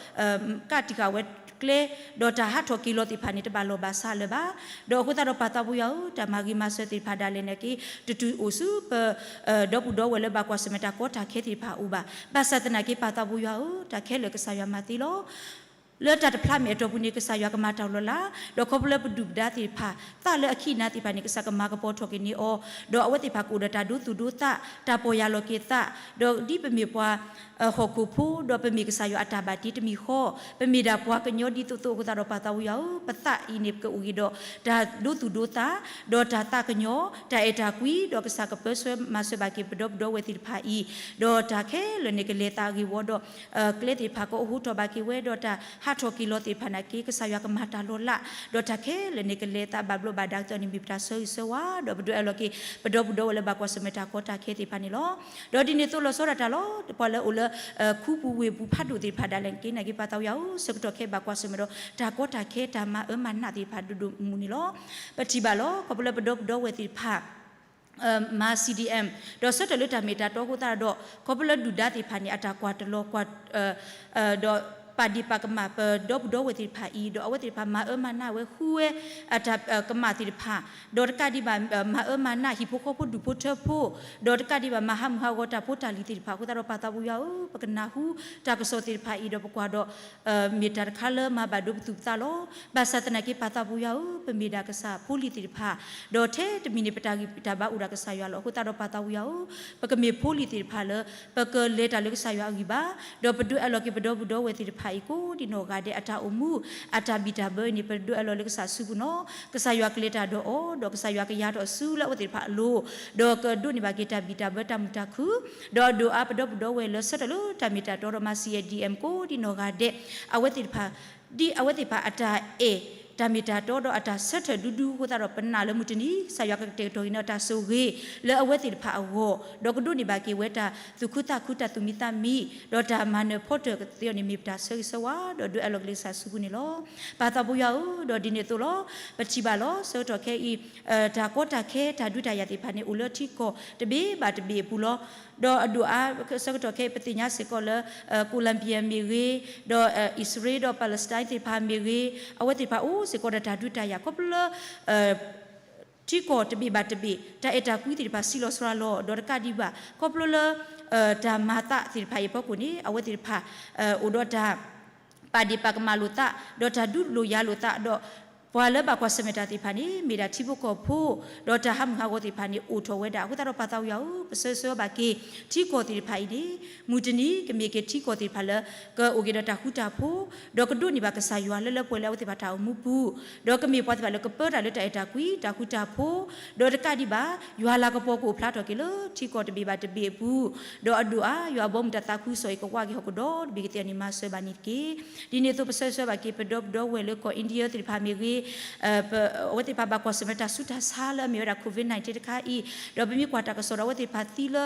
ကးတံာ်ဃာ်ဝဲကျဲ, ဒီးတၢ်ဟးထီၣ်က့ၤလီၤသ့ၣ်တဖၣ်န့ၣ် တဘၣ်လီၢ်ဘၣ်စးလၢၤဘၣ်. ဒီးအဃိသတးဒီးပၢ်သးပူၤယွၤဧၢ, တၢ်မၤဂ့ၤမၤစၢၤသ့ၣ်တဖၣ်ဒၣ်လဲာ်န့ၣ်က့ တတုၤအိၣ်ဆူပ ဒီပုၢ်ဒီဝဲၢ်လၢဘၣ်ကွၢ်ဆၢၣ်မဲာ်တၢ်ကီတၢ်ခဲသ့ၣ်တဖၣ်အအိၣ်ဘၣ်. ဘၣ်ဆၣ်သနာ်က့ ပၢ်သးပူၤယွၤဧၢ, တၢ်ခဲလၢာ်ကစၢ်ယွၤမၤသ့လီၤ. လၢတၢ်တဖျါမဲာ်အတီၢ်ပူၤန့ၣ် ကစၢ်ယွၤကမၤတၢ်လီၤလး, ဒီးခီဖျိလၢပဒုၣ်ပဒါသ့ၣ်တဖၣ် သးလၢအခံနၤသ့ၣ်တဖၣ်န့ၣ် ကစၢ်ကမၤကပီၤထီၣ်က့ၤန့ၢ်အီၤ, ဒီးအဝဲသ့ၣ်တဖၣ်ကအိၣ်ဒီးတၢ်ဒိသူၣ်ဒိသး, တၢ်ပီၢ်ယၢ်လီၤက့ၤသး, ဒီးဒ်ပမ့ၢ်ပှၤ ဟီၣ်ခိၣ်ဖိ, ဒီးပမ့ၢ်ကစၢ်ယွၤအတၢ်ဘၣ်တ့တမံၤဃီ, ပမ့ၢ်ဒၣ်ပှၤကညီဒ်သိးသိးအဃိသတးဒီး ပၢ်သးဝံယွၤဧၢ, ပသးအံၤန့ၣ် ပကအိၣ်က့ၤဒီးတၢ်ဒိသူၣ်ဒိသး, ဒီးတၢ်သးကညီၤ, တၢ်အဲၣ်တၢ်ကွံ, ဒီးကစၢ်ကပၢဆှၢမၤစၢၤဘၣ်က့ၤပဒီပုၢ်ဒီဝဲၢ်သ့ၣ်တဖၣ်အံၤ, ဒီးတၢ်ခဲလၢာ်န့ၣ်ကလဲၤသးဂ့ၢ်ဝီဒီး ကျဲသ့ၣ်တဖၣ်ကအိးထီၣ်ဘၣ်က့ၤဝဲ, ဒီးတၢ်ဟးထီၣ်က့ၤလီၤသ့ၣ်တဖၣ်နာ်က့ ကစၢ်ယွၤကမၤတၢ်လီၤလး, ဒီးတၢ်ခဲလၢာ်န့ၣ်ကလဲၤသးဘၣ်ဘျိးဘၣ်ဒါကသ့အီၤန့ၣ် မ့ၢ်ပတၢ်ဆၢဂ့ၤဆၢဝါ, ဒီးပဒွဲအလီၢ်က့ၤ ပဒီပုၢ်ဒီဝဲၢ်လၢဘၣ်ကွၢ်ဆၢၣ်မဲာ်တၢ်ကီတၢ်ခဲသ့ၣ်တဖၣ်န့ၣ်လီၤ. ဒီးဒ်န့ၣ်အသိးလီၤဆီဒၣ်တၢ်လီၤ, ပှၤလၢအိၣ်လၢ ခူပူၤဝ့ၢ်ပူၤဖးဒိၣ်သ့ၣ်တဖၣ်ဒၣ်လဲာ်က့ၤနာ်က့ ပၢ်သးဝံယွၤဧၢ, ဆၢကတီၢ်ခဲအံၤဘၣ်ကွၢ်ဆၢၣ်မဲာ်ဒီး တၢ်ကီတၢ်ခဲတၢ်မၤအၢမၤနးသ့ၣ်တဖၣ်ဒိၣ်ဒိၣ်မုၢ်မုၢ်န့ၣ်လီၤ. ပထံၣ်ဘၣ်လီၤ, ခီဖျိလၢပဒီပုၢ်ဒီဝဲၢ်သ့ၣ်တဖၣ် မၤ စီၣ်ဒီးအမ်ၣ်, ဒီးဆၢထၢၣ်လၢတၢ်မ့ၢ်တၢ်တီအဃိသတးဒီး ခီဖျိလၢဒုၣ်ဒါသ့ၣ်တဖၣ်န့ၣ် အတၢ်ကွၢ်တလီၤကွၢ် ဒီးပာ်ဒ့ၣ်ပာ်ကမၣ်ပဒီပုၢ်ဒီဝဲၢ်သ့ၣ်တဖၣ်အံၤ, ဒီးအဝဲသ့ၣ်တဖၣ်မၤအၢမၤနးဝဲ ဃုဝဲအတၢ်ကမၣ်သ့ၣ်တဖၣ်, ဒီးတကးဒံးဘၣ် မၤအၢမၤနးဟံၣ်ဖိဃီဖိဒူၣ်ဖိထၢဖိ, ဒီးတကးဒံးဘၣ်မၤဟးမုၢ်ဟးဂီၤတၢ်ဖိတၢ်လံၤသ့ၣ်တဖၣ်အဃိသတးဒီး ပၢ်သးဝံယွၤဧၢ, ပကနၢ်ဟူတၢ်ကစီၣ်သ့ၣ်တဖၣ်အံၤဒီးပကွၢ်ဒီး မ့ၢ်တၢ်တခါလၢမၤဘၣ်ဒိပသူၣ်ပသးလီၤ. ဘၣ်ဆၣ်သနာ်က့ ပၢ်သးဝံယွၤဧၢ, ပမ့ၢ်ဒၣ်ကစၢ်ဖိလံၤသ့ၣ်တဖၣ်, ဒီးထဲတမံၤန့ၣ် ပတၢ်ဂံၢ်တၢ်ဘါအိၣ်ဒၣ်ကစၢ်ယွၤလီၤ. အဃိသတးဒီးပၢ်သးဝံယွၤဧၢ, ပကမ့ၢ်ဖိလံၤသ့ၣ်တဖၣ်လၢ ပကလဲၤတၢ်လၢကစၢ်ယွၤအဂံၢ်ဘါ, ဒီးပဒွဲအလီၢ်က့ၤပဒီပုၢ်ဒီဝဲၢ်သ့ၣ်တဖၣ်အံၤ ကိးဒံနီၢ်ဂၤဒဲး အတၢ်အိၣ်မူ အတၢ်ဘံၣ်တၢ်ဘၢအံၤန့ၣ် ပဒွဲအလီၢ်လၢကစၢ်စုပူၤနီၤ. ကစၢ်ယွၤကလဲၤတၢ်ဒီးအီၤ, ဒီးကစၢ်ယွၤကယၤထီၣ်ဆူလၢအဝဲသ့ၣ်တဖၣ်အလိၤ, ဒီးကဒိးန့ၢ်ဘၣ်က့ၤတၢ်ဘံၣ်တၢ်ဘၢတၢ်မုာ်တၢ်ခုၣ်, ဒီးအဒိၣ်အါပဒီပုၢ်ဒီဝဲၢ်လၢဆၢထၢၣ်လၢတၢ်မ့ၢ်တၢ်တီဒီးမၤ စီၣ်အဲၣ်ဒံၣ်အဲၣ် ကိးဒံနီၢ်ဂၤဒဲး အဝဲသ့ၣ်တဖၣ် ဒ်အဝဲသ့ၣ်တဖၣ်အတၢ်အဲၣ်တၢ်မ့ၢ်တၢ်တီဒီးအတၢ်ဆၢထၢၣ်ဒူဒူအဃိသတးဒီး ပနာ်လၢမုၢ်တနံၤ ကစၢ်ယွၤကကတဲာ်ကတီၤက့ၤန့ၢ်တၢ်ဆိၣ်ဂ့ၤလၢအဝဲသ့ၣ်တဖၣ်အဂီၢ်, ဒီးကဒိးန့ၢ်ဘၣ်က့ၤဝဲတၢ်သူၣ်ခုသးခုတၢ်သူၣ်မံသးမံ, ဒီးတၢ်မၤနၢၤဖီတၢၣ်ကသ့အီၤန့ၣ် မ့ၢ်ပတၢ်ဆၢဂ့ၤဆၢဝါ ဒီးဒွဲအလီၢ်က့ၤလၢကစၢ်စုပူၤန့ၣ်လီၤ. ပၢ်သးပူၤယွၤဧၢ, ဒီးဒ်န့ၣ်အသိးလီၤ. ပထံၣ်ဘၣ်လီၤ ဆၢကတီၢ်ခဲအံၤ တၢ်ကီတၢ်ခဲတၢ်ဒုးတၢ်ယၤသ့ၣ်တဖၣ်န့ၣ် အိၣ်လၢထံကီၢ်တဘ့ၣ်ဘၣ်တဘ့ၣ်အပူၤလီၤ. ဒီးအဒိၣ်အါ ဆၢကတီၢ်ခဲအံၤ ပသ့ၣ်ညါစ့ၢ်ကီးလၢ Colombia မ့ၢ်ဂ့ၤ, ဒီးအံၣ်စရ့လးဒီး Palestine သ့ၣ်တဖၣ်မ့ၢ်ဂ့ၤ, အဝဲသ့ၣ်တဖၣ်အိၣ်စ့ၢ်ကီးဒီးတၢ်ဒုးတၢ်ယၤ ခီဖျိလၢ ထံကီၢ်တဘ့ၣ်ဘၣ်တဘ့ၣ် တၢ်အဲၣ်တၢ်ကွံသ့ၣ်တဖၣ် ဆံးလီၤစှၤလီၤ ဒီးတကးဒံးဘၣ် ခီဖျိလၢ တၢ်မၤသးသ့ၣ်တဖၣ်အံၤအဖီခိၣ်န့ၣ် အဝဲသ့ၣ်တဖၣ် အိၣ်ဒီးတၢ် ပာ်ဒ့ၣ်ပာ်ကမၣ်လိာ်သး ဒီးတၢ်ဒုးလိာ်ယၤလိာ်သး ဒီးပှၤလၢဘၣ်ကွၢ်ဆၢၣ်မဲာ်တၢ်သ့ၣ်တဖၣ်န့ၣ် မ့ၢ်ဒၣ်ထံဖိကီၢ်ဖိ ဒီးတၢ်ဟးမုၢ်ဟးဂီၤသ့ၣ်တဖၣ်န့ၣ် အိၣ်ထီၣ်ဝဲဒၣ် အဃိသတးဒီးပၢ်သးဝံယွၤဧၢ, ပဆၢဂ့ၤဆၢဝါဘၣ်က့ၤ ထံကီၢ်သ့ၣ်တဖၣ်အံၤန့ၣ် မုၢ်တနံၤ ကမ့ၢ်က့ၤထံကီၢ်သ့ၣ်တဖၣ်လၢ ကအိၣ်က့ၤဒီးတၢ်ဃူတၢ်ဖိး, ဒီးကဒိးန့ၢ်ဘၣ်ကစၢ်ယွၤလၢလၢပှဲၤပှဲၤလၢအဝဲသ့ၣ်တဖၣ်တၢ်အိၣ်မူပူၤ, ဒီးကမ့ၢ်ပှၤသ့ၣ်တဖၣ်လၢကပၢတၢ်လၢတၢ်အဲၣ်တၢ်ကွံ တၢ်ဃူတၢ်ဖိး, ဒီးတကးဒံးဘၣ် ယွၤလၤကပီၤကအိၣ်ဖျါထီၣ်က့ၤလၢထံကီၢ်တဘ့ၣ်ဘၣ်တဘ့ၣ်အပူၤ, ဒီးအဒိၣ်အါ ယွၤအဘီအမုၢ်တၢ်သးခုကစီၣ်အံၤ ကဝးက့ၤဟီၣ်ခိၣ်ဒီတဘ့ၣ်ကသ့အီၤန့ၣ် မၤစၢၤဘၣ်န့ၣ်တက့ၢ်. ဒ်န့ၣ်အသိး ပဆၢဂ့ၤဆၢဝါဘၣ်က့ၤ ပဒီပုၢ်ဒီဝဲၢ်လၢကီၢ် India သ့ၣ်တဖၣ်မ့ၢ်ဂ့ၤ, အဝဲသ့ၣ်တဖၣ်ဘၣ်ကွၢ်ဆၢၣ်မဲာ်တၢ်ဆူးတၢ်ဆါလၢအမ့ၢ်ဝဲဒၣ် COVID nineteen တခါအံၤ, ဒီးပမ့ၢ်ကွၢ်တၢ်ကစီၣ်ဒီးအဝဲသ့ၣ်တဖၣ်သံလၢ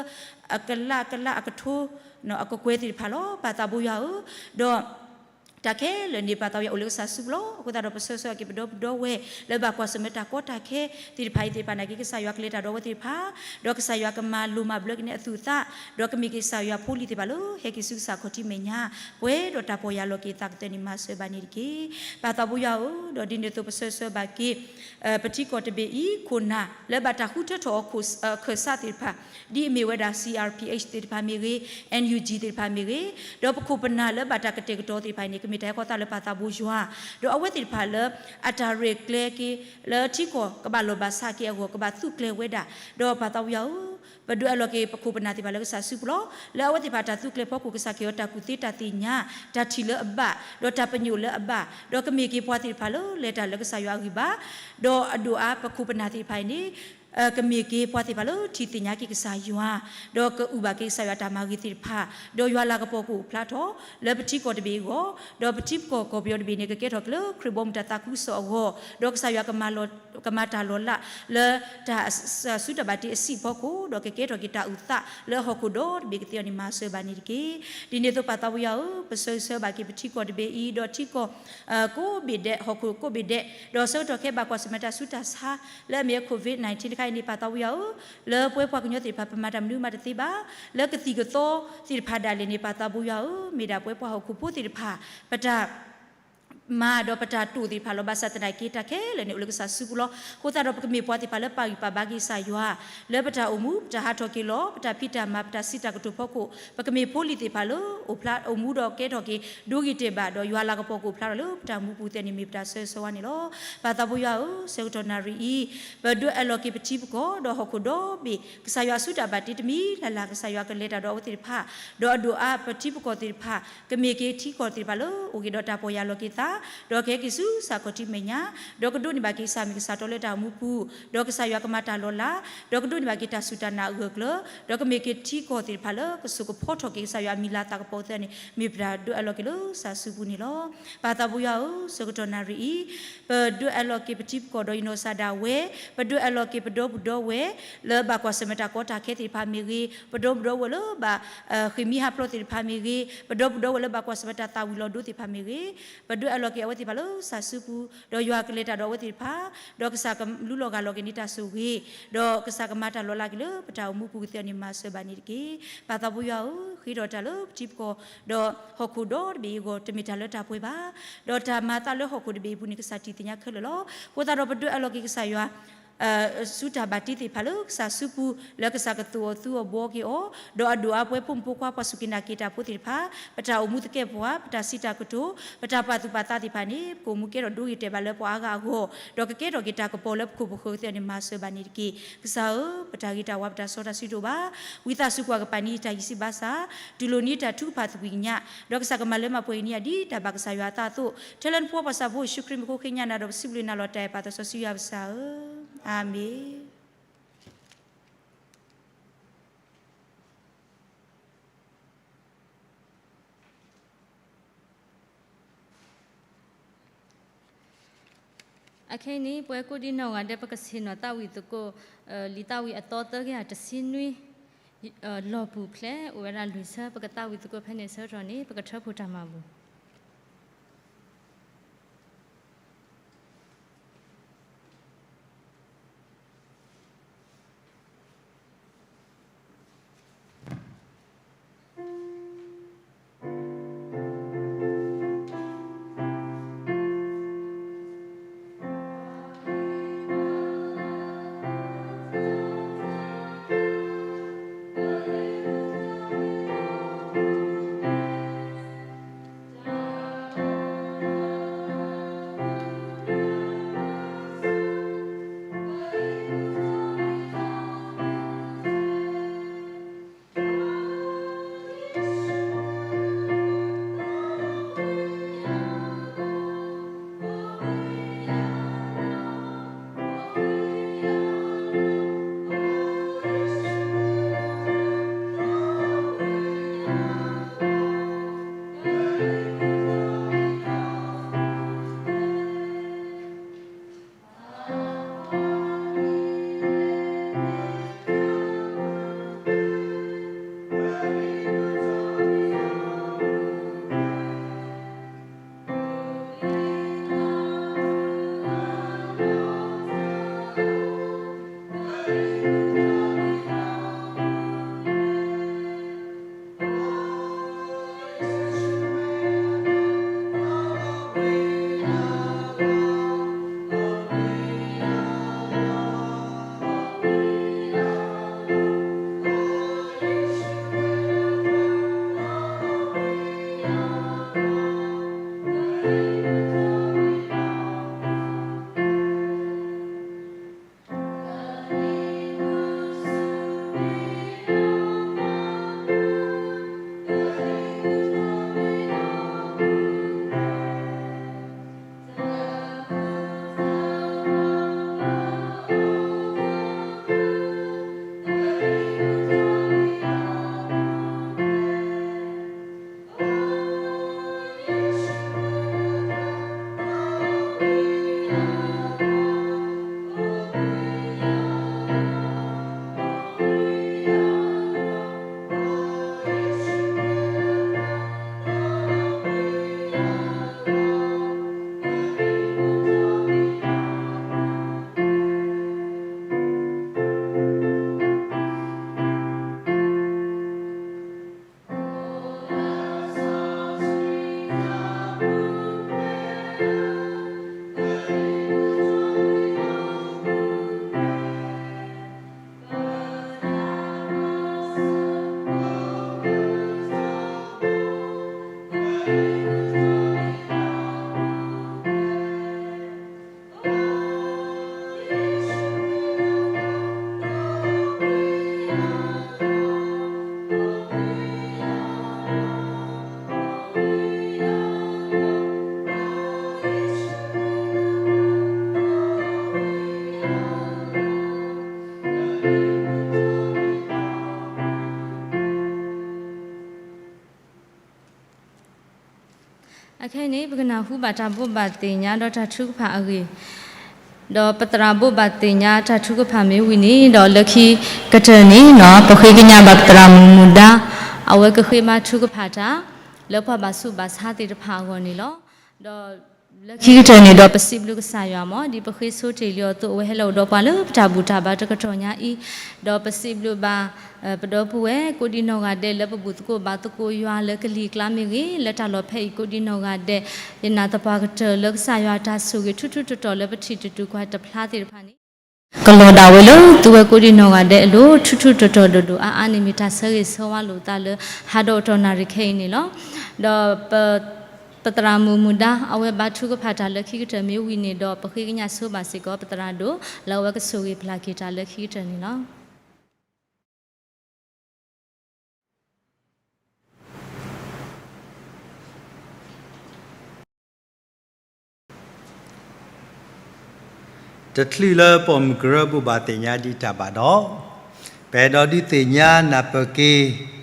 အကလးကလးအကထိ အကကွဲၢ်သ့ၣ်တဖၣ်လီၤ. ပၢ်သးဘိယွၤဧၢ, ဒီး တၢ်ခဲလၢာ်န့ၣ် ပၢ်သးဝံယွၤအိၣ်လၢကစၢ်စုပူၤလီၤ. အဃိသတးဒီး ပဆၢဂ့ၤဆၢဝါက့ၤ ပဒီပုၢ်ဒီဝဲၢ် လၢဘၣ်ကွၢ်ဆၢၣ်မဲာ်တၢ်ကီတၢ်ခဲသ့ၣ်တဖၣ်အံၤသ့ၣ်တဖၣ်နာ်က့ ကစၢ်ယွၤကလဲၤတၢ်ဒီးအဝဲသ့ၣ်တဖၣ်, ဒီးကစၢ်ယွၤကမၤလိၤမၤဘျၢက့ၤန့ၢ်အသူၣ်အသး, ဒီးကမ့ၢ်က့ၤကစၢ်ယွၤဖိလံၤသ့ၣ်တဖၣ်လၢ ဟဲက့ၤဆူကစၢ်ခီၣ်ထံးမဲာ်ညါ, ပှဲၤဒီးတၢ်ပီၢ်ယၢ်လီၤက့ၤသးကသ့န့ၣ် မၤစၢၤဘၣ်န့ၣ်တက့ၢ်. ပၢ်သးဘိယွၤဧၢ, ဒီးဒ်န့ၣ်အသိး ပဆၢဂ့ၤဆၢဝါဘၣ်က့ၤ ပထံကီၢ်တဘ့ၣ်အံၤ ခိၣ်နၢ်လၢဘၣ်တၢ်ဃုထၢထီၣ်အီၤခိၣ်ခၢၣ်စးသ့ၣ်တဖၣ်, ဒ်အမ့ၢ်ဝဲဒၣ် C R P H သ့ၣ်တဖၣ်မ့ၢ်ဂ့ၤ, N U G သ့ၣ်တဖၣ်မ့ၢ်ဂ့ၤ, ဒီးပခိၣ်ပနၢ်လၢဘၣ်တၢ်ကတဲာ်ကတီၤသ့ၣ်တဖၣ်အံၤန့ၣ် ကမ့ၢ်တၢ်ဟဲခီသးလၢပၢ်သးဘိယွၤ, ဒီးအဝဲသ့ၣ်တဖၣ်လၢ အတၢ်ရဲၣ်ကျဲၤက့ၤ လၢထံကီၢ်ကဘၣ်လီၢ်ဘၣ်စးက့ၤအဂီၢ် ကဘၣ်သုးကျဲၤဝဲဒၣ်, ဒီးပၢ်သးဘိယွၤဧၢ, ပဒွဲအလီၢ်က့ၤ ပခိၣ်ပနၢ်သ့ၣ်တဖၣ်လၢကစၢ်စုပူၤလီၤ. လၢအဝဲသ့ၣ်တဖၣ်တၢ်သုးကျဲၤဖီခိၣ် ကစၢ်ကဟ့ၣ်အီၤတၢ်ကူၣ်သ့တၢ်သ့ၣ်ညါ, တၢ်ထံၣ်လၢအဘၣ်, ဒီးတၢ်ပညိၣ်လၢအဘၣ်, ဒီးကမ့ၢ်က့ၤပှၤသ့ၣ်တဖၣ်လၢလဲၤတၢ်လၢကစၢ်ယွၤအဂံၢ်ဘါ, ဒီးအဒိၣ်အါပခိၣ်ပနၢ်သ့ၣ်တဖၣ်အံၤန့ၣ် ကမ့ၢ်က့ၤပှၤသ့ၣ်တဖၣ်လၢထံၣ်သ့ၣ်ညါက့ၤကစၢ်ယွၤ, ဒီးကအုၣ်ဘၣ်က့ၤကစၢ်ယွၤတၢ်မၤဂ့ၤသ့ၣ်တဖၣ်, ဒီးယွၤလၤကပီၤကအိၣ်ဖျါထီၣ် လၢပထံကီၢ်တဘ့ၣ်အဂီၢ်, ဒီးပထံကီၢ်ကီၢ်ပယီၤတဘ့ၣ်န့ၣ် ကကဲထီၣ်က့ၤလၢခရံာ်ဘီမုၢ်တၢ်သးခုကစီၣ်အဂီၢ်, ဒီးကစၢ်ယွၤ ကမၤတၢ်လီၤလး လၢတၢ်စုတၢ်ဘၣ်တ့အစံာ်ဖီခိၣ်, ဒီးကကဲထီၣ်က့ၤတၢ်အုၣ်သးလၢဟီၣ်ခိၣ်ဒီတဘ့ၣ်ကသ့အီၤန့ၣ် မၤစၢၤဘၣ်န့ၣ်တက့ၢ်. ဒ်န့ၣ်အသိးပၢ်သးဘိယွၤဧၢ, ပဆၢဂ့ၤဆၢဝါဘၣ်က့ၤပထံကီၢ်တဘ့ၣ်အံၤ, ဒီးထံကီၢ် ကိးဘ့ၣ်ဒဲး, ဟီၣ်ခိၣ်ကိးဘ့ၣ်ဒဲး, ဒီးဆၢကတီၢ်ခဲအံၤဘၣ်ကွၢ်ဆၢၣ်မဲာ်တၢ်ဆူးတၢ်ဆါ လၢအမ့ၢ် COVID nineteen တခါအံၤန့ၣ် ပၢ်သးဘိယွၤဧၢ, လၢပဝဲပှၤကညီသ့ၣ်တဖၣ် ပမၤတၢ်မနုၤမးတသ့ဘၣ်, လၢကသံၣ်ကသီသ့ၣ်တဖၣ်ဒၣ်လဲာ်န့ၣ် ပၢ်သးဘိယွၤဧၢ, မ့ၢ်ဒၣ်ပဝဲပှၤဟီၣ်ခိၣ်ဖိသ့ၣ်တဖၣ် ပတၢ် မၤဒီးပတၢ်တိာ်သ့ၣ်တဖၣ်လီၤ. ဘၣ်ဆၣ်သနာ်က့ တၢ်ခဲလၢာ်န့ၣ် အိၣ်လၢကစၢ်စုပူၤလီၤ. အဃိသတးဒီး ပကမ့ၢ်ပှၤသ့ၣ်တဖၣ်လၢပာ်ဂံၢ်ပာ်ဘါက့ၤကစၢ်ယွၤ လၢပတၢ်အိၣ်မူ ပတၢ်ဟးထီၣ်က့ၤလီၤ ပတၢ်ဖံးတၢ်မၤ ပတၢ်စံးတၢ်ကတိၤဖီခိၣ် ပကမ့ၢ်ဖိလံၤသ့ၣ်တဖၣ်လၢ အိၣ်ဖျါအိၣ်မူဒီးကဲထီၣ်က့ၤ ဒိဂ့ၤတဲာ်ဘၣ် ဒီးယွၤလၤကပီၤကအိၣ်ဖျါထီၣ်လၢပတၢ်မူပူၤသ့ၣ်န့ၣ် မ့ၢ်ပတၢ်ဆၢဂ့ၤဆၢဝါန့ၣ်လီၤ. ပၢ်သးဘိယွၤဧၢ, ဆၢကတီၢ်နၣ်ရံၣ်အံၤ ပဒွဲအၢၣ်လီၤက့ၤပထံပကီၢ် ဒီးဟီၣ်ခိၣ်ဒီဘ့ၣ် ကစၢ်ယွၤအစုတၢ်ဘၣ်တ့တမံၤလၢ်လၢ် ကစၢ်ယွၤကလဲၤတၢ်ဒီးအဝဲသ့ၣ်တဖၣ် ဒီးအဒိၣ်အါပထံပကီၢ်သ့ၣ်တဖၣ် ကမ့ၢ်က့ၤထံကီၢ်သ့ၣ်တဖၣ်လၢ အိၣ်က့ၤဒီးတၢ်ပီၢ်ယၢ်လီၤက့ၤသး ဒီးကဟဲက့ၤဆူကစၢ်ခီၣ်ထံးမဲာ်ညါ ဒီးကဒိးန့ၢ်ဘၣ်က့ၤကစၢ်မုၢ်ကစၢ်တီလၢတၢ်အိၣ်မူပူၤ ဒီးကစၢ်ယွၤကမၤတၢ်လီၤလး ဒီးကဒိးန့ၢ်ဘၣ်က့ၤတၢ်စူၢ်တၢ်နာ်အဂၢၢ်အကျၢၤ ဒီးကမ့ၢ်က့ၤထံကီၢ်သ့ၣ်တဖၣ်လၢကစိာ်ကဖီထီၣ်က့ၤကစၢ်ယွၤအမံၤလၤသးကပီၤသ့ၣ်န့ၣ် မ့ၢ်ပတၢ်ဒွဲအၢၣ်လီၤက့ၤလၢကစၢ်စုပူၤန့ၣ်လီၤ. ပၢ်သးဘိယွၤဧၢ, ဆၢကတီၢ်နၣ်ရံၣ်အံၤ ပဒွဲအၢၣ်လီၤက့ၤပထံပကီၢ်ဒီးယနီၢ်ကစၢ်ဒၣ်ဝဲ, ပဒွဲအၢၣ်လီၤက့ၤပဒီပုၢ်ဒီဝဲၢ် လၢဘၣ်ကွၢ်ဆၢၣ်မဲာ်တၢ်ကီတၢ်ခဲသ့ၣ်တဖၣ်မ့ၢ်ဂ့ၤ, ပဒီပုၢ်ဒီဝဲၢ်လၢဘၣ် ဃ့ၢ်မှံဟးဖျိးသ့ၣ်တဖၣ်မ့ၢ်ဂ့ၤ, ပဒီပုၢ်ဒီဝဲၢ်လၢဘၣ်ကွၢ်ဆၢၣ်မဲာ်တၢ်သၣ်ဝံၤလီၤဒိသ့ၣ်တဖၣ်မ့ၢ်ဂ့ၤ, ပဒွဲအၢၣ်လီၤက့ၤအဝဲသ့ၣ်တဖၣ်လၢကစၢ်စုပူၤ, ဒီးယွၤကလဲၤတၢ်ဒီးအဝဲသ့ၣ်တဖၣ်, ဒီးကစၢ်ကလူလီၤဂၢ်လီၤက့ၤန့ၢ်တၢ်ဆိၣ်ဂ့ၤ, ဒီးကစၢ်ကမၤတၢ်လီၤလးက့ၤလၢပတၢ်အိၣ်မူပူၤကသ့အီၤန့ၣ် မၤစၢၤဘၣ်န့ၣ်တက့ၢ်. ပၢ်သးဘိယွၤဧၢ, ဃ့ထီၣ်တၢ်လၢပထံပကီၢ်, ဒီးဟီၣ်ခိၣ်ဒီတဘ့ၣ်အံၤအဂီၢ် တမ့ၢ်တၢ်လၢတၢ်ပှဲၤဘၣ်, ဒီးတၢ်မၤအသးလၢဟီၣ်ခိၣ်တဘ့ၣ်အံၤအပူၤန့ၣ် ကစၢ်ထံၣ်သ့ၣ်ညါခဲလၢာ်လီၤ. အဃိသတးဒီးပဒွဲအၢၣ်လီၤက့ၤကစၢ်ယွၤ ဆူတၢ်ဘၣ်တ့သ့ၣ်တဖၣ်လၢကစၢ်စုပူၤ လၢကစၢ်ကသူၣ်အီၣ်သူအီၣ်ဘှီက့ၤအီၤ, ဒီးအဒိၣ်အါပဝဲဖိမုၣ်ဖိခွါ ပှၤစူၢ်က့ၤနာ်က့ၤတၢ်ဖိသ့ၣ်တဖၣ်, ပတၢ်အိၣ်မူသကဲာ်ပဝး, ပတၢ်စံးတၢ်ကတိၤ, ပတၢ်ပာ်သူၣ်ပာ်သးသ့ၣ်တဖၣ်န့ၣ် ပကအိၣ်မူကဲထီၣ်ဒိဂ့ၤတဲာ်ဘၣ်လၢပှၤအါဂၤအဂီၢ်, ဒီးကကဲထီၣ်က့ၤတၢ်ကပီၤလၢပခိၣ်ပဃၢၤသ့ၣ်အီၤန့ၣ် မၤစၢၤဘၣ်န့ၣ်တက့ၢ်. ကစၢ်ဧၢ, ပတၢ်ဂ့ၤတၢ်ဝါ ပတၢ်စီတၢ်ဆှံတအိၣ်ဘၣ်. ဝံသးစူၤကွၢ်ကပၤန့ၢ်တၢ်ဂံၢ်ဆံးဘါစၢ်, တူၢ်လိာ်န့ၢ်တၢ်ထုကဖၣ်သကွံာ်ကညး, ဒီးကစၢ်ကမၤလၢမၤပှဲၤက့ၤန့ၢ်ယၤဒ်တၢ်ဘၣ်ကစၢ်ယွၤအသးအသိး, ထဲလၢနဖိပှၤသးဘိယ့ၣ်ၡူးခရံာ်မံၤအဃိ ဃ့ညါနၤဒီးပစံးဘျုးနၤလီၤတၢ်အဲၣ်ပၢ်သးစီဆှံယွၤပစၢ်ဧၢ, အၤမ့ၣ်. အခဲအံၤန့ၣ် ပဝဲကိးဒံနီၢ်ဂၤဒဲး ပကဆ့ၣ်နီၤသးဝံၣ်သကိး လံာ်သးဝံၣ်အသီသၢကယၤတဆံနွံ လီၢ်ပူၤဖျဲး အိၣ်ဝဲဒၣ်လွံၢ်ဆၢ ပကသးဝံၣ်သကိးဖဲန့ၣ်အဆၢကတီၢ်န့ၣ် ပကထၢဖှိၣ်တၢ်မၤဘူၣ်. အခဲအံၤန့ၣ် ပကနၢ်ဟူဘၣ်တၢ်ဘိးဘၣ်သ့ၣ်ညါဒီးတၢ်ထုကဖၣ်အဂ့ၢ်, ဒီးပသရၣ်ဘိးဘၣ်သ့ၣ်ညါတၢ်ထုကဖၣ်မ့ၢ်ဝံၤန့ၣ် ဒီးလၢခံကတၢၢ်န့ၣ် ပဃ့ကညးဘၣ်ပသရၣ်မုၣ်မုၢ်ဒါ, အဝဲကဃ့ဘါထုကဖၣ်တၢ် လၢပှၤဘၣ်ဆူးဘၣ်ဆါသ့ၣ်တဖၣ်အဂီၢ်န့ၣ်လီၤ. ဒီးလၢခံကတၢၢ်န့ၣ်ဒီး ပစံးဘျုးကစၢ်ယွၤမ့ၢ် ဒ်ပဃ့ဆိတ့ၢ်လံအီၤအသိး အဝဲဟဲလီၤအိၣ်ဒီးပှၤလၢပတၢ်ဘူၣ်တၢ်ဘါတကတီၢ်ညါအံၤ, ဒီးပစံးဘျုးဘၣ် ပဒီပုၢ်ဝဲၢ်ကိးဒံနီၢ်ဂၤဒဲး လၢပဘူၣ်သကိးဘါသကိးယွၤလၢကလံၤကျါမ့ၢ်ဂ့ၤ, လၢတၢ်လီၢ်ဖဲအံၤကိးဒံနီၢ်ဂၤဒဲး, ယနာ်သပှၢ်ကတၢၢ်လၢကစၢ်ယွၤတၢ်ဆိၣ်ဂ့ၤထူထူတီတီလၢပထံၣ်တတူၢ်ကွၢ်တဖျါသ့ၣ်တဖၣ်န့ၣ် ကလီၤဒၣ်ဝဲလၢသုဝဲကိးဒံနီၢ်ဂၤဒဲးအလိၤ ထူထူတီတီဒိၣ်ဒိၣ်အါအါန့ၣ် မ့ၢ်တၢ်ဆၢဂ့ၤဆၢဝါလိာ်သးလၢဟါဒီးအတီၢ်နၣ်ရံၣ်ခဲအံၤန့ၣ်လီၤ. ဒီးပ ပသရၣ်မုၣ်မုၢ်ဒါ အဝဲဘါထုကဖၣ်တၢ်လၢခံကတၢၢ်မ့ၢ်ဝံၤန့ၣ်ဒီး ပဃ့ကညးဆိဘၣ်စ့ၢ်ကီးပသရၣ်ဒိၣ် လၢအဝဲကဆိၣ်ဂ့ၤဖျါက့ၤတၢ်လၢခံကတၢၢ်န့ၣ်လီၤ. တချုးလၢပိာ်မုၣ်ကရၢဘိးဘၣ်သ့ၣ်ညါဒံးတၢ်ဘၣ်ဒီး, ပအဲၣ်ဒိးဒုးသ့ၣ်ညါနၢ်ပၢၢ်က့ၤ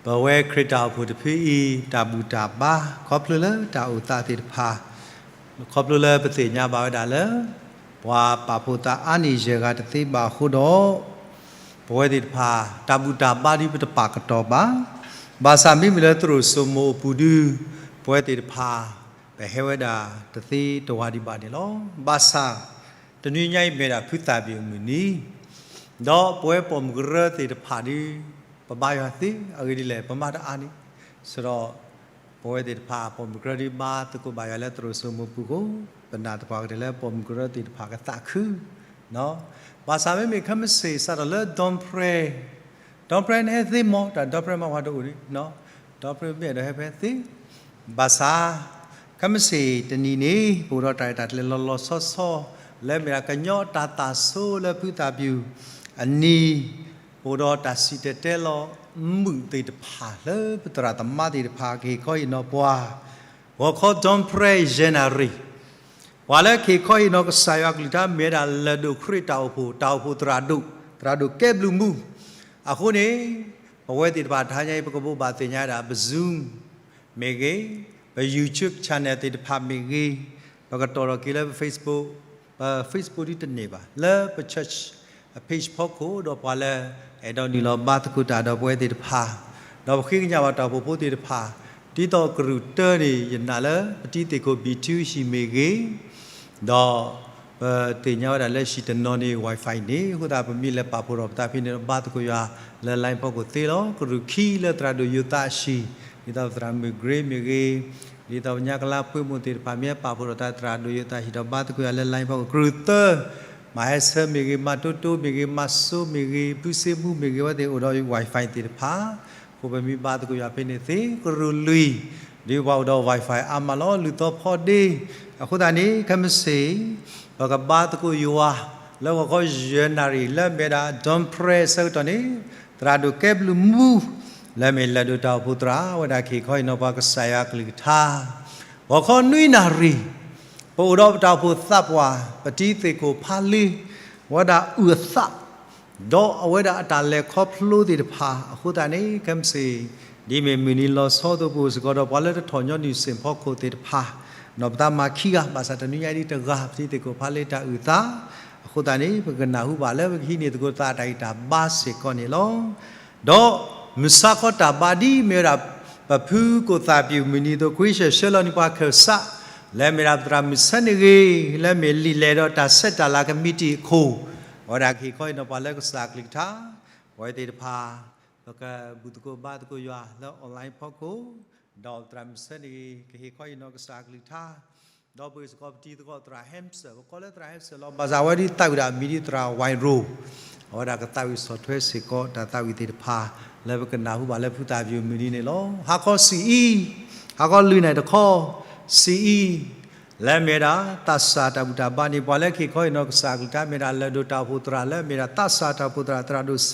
ပဝဲခရံာ်တၢ်အိၣ်ဖှိၣ်တဖုအံၤ တၢ်ဘူၣ်တၢ်ဘါ ခီဖျိလၢတၢ်အိၣ်သးသ့ၣ်တဖၣ်, ခီဖျိလၢပသ့ၣ်ညါဘၣ်ဝဲဒၣ်လၢ ပှၤပာ်ဖှိၣ်သးအါန့ၢ်ယဲၢ်ဂၤတသ့ဘၣ်အဃိဒီး ပဝဲသ့ၣ်တဖၣ် တၢ်ဘူၣ်တၢ်ဘါဒုးပတပာ်ကတီၢ်ဘၣ်. ဘၣ်ဆၣ်မ့မ့ၢ်လၢသရိာ်စိမိၤအပူၤဒုး ပဝဲသ့ၣ်တဖၣ် ပဟဲဝဲဒၣ်တသ့တဝၤဒံးဘၣ်န့ၣ်လီၤ. ဘၣ်ဆၣ် တနွံညါအံၤမ့ၢ်ဒၣ်ဖုသၣ်ဘံၣ်အမုၢ်နံၤ, ဒီးပဝဲပိာ်မုၣ်ကရၢသ့ၣ်တဖၣ်ဒုး ပဘါယွၤသ့အဂ့ၢ်ဒ်လဲၣ် ပမၤတအါန့ၣ်, ဆိုတော့ ပဝဲသ့ၣ်တဖၣ် ပိာ်မုၣ်ကရၢဒုးဘါသကိးဘၣ်ယွၤလၢသရိာ်စိမိၤပူၤဃိ, ပနာ်သပှၢ်ကတၢၢ်လၢပိာ်မုၣ်ကရၢသ့ၣ်တဖၣ်ကသးခု, ဘၣ်ဆၣ်မ့မ့ၢ်ခဲမုၢ်ဆ့ၣ်စးထီၣ်လၢ Don Pray, Don Pray န့ၣ်ဟဲသ့မ့ၢ် တၢ် Don Pray မ့ၢ်ပှၤတအိၣ်န့ၣ်, Don Pray မ့ၢ်အဲၣ်ဒိးဟဲဖဲသ့, ဘၣ်ဆၣ် ခဲမုၢ်ဆ့ၣ်တနံၤန့ၣ် ပအိၣ်ဒီးတၢ်ရဲၣ်တၢ်ကျဲၤလီၤလီၤဆီဆီ လၢမ့ၢ်ဒၣ်ကညီတၢ်သၣ်ဆိလၢဖုသၣ်ဘံၣ်အနံၤ, ပအိၣ်ဒီးတၢ်စံၣ်တဲၤတဲလီၤမုာ်သ့ၣ်တဖၣ်လၢပသရၣ်သမါသ့ၣ်တဖၣ် ကဟ့ၣ်ခီဟ့ၣ်နီၤပှၤ, ဂီၤခီ Don Pray ယဲၢ်နၣ်ရံၣ်, ပှၤလၢကဟ့ၣ်ခီဟ့ၣ်နီၤကစၢ်ယွၤအကလုၢ်ကထါမ့ၢ်ဝဲဒၣ်လၢၢ်ဒိၣ်ခရံာ်တၢ်အိၣ်ဖှိၣ်, တၢ်အိၣ်ဖှိၣ်သရၣ်ဒိၣ်, သရၣ်ဒိၣ်ကဲဘျုးမူ, အဃိန့ၣ် ပဝဲသ့ၣ်တဖၣ်တဟါညါအံၤ ပကဘိးဘၣ်သ့ၣ်ညါဝဲဒၣ် ပ Zoom မ့ၢ်ဂ့ၤ, ပ YouTube channel သ့ၣ်တဖၣ်မ့ၢ်ဂ့ၤ, ပကတီၢ်ထီၣ်က့ၤလၢပ Facebook, ပ Facebook ဒ်တန့ၢ်ဘၣ်, လၢပ church အ page ဖီခိၣ် ဒီးပှၤလၢအဲၣ်ဒိးနုာ်လီၤဘါသကိးတၢ်ဒီးပဝဲသ့ၣ်တဖၣ်, ဒီးပဃ့ကညးဘၣ်တၢ်အိၣ်ဖှိၣ်ဖိသ့ၣ်တဖၣ်, ဒ်သိးကရူၢ်တၢန့ၣ် ယနာ်လၢပတံၤသ့ၣ်ခိၣ် ဘံၣ်ထူဟံၣ်မ့ၢ်ဂ့ၤ, ဒီး ပသ့ၣ်ညါဝဲဒၣ်လၢဟံၣ်တနီၤန့ၣ် Wi-Fi န့ၣ်, အဃိသတးပမ့ၢ်လဲၤပာ်ဖှိၣ်ထီၣ်ပသးဖဲန့ၣ်ဒီး ဘါသကိးယွၤလၢ line ဖီခိၣ်သ့လီၤ. ကရူၢ်ခံလၢသရၣ်ဒိၣ်ယိၤသးအဟံၣ်, ဒ်သိးပသရၣ်မုၣ် Grace မ့ၢ်ဂ့ၤ, ဒ်သိးပညါကလါဖှ့မိၢ်သ့ၣ်တဖၣ် မ့ၢ်ဟဲပာ်ဖှိၣ်ထီၣ်တၢ်သရၣ်ဒိၣ်ယိၤသးဟံၣ်ဒီးဘါသကိးယွၤလၢ line ဖီခိၣ်, ကရူၢ်သၢ, မၤဟဲဆၢမ့ၢ်ဂ့ၤ, မၤတိတိမ့ၢ်ဂ့ၤ, မၤစိမ့ၢ်ဂ့ၤ, ဖုစ့မူမ့ၢ်ဂ့ၤ, အဝဲသ့ၣ်အိၣ်ဒီး Wi-Fi သ့ၣ်တဖၣ် အဃိပမ့ၢ်ဘါသကိးယွၤဖဲန့ၣ်သ့, ကရူၢ်လွံၢ်, ဒ်ပှၤအိၣ်ဒီး Wi-Fi အါမးလီၤ, လုၢ်သီဖီဒ့, အဃိသတးန့ၣ် ခဲမုၢ်ဆ့ၣ် ပကဘါသကိးယွၤ လၢဂီၤခီယဲၢ်နၣ်ရံၣ် လၢမ့ၢ်ဝဲဒၣ် Don Pray အဆၢကတီၢ်န့ၣ်, သရၣ်ဒိၣ်ကဲဘျုးမူ လၢမ့ၢ်လၢၢ်ဒိၣ်တၢ်အိၣ်ဖှိၣ်သရၣ် အဝဲဒၣ်ကဟ့ၣ်ခီဟ့ၣ်နီၤပှၤကစၢ်ယွၤအကလုၢ်ကထါ, ဂီၤခီနွံနၣ်ရံၣ်, ပအိၣ်ဒီးပတၢ်အိၣ်ဖှိၣ်သးပှၢ် ပတံၤသ့ၣ်ခိၣ်ဖးလ့, ဝဲဒၣ်အုၣ်အသး ဒီးအဝဲဒၣ်အတၢ်လဲၤခီဖျိသ့ၣ်တဖၣ် အဃိသတးန့ၣ် ခဲမုၢ်ဆ့ၣ် ဒ်မ့ၢ်မုၢ်နံၤလီၤဆီအသိး ပအိၣ်စ့ၢ်ကီးဒီးပှၤလၢတထီၣ်ညီနုၢ်စ့ၣ်ဖီခိၣ်သ့ၣ်တဖၣ်, နီၢ်ပသးမၤခံဂၤ ဘၣ်ဆၣ်တနွံညါအံၤတဂၤ ပတံၤသ့ၣ်ခိၣ်ဖးလ့တၢ်အုၣ်သး, အဃိသတးန့ၣ် ပကနၢ်ဟူဘၣ်လၢပကဟံးန့ၢ်သကိးသးတၢ်ဂံၢ်တၢ်ဘါစ့ၢ်ကီးန့ၣ်လီၤ. ဒီးမုၢ်ဆါခီတၢ်ဘါဒ်မ့ၢ်ဝဲဒၣ် ပဖုကိၣ်သၣ်ပျူၢ်မုၢ်နံၤအသိး ခွံဆၢၣ်ဆၢလီၤန့ၢ်ပှၤခၢၣ်စး, လၢမ့ၢ်ဒၣ်ပသရၣ်မုၣ်ဆၢန့ၣ်ဂ့ၤ, လၢမ့ၢ်လံာ်လဲၢ်ဒီးတၢ်ဆဲးတၢ်လၤကမံးတံာ်အခိၣ်, အဝဲဒၣ်ကဟ့ၣ်ခီဟ့ၣ်နီၤပှၤလၢကစၢ်အကလုၢ်ကထါ, ပဝဲသ့ၣ်တဖၣ် ပကဘူၣ်သကိးဘါသကိးယွၤလၢ online ဖီခိၣ်, ဒီးပသရၣ်မုၣ်ဆၢန့ၣ်ဂ့ၤ ကဟ့ၣ်ခီဟ့ၣ်နီၤကစၢ်အကလုၢ်ကထါ, ဒီးပဂ့ၢ်စ့ၢ်ကီးပတံၤသကိးသရၣ် Hamson, ပကိးလၢသရၣ် Hamson လီၤ, ဘၣ်ဆၣ်အဝဲဒၣ်သးဝံၣ်ဒၣ်အမံၤဒ်သရၣ်ဝဲၢ်ရိၤ, အဝဲဒၣ်ကသးဝံၣ်ဆီၣ်ထွဲစ့ၢ်ကီးတၢ်သးဝံၣ်သ့ၣ်တဖၣ် လၢပကနၢ်ဟူဘၣ်လၢဖုသၣ်ပျူၢ်မုၢ်နံၤန့ၣ်လီၤ. ဟါခီဆံးအံၤ, ဟါခီလွံၢ်နၣ်ရံၣ်တခီ, ဆံးအံၤ, လၢမ့ၢ်ဝဲဒၣ် သးစၢ်တၢ်ဘူၣ်တၢ်ဘါန့ၣ် ပှၤလၢကဟ့ၣ်ခီဟ့ၣ်နီၤကစၢ်အကလုၢ်ကထါ မ့ၢ်ဝဲဒၣ်လၢၢ်ဒိၣ်တၢ်အိၣ်ဖှိၣ်သရၣ် လၢမ့ၢ်ဝဲဒၣ်သးစၢ်တၢ်အိၣ်ဖှိၣ်သရၣ် သရၣ်ဒိၣ်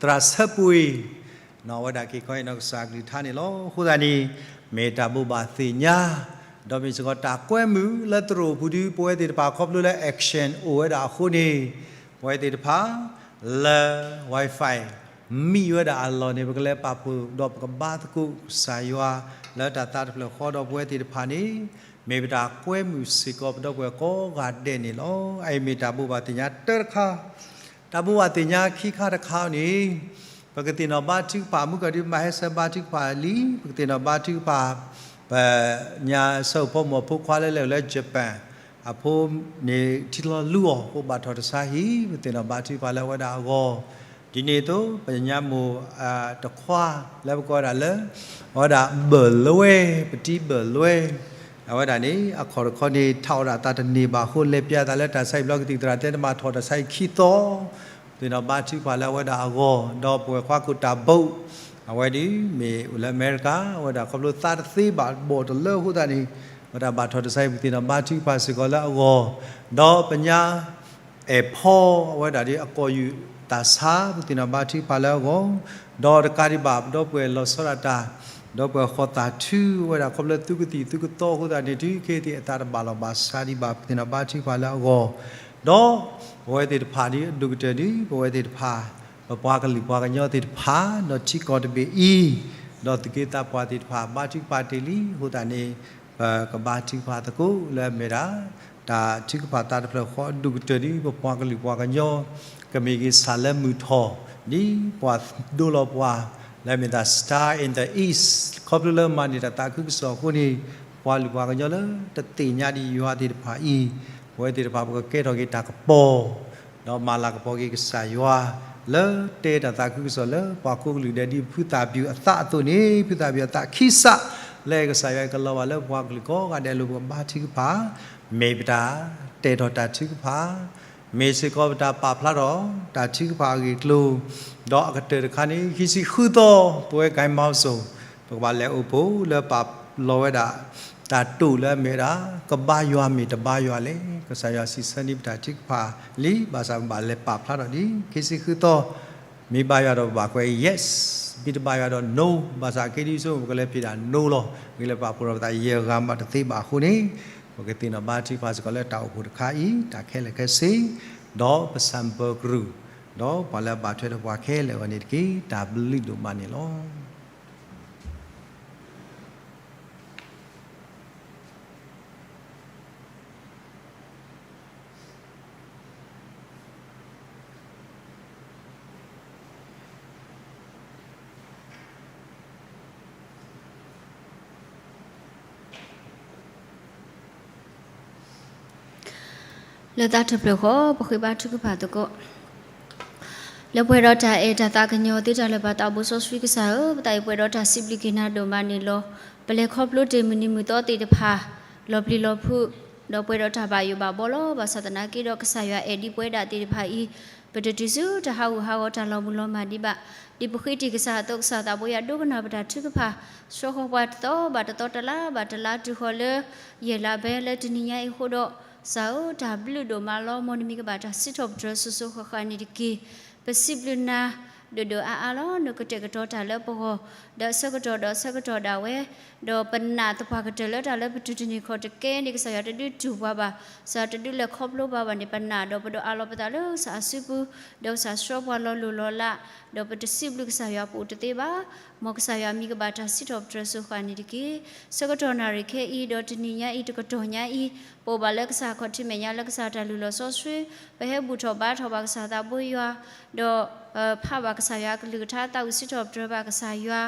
သရၣ်ဆၢပှ့ၤ, အဝဲဒၣ်ကဟ့ၣ်ခီဟ့ၣ်နီၤကစၢ်အကလုၢ်ကထါန့ၣ်လီၤ. အဃိသတးန့ၣ် မ့ၢ်တၢ်ဘိးဘၣ်သ့ၣ်ညါ, ဒီးမ့ၢ်စ့ၢ်ကီးတၢ်ကွဲမုာ်လၢသရိာ်ပူၤဒ်ပဝဲသ့ၣ်တဖၣ်ခီဖျိလၢ action အိၣ်ဝဲဒၣ်အဃိန့ၣ်, ပဝဲသ့ၣ်တဖၣ် လၢ Wi-Fi မံဝဲဒၣ်အလီၢ်န့ၣ် ပကလဲၤပာ်ဖှိၣ်ဒီးပကဘါသကိးကစၢ်ယွၤ လၢတၢ်သးတဖျၢၣ်ဃီဒီးပဝဲသ့ၣ်တဖၣ်န့ၣ် မ့ၢ်ပတၢ်ကွဲမုာ်စ့ၢ်ကီးပဒီပုၢ်ဝဲၢ်ကိးဂၤဒဲးန့ၣ်လီၤ. အအံၤမ့ၢ်တၢ်ဘိးဘၣ်သ့ၣ်ညါတၢတခါ တၢ်ဘိးဘၣ်သ့ၣ်ညါခံခါတခါန့ၣ် ပကသ့ၣ်နီၣ်ဘါထုကဖၣ် မုၢ်ကီၢ်ဒုးမၤဟဲဆၢဘါထုကဖၣ်လံ ပကသ့ၣ်နီၣ်ဘါထုကဖၣ် ပညါဆၢဖီမိၢ်အဖိခွါလၢလဲၤအိၣ်လၢ Japan အဖိန့ၣ်ထံလီၤလူအီၤ အိၣ်ဘၣ်ထီၣ်တဆါဟံၣ် ပသ့ၣ်နီၣ်ဘါထုကဖၣ်လၢအဝဲဒၣ်အဂီၢ် ဒ်န့ၣ်အသိး ပညါမိၢ်တခွါလၢပကိးဝဲဒၣ်လၢ အဝဲဒၣ်ဘၢၣ်လွဲ ပတံဘၢၣ်လွဲ အဝဲဒၣ်န့ၣ် အခီၣ်တခီန့ၣ် ထးအီၣ်ဒၣ်သးတန့ၢ်ဘၣ်အဃိ လဲၤပျဲသးလၢတၢ်ဆါဟံၣ်ဘျီ ကသံၣ်သရၣ်တဲတမၤထီၣ်တၢ်ဆါဟံၣ်ခံသီ သ့ၣ်နီၣ်ဘါထုကဖၣ်လၢအဝဲဒၣ်အဂီၢ် ဒီးပဝဲၢ်ခွါကိၣ်တၢ်ဘိး အဝဲဒၣ်မ့ၢ်အိၣ်လၢအမဲရကၤ အဝဲဒၣ်ခီဖျိသးတသ့ဘၣ်ဘီၣ်တလၢအဃိသတးန့ၣ် အဝဲဒၣ်ဘၣ်ထီၣ်တၢ်ဆါဟံၣ် ပသ့ၣ်နီၣ်ဘါထုကဖၣ်စ့ၢ်ကီးလၢအဂီၢ် ဒီးပညါ အဲၣ်ဖီ အဝဲဒၣ်ဒ်အကိာ်ယူၢ်သးဆါ ပသ့ၣ်နီၣ်ဘါထုကဖၣ်လၢအဂီၢ် ဒီးတကးဒံးဘၣ် ပဒီပုၢ်ဝဲၢ်လီၤဆီဒၣ်တၢ် ဒီပုၢ်ဝဲၢ်ဃီသးထု အဝဲဒၣ်ခီဖျိသုကသံၣ်သုကသီအဃိသတးန့ၣ် တုၤခဲအံၤအသးတဘၣ်လီၢ်ဘၣ်စးဒံးဘၣ် ပသ့ၣ်နီၣ်ဘါထုကဖၣ်လၢအဂီၢ် ဒီးပဝဲသ့ၣ်တဖၣ်ဒ်အဒိၣ်ကတၢၢ်ဒ် ပဝဲသ့ၣ်တဖၣ် ပပှၤကလုာ်ပှၤကညီသ့ၣ်တဖၣ် ဒီးထံကီၢ်တဘ့ၣ်အံၤ ဒီးသူၣ်က့သးပှၢ်သ့ၣ်တဖၣ် ဘါထုကဖၣ်တ့ၢ်လံအဃိသတးန့ၣ် ပကဘါထုကဖၣ်သကိးလၢအမ့ၢ်ဒၣ် တၢ်ထုကဖၣ်သးတဖျၢၣ်ဃီအဒိၣ်ကတၢၢ်ဒ် ပပှၤကလုာ်ပှၤကညီ ကမ့ၢ်ဂ့ၤဆၣ်လၢမုၢ်ထီၣ် ဒ်ပှၤဒိလီၤပှၤ လၢအမ့ၢ်ဒၣ် Star in the East ခီဖျိလၢမၤန့ၢ်တၢ်သးခုကစီၣ်အဃိန့ၣ် ပှၤလုၢ်ပှၤကညီလၢတသ့ၣ်ညါဒံးယွၤသ့ၣ်တဖၣ်အံၤ ပဝဲသ့ၣ်တဖၣ်ပကကဲထီၣ်က့ၤတၢ်ကပီၤ ဒီးမၤလၤကပီၤက့ၤကစၢ်ယွၤ လၢတဲတၢ်သးခုကစီၣ်လၢပှၤကိးကလုာ်ဒဲးဒ်ဖုသၣ်ပျုၢ်အသးအသိးန့ၣ် ဖုသၣ်ပျုၢ်အသးခံစး လၢကစၢ်ယွၤအံၤကလီၤဘၣ်လၢပှၤကလုာ်ကိးဂၤဒဲးအလိၤ ပကဘါထုကဖၣ် မ့ၢ်ပတၢ်တဲထီၣ်တၢ်ထုကဖၣ် မ့ၢ်စ့ၢ်ကီးပတၢ်ပာ်ဖျါထီၣ် တၢ်ထုကဖၣ်အဂ့ၢ်အကျိၤ ဒီးအကတၢၢ်တခါန့ၣ် ခံဆံဃုသီ ပဝဲ ကၠဲမီစိၤ ပကဘၣ်လဲၤအိၣ်ဖှိၣ်လၢပာ်လီၤဝဲဒၣ် တၢ်တိာ်လၢအမ့ၢ်ဝဲဒၣ် ကဘါယွၤမ့ၢ်တဘါယွၤလဲၣ် ကစၢ်ယွၤစံးဆၢန့ၢ်ပတၢ်ထုကဖၣ်လံ ဘၣ်ဆၣ်ပဘၣ်လဲၤပာ်ဖျါထီၣ်ဒ် ခံဆံဃုသီ မ့ၢ်ဘါယွၤဒီးပဘၣ်ကွဲး yes မ့ၢ်တဘါယွၤဒီး no ဘၣ်ဆၣ်က့ဒ်ဆိ ပကလဲၤဖံးဒၣ် no လီၤ ပကလဲၤပာ်ဖှိၣ်ထီၣ်ပသးယဲၢ်ဂၤမးတသ့ဘၣ်အဃိန့ၣ် ပကသ့ၣ်နီၣ်ဘါထုကဖၣ်စ့ၢ်ကီးလၢတၢ်အိၣ်ဖှိၣ်တခါအံၤ တၢ်ခဲလၢာ်ခဲဆ့ ဒီးပဆၣ်ပၢၤကရူၢ် ဒီးပှၤလၢအဘၣ်ထွဲဒီးပှၤခဲလၢာ်အဂီၢ်န့ၣ်တက့ၢ် တၢ်ဘျုးဒိၣ်မးန့ၣ်လီၤ. လၢသးတဖျၢၣ်ဃီ ပဃ့ဘါထုကဖၣ်သကိး လၢပှဲၤဒီးတၢ်အဲၣ်တၢ်သးကညီၤသ့တၢ်လၢာ်ဘၣ်သးဘိစီဆှံကစၢ်ဧၢ, ပသးအံၤပှဲၤဒီးတၢ်စံးဘျုးက့ၤနၤဒိၣ်မးန့ၣ်လီၤ. ပလဲၤခီဖျိတ့ၢ်မုၢ်နံၤမုၢ်သီသ့ၣ်တဖၣ် လီၤပျံၤလီၤဖုး, ဒီးပှဲၤဒီးတၢ်ဘၣ်ယိၣ်ဘၣ်ဘီလီၤ. ဘၣ်ဆၣ်သနာ်က့ဒီးကစၢ်ယွၤအဲၣ်ဒ်ပဝဲဒၣ်သ့ၣ်တဖၣ်အံၤ ပတတုၤဆူတၢ်ဟးဂူာ်ဟးဂီၤတၢ်လီၤမုၢ်လီၤမၢ်ဒံးဘၣ်. ဒ်ပဃ့တ့ၢ်ကစၢ်အသိး ကစၢ်သးဘိယွၤဒိကနၣ်ပတၢ်ထုကဖၣ်, ဆှီဃီၤပှၤတသီဘၣ်တသီ တလါဘၣ်တလါ တုၤဃီၤလၢ ယဲၢ်လါဘဲလၢတနံၤညါအံၤအဃိဒီး, ကစၢ်ဧၢ တၢ်ဘျုးဒိၣ်မးလီၤ. မ်နမံၤကဘၣ်တၢ်စံးထီၣ်ပတြၢၤစိၤစိၤဃၣ်ဃၣ်န့ၣ်တက့ၢ်. ပစံးဘျုးနၤ ဒိၣ်ဒိၣ်အါအါလီၤ. နကတဲာ်ကတီၤတၢ်လၢပဂီၢ် ဒီးအဆၢကတီၢ်ဒီးအဆၢကတီၢ်ဒၣ်ဝဲ, ဒီးပနာ်သပှၢ်ကတၢၢ်လၢတၢ်လၢပတုၤတန့ၢ်ခီၣ်တကဲန့ၣ် ကစၢ်ယွၤတဒုးတူၢ်ပှၤဘၣ်, ကစၢ်ယွၤတဒုးလဲၤခီဖျိပှၤဘၣ်န့ၣ် ပနာ်ဒီးပဒိးအးလီၤပသးလၢကစၢ်အစုပူၤ, ဒီးကစၢ်ဆှၢပှၤလီၤလိၢ်လီၤလး, ဒီးပတစံးဘျုးကစၢ်ယွၤပအိၣ်တသ့ဘၣ်. မ်ကစၢ်ယွၤမံၤကဘၣ်တၢ်စံးထီၣ်ပတြၢၤစိၤဃၣ်န့ၣ်တက့ၢ်. ဆၢကတီၢ်နၣ်ရံၣ်ခဲအံၤ ဒီးတနံၤညါအံၤ တကတီၢ်ညါအံၤ, ပအိၣ်ဘၣ်လၢကစၢ်ခီၣ်ထံးမဲာ်ညါလၢကစၢ်တၢ်လုၢ်လီၢ်စီဆှံ, ပဟဲဘူၣ်ထီၣ်ဘါထီၣ်ဘၣ်ကစၢ်သးဘိယွၤ, ဒီး ဖးဘၣ်ကစၢ်ယွၤအကလုၢ်ကထါ သးဝံၣ်စံးထီၣ်ပတြၢၤဘၣ်ကစၢ်ယွၤ,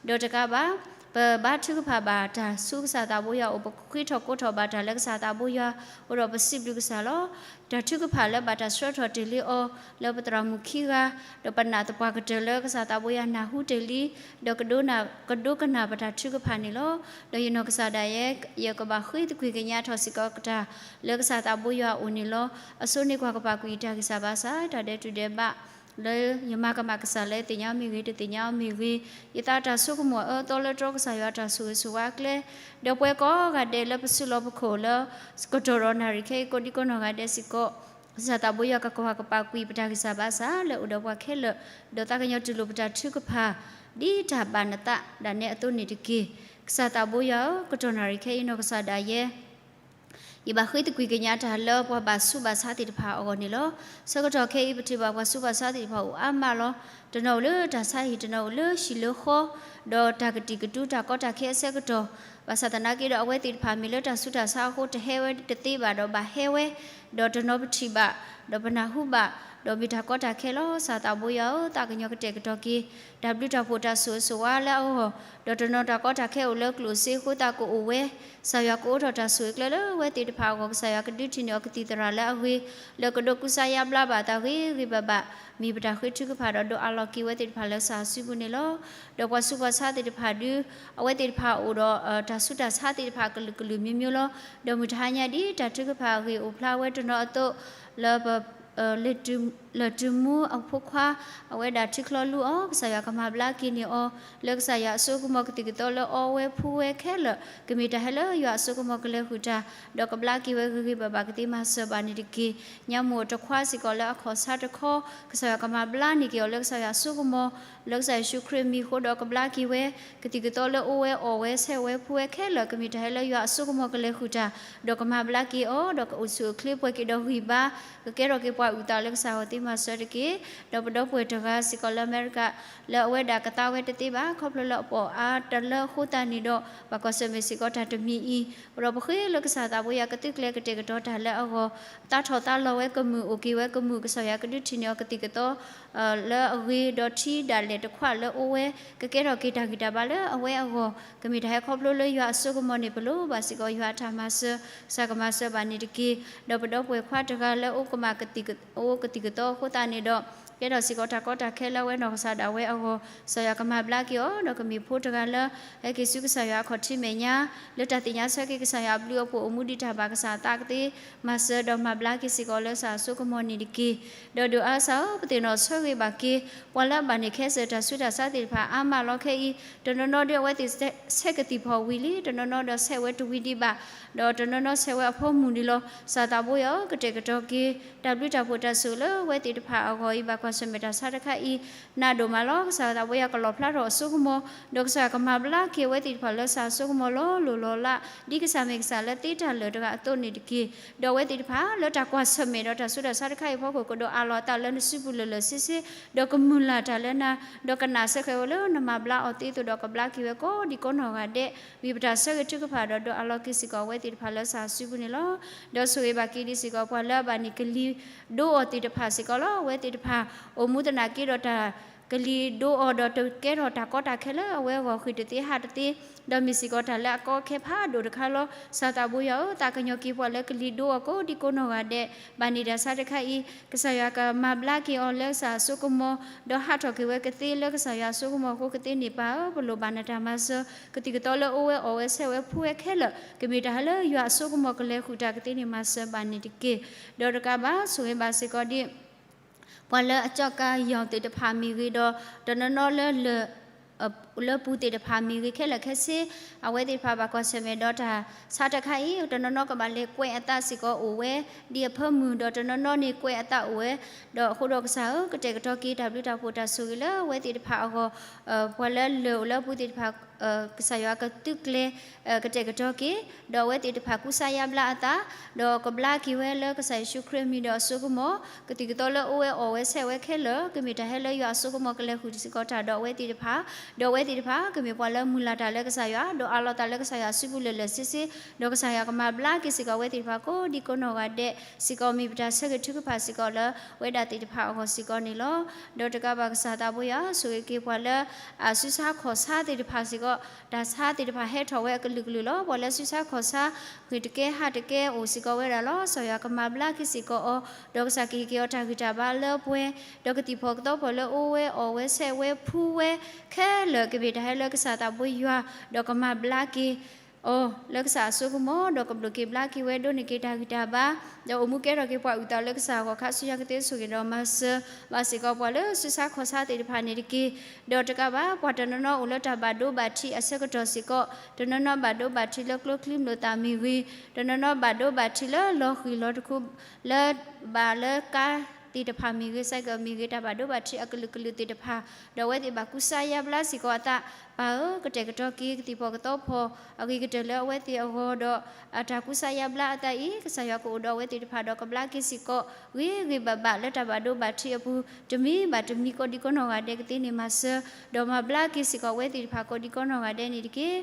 ဒီးတကးဘၣ်, ပဘါထုကဖၣ်ဘၣ်တၢ်ဆူကစၢ်သးဘိယွၤအအိၣ်, ပဃ့ထီၣ်ကိးထီၣ်ဘၣ်တၢ်လၢကစၢ်သးဘိယွၤအအိၣ်ဒီးပစံးဘျုးကစၢ်လီၤ. တၢ်ထုကဖၣ်လၢဘၣ်တၢ်ဆှၢထီၣ်တ့ၢ်လံအီၤ လၢပသရၣ်မုၣ်ခံဂၤ, ဒီးပနာ်သပှၢ်ကတၢၢ်လၢကစၢ်သးဘိယွၤနၢ်ဟူတ့ၢ်လံ, ဒီးကဒိကနၣ်ပတၢ်ထုကဖၣ်န့ၣ်လီၤ. ဒီးယနီၢ်ကစၢ်ဒၣ်ယဲ, ယကဘၣ်ဃ့သကွံၢ်ကညးထီၣ်စ့ၢ်ကီးတၢ်လၢကစၢ်သးဘိယွၤအအိၣ်န့ၣ်လီၤ. အဆိန့ၢ်ကွၢ်ကပာ်ကွံာ်တၢ်ဂံၢ်စၢ်ဘါစၢ် တၢ်ဒဲးတူၢ်ဒဲးဘး လၢယမၤကမၣ်ကစၢ်လၢသ့ၣ်ညါမ့ၢ်ဂ့ၤ တသ့ၣ်ညါမ့ၢ်ဂ့ၤ, ယသးတၢ်ဆိကမိၣ်အၢသီလၢတြီကစၢ်ယွၤတၢ်ဆိၣ်ဂ့ၤဆိၣ်ဝါအကျဲ, ဒီးပဝဲကိးဂၤဒဲးလၢပစုလီၢ်ပခိၣ်လၢ ကတီၢ်ဒီးနၣ်ရံၣ်ခဲအံၤ ကိးဒံကိးနီၢ်ဂၤဒဲးစ့ၢ်ကီး, ကစၢ်သးဘိယွၤကကွၢ်ကပာ်ကွံာ်ပတၢ်ဂံၢ်စၢ်ဘါစၢ်လၢအိၣ်ဒီးပှၤခဲလၢာ်, ဒီးသးကညီၤတူၢ်လိာ်ပတၢ်ထုကဖၣ် ဒ်တၢ်ဘၣ်နသးဒၣ်နဲအသိးန့ၣ်တက့ၢ်. ကစၢ်သးဘိယွၤဧၢ, ကတီၢ်နၣ်ရံၣ်ခဲအံၤနီၢ်ကစၢ်ဒၣ်ယဲ ယဘၣ်ဃ့သကွံာ်ကညးတၢ်လၢပှၤဘၣ်ဆူးဘၣ်ဆါသ့ၣ်တဖၣ်အဂီၢ်န့ၣ်လီၤ. ဆၢကတီၢ်ခဲအံၤ ပထံၣ်ဘၣ်ပှၤဆူးဘၣ်ဆါသ့ၣ်တဖၣ်အိၣ်အါမးလီၤ. တနီၤအိၣ်လၢတၢ်ဆါဟံၣ်, တနီၤအိၣ်လၢဟံၣ်လၢဃီ, ဒီးတၢ်ကတံာ်ကတူာ်တၢ်ကီတၢ်ခဲအဆၢကတီၢ်, ဘၣ်ဆၣ်သနာ်က့ဒီး အဝဲသ့ၣ်တဖၣ်မ့ၢ်လၢတၢ်ဆူးတၢ်ဆါအဃိ တဟဲဝဲတသ့ဘၣ်ဒီးဘၣ်ဟဲဝဲ, ဒီးတနီၤပထံၣ်ဘၣ်, ဒီးပနၢ်ဟူဘၣ်, ဒီးမ့ၢ်တၢ်ကီတၢ်ခဲလီၤ. ကစၢ်သးဘိယွၤဧၢ, သးကညီၤကတဲာ်ကတီၤက့ၤ တၢ်ဘျုးတၢ်ဖှိၣ်တၢ်ဆိၣ်ဂ့ၤဆိၣ်ဝါလၢအဂီၢ်, ဒီးတနီၤတၢ်ကီတၢ်ခဲအိၣ်လၢကျိၣ်စ့အဃိသတးကအိၣ်ဝဲ, ကစၢ်ယွၤကအိးထီၣ်တၢ်ဆိၣ်ဂ့ၤကျဲလၢအဝဲသ့ၣ်တဖၣ်အဂီၢ်, ကစၢ်ယွၤကဒုးထံၣ်န့ၢ်အီၤကသံၣ်သရၣ်လၢအဂ့ၤ, လၢကဒိးကူစါယါဘျါဘၣ်အသးဂ့ၤဂ့ၤဘၣ်ဘၣ်, မ့ၢ်ပတၢ်ဃ့ထုကဖၣ်ဒီးဒိးအးလီၤက့ၤဝဲသ့ၣ်တဖၣ်လၢကစၢ်အစုပူၤန့ၣ်လီၤ. ဒီးပှၤဆူးပှၤဆါသ့ၣ်တဖၣ်ဒုး, အဝဲသ့ၣ်တဖၣ်အိၣ်ဒီးတၢ်ဆူးတၢ်ဆါသ့ၣ်တဖၣ်အကလုာ်ကလုာ်မံၤမံၤလီၤ. ဒီးမုၢ်တဟါညါဒ်တၢ်ထုကဖၣ်အဂ့ၢ်အိၣ်ဖျါဝဲတနီၤအသိး, လၢပ လၢၢ်တမူအဖိခွါ, အဝဲဒၣ်ထံချီလူအီၤ, ကစၢ်ယွၤကမၤဘျါက့ၤန့ၢ်အီၤ, လၢကစၢ်ယွၤအစိကမီၤကသံၣ်ကသီလၢအီဝဲဖှူဝဲခဲလၢာ်, ကမ့ၢ်တၢ်ဟဲလၢယွၤအစိကမီၤကလဲၤဃုာ်တၢ်, ဒီးကဘျါက့ၤဝဲဂ့ၤဂ့ၤဘၣ်ဘၣ်ကသ့မၤစၢၤဘၣ်န့ၣ်တက့ၢ်. ညၣ်မိၢ်တခွါစ့ၢ်ကီးလၢအခီၣ်ဆါတခီ, ကစၢ်ယွၤကမၤဘျါန့ၢ်က့ၤအီၤလၢကစၢ်ယွၤအစိကမီၤ, လၢကစၢ်ယ့ၣ်ၡူးခရံာ်မံၤအဃိဒီးကဘျါက့ၤဝဲ, ကသံၣ်ကသီလၢအီဝဲအီဝဲဆဲးဝဲဖှူဝဲခဲလၢာ်, ကမ့ၢ်တၢ်ဟဲလၢယွၤအစိကမီၤကလဲၤဃုာ်တၢ်, ဒီးကမၤဘျါက့ၤအီၤ, ဒီးကအိၣ်ဆူၣ်အိၣ်ချ့ပှဲၤက့ၤဒီးဂံၢ်ဘါ, ကကဲထီၣ်က့ၤပှၤအုၣ်သးလၢကစၢ်အဂီၢ်သ့မၤစၢၤတက့ၢ်. ဒီးပဒီပုၢ်ဝဲၢ်တဂၤစ့ၢ်ကီးလၢအမဲရကၤ, လၢအဝဲဒၣ်ကသါဝဲတသ့ဘၣ်, ခီဖျိလၢအပိာ်အါတလၢအဃိသတးန့ၣ်ဒီး, ဘၣ်ကွၢ်ဆၢၣ်မဲာ်စ့ၢ်ကီးတၢ်တမံၤအံၤ, ဒီးပဃ့လၢကစၢ်သးဘိယွၤကသုးကျဲၤကတဲာ်ကတီၤတၢ်လၢအဂီၢ်, သးထီၣ်သးလီၤဝဲကမုာ်အိၣ်က့ၤဝဲကမုာ်, ကစၢ်ယွၤကဒုးထံၣ်န့ၢ်အီၤကသံၣ်ကသီ လၢအဂ့ၤ, ဒီးထံဒၣ်လဲာ်တခွးလၢအအိၣ်ဝဲ, ကကဲထီၣ်က့ၤတၢ်ဂံၢ်တၢ်ဘါလၢအဝဲအဂီၢ်, ကမ့ၢ်တၢ်ဟဲခီဖျိလၢယွၤအစိကမီၤန့ၣ် ပလိၣ်ဘၣ်စ့ၢ်ကီးယွၤအတၢ်မၤစၢၤ, ကစၢ်ကမၤစၢၤဘၣ်န့ၣ်တက့ၢ်. ဒီးပဒီပုၢ်ဝဲၢ်ခွါတဂၤလၢအအိၣ်ကမၣ် အိၣ်ကသံၣ်ကသီအဃိသတးန့ၣ်ဒီး, ကဲထီၣ်စ့ၢ်ကီးတၢ်ကီတၢ်ခဲလၢအဝဲနီၢ်ကစၢ်ဒၣ်ဝဲအဂီၢ်, ကစၢ်ယွၤကမၤဘျါက့ၤအီၤ, ဒီးကမ့ၢ်ဖိတဂၤလၢ ဟဲက့ၤဆူကစၢ်ယွၤအခီၣ်ထံးမဲာ်ညါ, လၢတၢ်သ့ၣ်ညါဆၢက့ၤကစၢ်ယွၤအဘျုးအဖှိၣ် အိၣ်မူဒံးတၢ်ဘၣ်ကစၢ်အသးကသ့, မၤစၢၤဒီးမၤဘျါက့ၤစ့ၢ်ကီးလၢကစၢ်အစိကမီၤန့ၣ်တက့ၢ်. ဒီးဒုးအါစၢ်ဧၢ, ပသ့ၣ်နီၣ်ဆိၣ်ဂ့ၤဘၣ်က့ၤ, ပှၤလၢအဘၣ်န့ၢ်ခဲစၢၢ်တၢ်ဆူးတၢ်ဆါသ့ၣ်တဖၣ်အါမးလီၤခဲအံၤ, တနီၤနီၤဒီးအဝဲသ့ၣ်ဆဲးကသံၣ်ဖီၣ်ဝံၤလံ, တနီၤနီၤဒီးဆဲးဝဲတဝံၤဒံးဘၣ်, ဒီးတနီၤနီၤဆဲးဝဲအဖၢမုၢ်န့ၣ်လီၤ. ကစၢ်သးဘိယွၤဧၢ, ကတဲာ်ကတီၤက့ၤ တၢ်ဘျုးတၢ်ဖှိၣ်တၢ်ဆိၣ်ဂ့ၤလၢအဝဲသ့ၣ်တဖၣ်အဂီၢ်အံၤ, ဘၣ်ကွၢ်ဆၢၣ်မဲာ်တၢ်ဆါတခါအံၤ, နးဒိၣ်မးလီၤ. ကစၢ်သးဘိယွၤကလီၣ်ဖျါထီၣ်အစိကမီၤ, ဒီးကစၢ်ယွၤကမၤဘျါက့ၤအဝဲသ့ၣ်တဖၣ်လၢကစၢ်အစိကမီၤလီၤလိၤလီၤလး, ဒ်ကစၢ်မ့ၢ်ကစၢ်လၢသ့တၢ်လၢာ်တဂၤအသိးန့ၣ်တက့ၢ်. ဒီးအဝဲသ့ၣ်တဖၣ်လၢတၢ်ကွၢ်ဆၢၣ်မဲာ်ဒီးတၢ်ဆူးတၢ်ဆါတခါအံၤအဖီခိၣ် ကဒိးအးလီၤအသးလၢနစုပူၤလၢာ်လၢာ်ဆ့ဆ့, ဒီးကမုၢ်လၢ်တၢ်လၢနၤ, ဒီးကနၣ်စ့ၢ်ကီးဝဲလၢနမၤဘျါအီၤသ့အသိးဒီးကဘျါက့ၤဝဲကိးဒံကိးနီၢ်ဂၤဒဲး, မ့ၢ်ပတၢ်ဆၢဂ့ၤထုကဖၣ်ဒီးဒိးအးလီၤက့ၤစ့ၢ်ကီးအဝဲသ့ၣ်တဖၣ်လၢကစၢ်စုပူၤန့ၣ်လီၤ. ဒီးဆိၣ်ဂ့ၤဘၣ်က့ၤဒံးစ့ၢ်ကီး ပှၤလၢအဘၣ်န့ၢ်ကလံၤဒိအီၤသ့ၣ်တဖၣ်စ့ၢ်ကီးလီၤ. အဝဲသ့ၣ်တဖၣ် အိၣ်မူသနာ်က့ဒီးတၢ်ကလံၤဒိအီၤဒီးတကဲထီၣ်တၢ်ကီတၢ်ခဲလၢအဝဲအဂီၢ် ဃ့ၢ်တသ့ဟးတသ့, ဒီးမ့ၢ်စ့ၢ်ကီးတၢ်လၢအကီအခဲဖးဒိၣ်တခါလီၤ. ကစၢ်သးဘိယွၤဧၢ, သးကညီၤက့ၤပှၤလၢကလံၤဒိအီၤကိးဒံကိးနီၢ်ဂၤဒဲး, ဘၣ်န့ၢ်တၢ်ဆါတခါအံၤ, ကစၢ်ယွၤကမၤဘျါက့ၤအီၤလၢကစၢ်အစိကမီၤ, ဒီးဟးထီၣ်က့ၤဝဲကသ့လၢကစၢ်ယွၤအစိကမီၤအဃိကသ့န့ၣ်ပၢ်ဧၢ, ပလိၣ်ဘၣ်နတၢ်မၤစၢၤ, ကသံၣ်ကသီလၢအအိၣ်ဝဲအီၣ်ဝဲဆဲးဝဲဖှူဝဲခဲလၢာ်, ကမ့ၢ်တၢ်ဟဲလၢယွၤအစိကမီၤကလဲၤဃုာ်တၢ်ကသ့န့ၣ်မၤစၢၤဘၣ်န့ၣ်တက့ၢ်. ဒီးတကးဘၣ်ဆိၣ်ဂ့ၤဘၣ်စ့ၢ်ကီးဒံး ပှၤလၢအကၠီကါယီၤသ့ၣ်တဖၣ်မ့ၢ်ဂ့ၤဒီး တနီၤနီၤလၢလၢၢ် လၢပူၤသ့ၣ်တဖၣ်မ့ၢ်ဂ့ၤခဲလၢာ်ခဲဆ့, အဝဲသ့ၣ်တဖၣ်ဘၣ်ကွၢ်ဆၢၣ်မဲာ်ဒီးတၢ်ဆါတခါအံၤ, တနီၤနီၤကဘၣ်လဲၤကွဲးအသးစ့ၢ်ကီးအိၣ်ဝဲ, ဒ်အဖၢမုၢ်ဒီးတနီၤနီၤန့ၣ်ကွဲးအသးအိၣ်ဝဲ, ဒီးအဃိဒီးကစၢ်ဧၢ, ကတဲာ်ကတီၤက့ၤတၢ်ဘျုးတၢ်ဖှိၣ်တၢ်ဆိၣ်ဂ့ၤလၢအဝဲသ့ၣ်တဖၣ်အဂီၢ်, ပှၤလၢလၢၢ်အိၣ်လၢပူၤသ့ၣ်တဖၣ် ကစၢ်ယွၤကသုးကျဲၤ ကတဲာ်ကတီၤက့ၤ, ဒီးအဝဲသ့ၣ်တဖၣ်ကူစါယါဘျါအသး, ဒီးကဘျါက့ၤဝဲလၢကစၢ်ယ့ၣ်ၡူးခရံာ်အမံၤဒီးအစိကမီၤ, ကသံၣ်ကသီလၢအအိၣ်ဝဲအီၣ်ဝဲဆဲးဝဲခဲလၢာ်, ကမ့ၢ်တၢ်ဟဲလၢယွၤအစိကမီၤကလဲၤဃုာ်စ့ၢ်ကီးတၢ်ဒီးအဝဲသ့ၣ်တဖၣ်, ဒီးအဝဲသ့ၣ်တဖၣ် ကမ့ၢ်ပှၤလၢမုၢ်လၢ်တၢ်လၢကစၢ်ယွၤ, ဒီးအးလီၤသးလၢကစၢ်ယွၤစုပူၤလၢာ်လၢာ်ဆ့ဆ့, ဒီးကစၢ်ယွၤကမၤဘျါက့ၤစ့ၢ်ကီးအဝဲသ့ၣ်တဖၣ်ကိးဒံကိးနီၢ်ဂၤဒဲးစ့ၢ်ကီး, မ့ၢ်ပတၢ်ဆၢဂ့ၤထုကဖၣ်စ့ၢ်ကီးလၢဝဲဒၣ်သ့ၣ်တဖၣ်အဂီၢ်စ့ၢ်ကီးန့ၣ်လီၤ. ဒီးတကးဘၣ်ကစၢ်သးဘိယွၤ ဆိၣ်ဂ့ၤက့ၤပှၤလၢ အစုဆါခီၣ်ဆါသ့ၣ်တဖၣ်စ့ၢ်ကီး, တၢ်ဆါသ့ၣ်တဖၣ်ဟဲထီၣ်ဝဲအကလုာ်ကလုာ်လီၤ. ပှၤလၢစုဆါခီၣ်ဆါ ဂ့ၤတကဲဟးတကဲအိၣ်စ့ၢ်ကီးဝဲဒၣ်လီၤ. ကစၢ်ယွၤကမၤဘျါက့ၤစ့ၢ်ကီးအီၤ, ဒီးကစၢ်ကဟ့ၣ်က့ၤအီၤတၢ်ဂံၢ်တၢ်ဘါလၢပှဲၤ, ဒီးကသံၣ်ဖီၣ်ကသီဖီၣ်လၢအအိၣ်ဝဲအီၣ်ဝဲဆဲးဝဲဖှူဝဲခဲလၢာ် ကမ့ၢ်တၢ်ဟဲလၢကစၢ်သးဘိယွၤ, ဒီးကမၤဘျါက့ၤ အီၤလၢကစၢ်အစိကမီၤ, ဒီးကဘျုးက့ၤဘျါက့ၤဝဲဒိးန့ၢ်က့ၤတၢ်ဂံၢ်တၢ်ဘါ, ဒီးအိၣ်မူကဲထီၣ်က့ၤပှၤအုၣ်သးလၢကစၢ်အဂီၢ်ခါဆူညါကသ့ဆိၣ်ဂ့ၤဒီးမၤစၢၤဘၣ်စ့ၢ်ကီးပှၤလၢစုဆါခီၣ်ဆါသ့ၣ်တဖၣ်န့ၣ်တက့ၢ်. ဒီးတကးဘၣ် ပှၤတနီၤနီၤအိၣ်လၢတၢ်ဘၣ်ဒိဘၣ်ထံးအဆၢကတီၢ်စ့ၢ်ကီး, တနီၤနီၤဘၣ်ဒိဘၣ်ထံးလၢကျိချံမျိာ်သၣ်မ့ၢ်ဂ့ၤ, တနီၤနီၤဘၣ်ဒိဘၣ်ထံးလၢလီၤဃံၤလီၤတခူ, လၢဘၣ်လၢကါ သ့ၣ်တဖၣ်မ့ၢ်ဂ့ၤ, စဲးကမ့ၢ်ဂ့ၤ, တၢ်ဘၣ်ဒိဘၣ်ထံးအကလုာ်ကလုာ်သ့ၣ်တဖၣ်, ဒီးအဝဲသ့ၣ်ဘၣ်ကူစါယါဘျါစ့ၢ်ကီးအသး, ပၢ်ဧၢ, ကတဲာ်ကတီၤက့ၤ ကသံၣ်ဖီၣ်ကသီဖီၣ် အဂ့ၤကတၢၢ်လၢအဝဲသ့ၣ်အဂီၢ်ဒီး အတၢ်ကူစါယါဘျါအသးအံၤ, ကစၢ်ယွၤကအိၣ်ဒီးအဝဲသ့ၣ်တဖၣ်ဒီး ကဘျါက့ၤစ့ၢ်ကီး ဂ့ၤဂ့ၤဘၣ်ဘၣ်လၢတၢ်ဘၣ်ဒိဘၣ်ထံးအပူၤ, တမံၤဘၣ်တမံၤကိးဒံကိးနီၢ်ဂၤဒဲးကသ့န့ၣ်မၤစၢၤ, ဒီးမၤဘျါက့ၤစ့ၢ်ကီးအဝဲသ့ၣ်တဖၣ်ကိးဒံကိးနီၢ်ဂၤဒဲးန့ၣ်တက့ၢ်.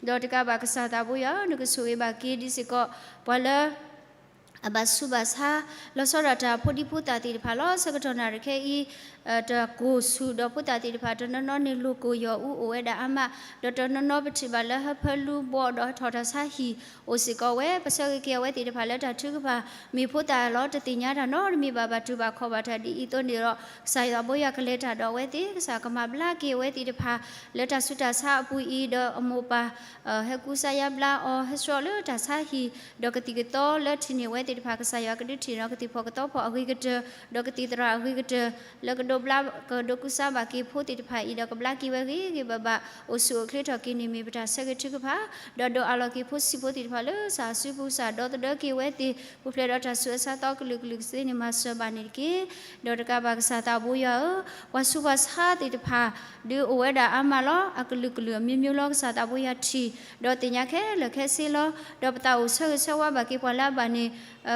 ဒီးတကးဘၣ်ကစၢ်သးဘိယွၤဧၢ, နကဆိၣ်ဂ့ၤဘၣ်က့ၤဒ်စ့ၢ်ကီး ပှၤလၢ အဘၣ်ဆူးဘၣ်ဆါ လီၤဆီဒၣ်တၢ်ဖိဒံဖိသၣ်သ့ၣ်တဖၣ်လီၤ. ဆၢကတီၢ်နၣ်ရံၣ်ခဲအံၤ တၢ်ကိၢ်ဆူၣ်ဒီးဖိသၣ်သ့ၣ်တဖၣ် တနီၤနီၤန့ၣ် လိာ်ကွီၢ်ယီၢ်အူအိၣ်ဝဲဒၣ်အါမး, ဒီးတနီၤနီၤပထံၣ်ဘၣ်လၢဟၢဖၢလူဘီဒီးဟဲထီၣ်တၢ်ဆါဟံၣ် အိၣ်စ့ၢ်ကီးဝဲ, ပဆၢဂ့ၤက့ၤအဝဲသ့ၣ်တဖၣ်လၢတၢ်ထုကဖၣ် မ့ၢ်ဖိသၣ်လီၤ တသ့ၣ်ညါတၢ်နီတမံၤဘၣ်, ဘၣ်တူၢ်ဘၣ်ခီၣ်ဘၣ်တၢ်ဒ်အံၤအသိးန့ၣ်ဒီး ကစၢ်ယွၤသးဘိယွၤကလဲၤတၢ်ဒီးအဝဲသ့ၣ်, ကစၢ်ကမၤဘျါက့ၤအဝဲသ့ၣ်တဖၣ် လၢတၢ်ဆူးတၢ်ဆါအပူၤအံၤ, ဒီးအမိၢ်ပၢ် ဟဲကူစါယါဘျါအီၤ ဟဲဆှၢလၢတၢ်ဆါဟံၣ်, ဒီးကသံၣ်ကသီလၢထံၣ်န့ၢ်အဝဲသ့ၣ်တဖၣ် ကစၢ်ယွၤကဒုးထံၣ်ဒီး ကသံၣ်ဖီၣ်ကသီဖီၣ်အဂ့ၤကတၢၢ်, ဒီးကသံၣ်သရၣ်အဂ့ၤကတၢၢ် လၢကဒိးဘျါ ကဒိးကူစါဘၣ်က့ၤဖိသ့ၣ်တဖၣ်အံၤ ဒီးကဘျါက့ၤဝဲဂ့ၤဂ့ၤဘၣ်ဘၣ် အိၣ်ဆူၣ်အိၣ်ချ့ထီၣ်က့ၤန့ၣ် မ့ၢ်ပတၢ်ဆၢဂ့ၤထုကဖၣ်, ဒီးဒိးအးလီၤက့ၤဖိဆံးဖိသ့ၣ်တဖၣ်လၢကစၢ်အစုပူၤ, ကစၢ်ဒီသဒၢက့ၤဝဲသ့ၣ် ပူၤဖျဲးဒီးတၢ်ဆူးအဆါသီကလုာ်ကလုာ်ကသ့န့ၣ် မၤစၢၤဘၣ်န့ၣ်တက့ၢ်. ဒီးတကးဘၣ်ကစၢ်သးဘိယွၤဧၢ, ပှၤဆူးပှၤဆါသ့ၣ်တဖၣ် ဒုးအိၣ်ဝဲဒၣ်အါမးလီၤ. အကလုာ်ကလုာ်အမျိုးမျိုးလီၤ. ကစၢ်သးဘိယွၤထံၣ် ဒီးသ့ၣ်ညါခဲလၢာ်ခဲဆ့လီၤ. ဒီးပသးအိၣ်ဆၢဂ့ၤဆၢဝါဘၣ်က့ၤပှၤလၢအဘၣ်န့ၣ်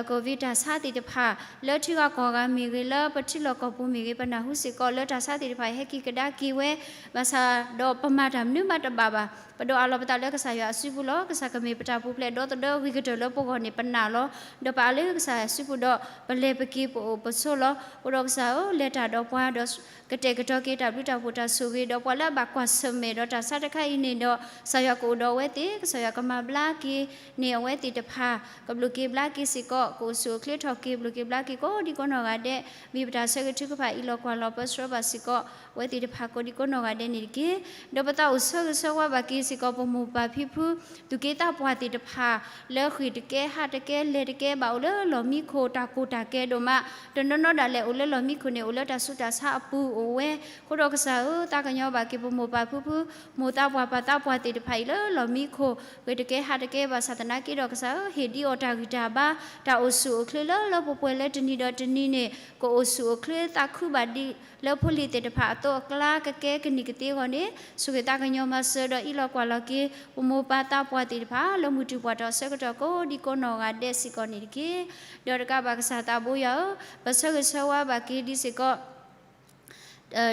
ကိၣ်ဝံၣ်တၢ်ဆါသ့ၣ်တဖၣ် လၢထံဂၤကီၢ်ဂၤမ့ၢ်ဂ့ၤ, လၢပထံလီၢ်ကီၢ်ပူၤမ့ၢ်ဂ့ၤ, ပနၢ်ဟူစ့ၢ်ကီးလၢတၢ်ဆါသ့ၣ်တဖၣ် ဟဲက့ၤကဒါက့ၤဝဲ, ဘၣ်ဆၣ်ဒီးပမၤတၢ်မနုၤမးတဘၣ်ဘၣ်. ပဒိးအးလီၤပသးလၢကစၢ်ယွၤအစုပူၤလီၤ. ကစၢ်ကမ့ၢ်ပတၢ်ပူၤဖျဲးဒီသဒၢအဂ့ၤကတၢၢ်လၢပဂီၢ်န့ၣ် ပနာ်လီၤ. ဒီးပအးလၢကစၢ်ယွၤအစုပူၤဒီး ပလဲၤပက့ၤပအိၣ်ပဆိးလီၤ. အဃိဒီးကစၢ်ဧၢ, လဲၤတၢ်ဒီးပှၤဒီး ကတဲာ်ကတီၤက့ၤတၢ်ဘျုးတၢ်ဖှိၣ်တၢ်ဆိၣ်ဂ့ၤ, ဒီးပှၤလၢအဘၣ်ကွၢ်ဆၢၣ်မဲာ်ဒီးတၢ်ဆါတခါအံၤန့ၣ်ဒီး ကစၢ်ယွၤကအိၣ်ဒီးအဝဲသ့ၣ်, ကစၢ်ယွၤကမၤဘျါက့ၤန့ၢ်အဝဲသ့ၣ်တဖၣ်, ကဘျုးက့ၤဘျါက့ၤစ့ၢ်ကီး, ကအိၣ်ဆူၣ်အိၣ်ချ့ထီၣ်က့ၤ ဘျုးက့ၤဘျါက့ၤကိးဒံကိးနီၢ်ဂၤဒဲး, မ့ၢ်ပတၢ်ဆၢဂ့ၤထုကဖၣ်အံၤလီၤကွၢ်လီၤပၢဆှၢဘၣ်စ့ၢ်ကီး အဝဲသ့ၣ်တဖၣ်ကိးဒံကိးနီၢ်ဂၤဒဲးန့ၣ်တက့ၢ်. ဒီးပသးအိၣ်ဆၢဂ့ၤဆၢဝါဘၣ်က့ၤစ့ၢ်ကီး ပမိၢ်ပၢ်ဖံဖု သူၣ်က့သးပှၢ်သ့ၣ်တဖၣ် လၢဃ့ၢ်တကဲ ဟးတကဲ လဲၤတကဲ ဘၣ်အိၣ်လၢလီၢ်မံခိၣ် တၢ်ကိၢ်တၢ်ကဲဒိၣ်မး, တနီၤနီၤဒၣ်လဲာ်အိၣ်လၢလီၢ်မံခိၣ်န့ၣ် အိၣ်လၢတၢ်ဆူးတၢ်ဆါအပူၤအိၣ်ဝဲ, အဃိဒီးကစၢ်ဧၢ, သးကညီၤဘၣ်က့ၤပမိၢ်ပၢ်ဖံဖု မိၢ်သးပှၢ်ပၢ်သးပှၢ်သ့ၣ်တဖၣ်အံၤလၢလီၢ်မံခိၣ် ဃ့ၢ်တကဲ ဟးတကဲ ဘၣ်ဆၣ်သနာ်က့ဒီးကစၢ်ဧၢ, ဟ့ၣ်ဒံးအီၤတၢ်ဂံၢ်တၢ်ဘါ, တၢ်အိၣ်ဆူၣ်အိၣ်ချ့လၢလၢပှဲၤပှဲၤလၢတနံၤဒီးတနံၤန့ၣ် ကအိၣ်ဆူၣ်အိၣ်ချ့သးခုဘၣ်ဒံး လၢဖိလံၤသ့ၣ်တဖၣ်အသိးအကျါ ကကဲကနံၣ်ကသ့အဂီၢ်န့ၣ် ဆိၣ်ဂ့ၤသးကညီၤမၤစၢၤဒီးအံးလီၤကွၢ်လီၤက့ၤ ပမိၢ်ပၢ်သးပှၢ်သ့ၣ်တဖၣ် လၢမုၢ်တူၢ်ပှၢ်ထီၣ်အဆၢကတီၢ်ကိးဒံကိးနီၢ်ဂၤဒဲးစ့ၢ်ကီးန့ၣ်တက့ၢ်. ဒီးတကးဘၣ်ကစၢ်သးဘိယွၤဧၢ, ပဆၢဂ့ၤဆၢဝါဘၣ်က့ၤဒံးစ့ၢ်ကီး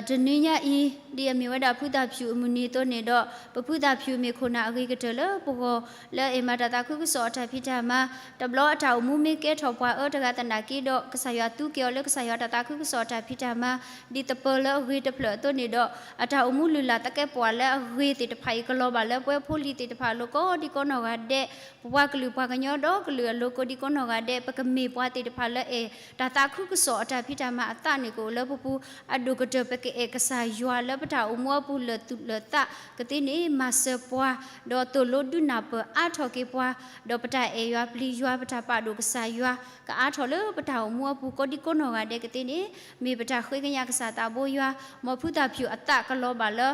တနွံညါအံၤ ဒ်အမ့ၢ်ဝဲဒၣ်ဖုသၣ်ဖၠူၣ်အမုၢ်နံၤအသိးန့ၣ်ဒီး ပဖုသၣ်ဖၠူၣ်မ့ၢ်ခိၣ်နၢ်အဂ့ၤကတၢၢ်လၢပဂီၢ် လၢအအဲၣ်မၤတၢ်သးခုကစီၣ်အတၢ်ဖံးတၢ်မၤ, တဘျီအတၢ်အိၣ်မူမ့ၢ်ကဲထီၣ်ပှၤအၢတဂၤသနာ်က့ဒီး ကစၢ်ယွၤသူက့ၤအီၤလၢကစၢ်ယွၤတၢ်သးခုကစီၣ်အတၢ်ဖံးတၢ်မၤ ဒ်သပၢၤလၢအဂ့ၤတဖျၢၣ်အသိးန့ၣ်ဒီး အတၢ်အိၣ်မူလုၢ်လၢ်သကဲးပဝးလၢအဂ့ၤသ့ၣ်တဖၣ်အံၤ ကလီၤဘၣ်လၢပဝဲဖိလံၤသ့ၣ်တဖၣ်အလိၤကိးဒံကိးနီၢ်ဂၤဒဲး ပပှၤကလုာ်ပှၤကညီဒီကလုာ်အလိၤကိးဒံကိးနီၢ်ဂၤဒဲး ပကမ့ၢ်ပှၤသ့ၣ်တဖၣ်လၢအဲၣ်တၢ်သးခုကစီၣ်အတၢ်ဖံးတၢ်မၤအသးန့ၣ် ကအိၣ်လၢပပူၤ အဒိၣ်ကတၢၢ် ပကအဲၣ်ကစၢ်ယွၤလၢပတၢ်အိၣ်မူအပူၤလၢာ်သူၣ်လၢာ်သးကသ့န့ၣ် မၤစၢၤပှၤ ဒီးသိၣ်လိဒုးနၢ်ပၢၢ်အါထီၣ်က့ၤပှၤ ဒီးပတၢ်အဲၣ်ယွၤပျံၤယွၤ ပတၢ်ပာ်ဒိၣ်ကစၢ်ယွၤ ကအါထီၣ်လၢပတၢ်အိၣ်မူအပူၤကိးဒံကိးနီၢ်ဂၤဒဲးကသ့န့ၣ် မ့ၢ်ပတၢ်ဃ့ကညးကစၢ်သးဘိယွၤ မ်ဖုသၣ်ဖၠူၣ်အသးကလီၤဘၣ်လၢ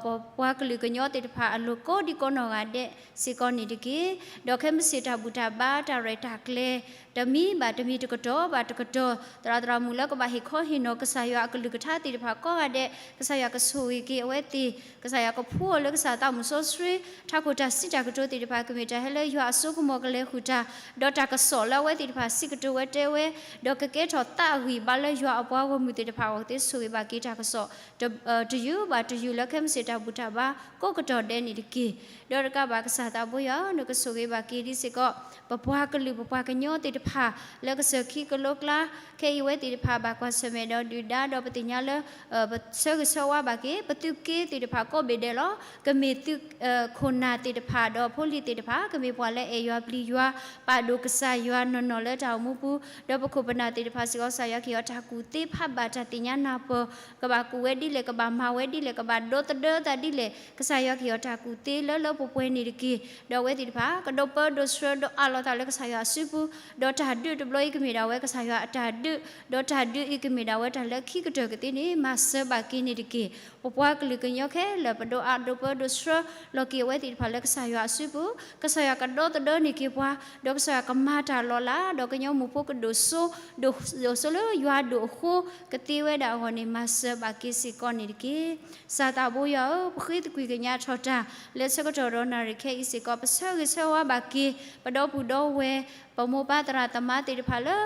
ပပှၤကလုာ်ကညီသ့ၣ်တဖၣ်အလိၤကိးဒံကိးနီၢ်ဂၤဒဲးစ့ၢ်ကီးန့ၣ်တက့ၢ်. ဒီးခဲမုၢ်ဆ့ၣ်တၢ်ဘူၣ်တၢ်ဘါတၢ်ရဲၣ်တၢ်ကျဲၤ တမံၤဘၣ်တမံၤတကတီၢ်ဘၣ်တကတီၢ် သရၣ်သရၣ်မုၣ်လၢကဘၣ်ဟ့ၣ်ခီဟ့ၣ်နီၤကစၢ်ယွၤအကလုၢ်ကထါသ့ၣ်တဖၣ်ကိးဂၤဒဲး ကစၢ်ယွၤကဆိၣ်ဂ့ၤက့ၤအဝဲသ့ၣ် ကစၢ်ယွၤကဖှူအီၤလၢကစၢ်သးမုၣ်စီဆှံ ထးခိၣ်တၢ်စံးတၢ်ကတိၤသ့ၣ်တဖၣ် ကမ့ၢ်တၢ်ဟဲလၢယွၤအစိကမီၤကလဲၤဃုာ်တၢ် ဒီးတၢ်ကစီၣ်လၢအဝဲသ့ၣ်တဖၣ်စံးကတိၤဝဲတဲဝဲ ဒီးကကဲထီၣ်သးအဂံၢ်ဘါလၢယွၤအပှၤဂီၢ်မုၢ်သ့ၣ်တဖၣ်အဂီၢ်သ့ ဆိၣ်ဂ့ၤဘၣ်က့ၤတၢ်ကစီၣ် တယုၢ်ဘၣ်တယုၢ်လၢခဲမုၢ်ဆ့ၣ်တၢ်ဘူၣ်တၢ်ဘါကိးကတီၢ်ဒဲးန့ၣ်တက့ၢ်. ဒီးတကးဘၣ်ကစၢ်သးဘိယွၤ နကဆိၣ်ဂ့ၤဘၣ်က့ၤဒ်စ့ၢ်ကီး ပပှၤကလုာ်ပပှၤကညီသ့ၣ်တဖၣ် လၢကစၢၢ်ခံကလိကျါ ခဲအံၤအဝဲသ့ၣ်တဖၣ်ဘၣ်ကွၢ်ဆၢၣ်မဲာ်ဒီးဒုၣ်ဒါ ဒီးပသ့ၣ်ညါလၢ ပဆၢဂ့ၤဆၢဝါဘၣ်က့ၤ ပသုးက့သ့ၣ်တဖၣ်ကိးဘ့ၣ်ဒဲးလီၤ. ကမ့ၢ်သုး ခိၣ်နၢ်သ့ၣ်တဖၣ်ဒီးဖိလံၤသ့ၣ်တဖၣ် ကမ့ၢ်ပှၤလၢအဲၣ်ယွၤပျံၤယွၤ ပာ်ဒိၣ်ကစၢ်ယွၤနီၢ်နီၢ်လၢတၢ်အိၣ်မူပူၤ ဒီးပခိၣ်ပနၢ်သ့ၣ်တဖၣ်စ့ၢ်ကီး ကစၢ်ယွၤကဟ့ၣ်အီၤတၢ်ကူၣ်သ့ဖးဘၣ်တၢ်သ့ၣ်ညါနၢ်ပၢၢ် ကဘၣ်ကူၣ်ဝဲဒ်လဲၣ် ကဘၣ်မၤဝဲဒ်လဲၣ် ကဘၣ်ဒီသဒၢသးဒ်လဲၣ် ကစၢ်ယွၤကဟ့ၣ်အီၤတၢ်ကူၣ်သ့လၢလၢပှဲၤပှဲၤန့ၣ်တက့ၢ်. ဒီးအဝဲသ့ၣ်တဖၣ် ကဒိးပၢဒိးဆှၢဒီးအးလီၤသးလၢကစၢ်ယွၤအစုပူၤ ဒီးတၢ်ဒုးတဘျီအံၤကမ့ၢ်ဒၣ်ဝဲကစၢ်ယွၤအတၢ်ဒုး ဒီးတၢ်ဒုးအံၤကမ့ၢ်ဒၣ်ဝဲတၢ်လၢခံကတၢၢ်ကသ့န့ၣ် မၤ မၤစၢၤဘၣ်က့ၤန့ၣ်တက့ၢ်. ပပှၤကလုာ်ကညီခဲလၢာ် ပဒိးအါဒိးပၢဒိးဆှၢလီၤက့ၤအဝဲသ့ၣ်တဖၣ်လၢကစၢ်ယွၤအစုပူၤ, ကစၢ်ယွၤကဒီသဒၢန့ၢ်က့ၤပှၤ, ဒီးကစၢ်ယွၤကမၤတၢ်လီၤလး, ဒီးကညီမိၢ်ဖိကဒိၣ်စိ, ဒိၣ်စိလၢယွၤဒိၣ်အဃိ ကသ့ဝဲဒၣ်အဂီၢ်န့ၣ် မၤစၢၤဘၣ်က့ၤစ့ၢ်ကီးန့ၣ်တက့ၢ်. ကစၢ်သးဘိယွၤဧၢ, ပဃ့သကွံာ်ကညးထီၣ်တၢ် လၢဆၢကတီၢ်ဒီးနၣ်ရံၣ်ခဲအံၤစ့ၢ်ကီး ပဆၢဂ့ၤဆၢဝါဘၣ်က့ၤ ပဒီပုၢ်ဒီဝဲၢ် ပမိၢ်ပၢ်သရၣ်သမါသ့ၣ်တဖၣ်လၢ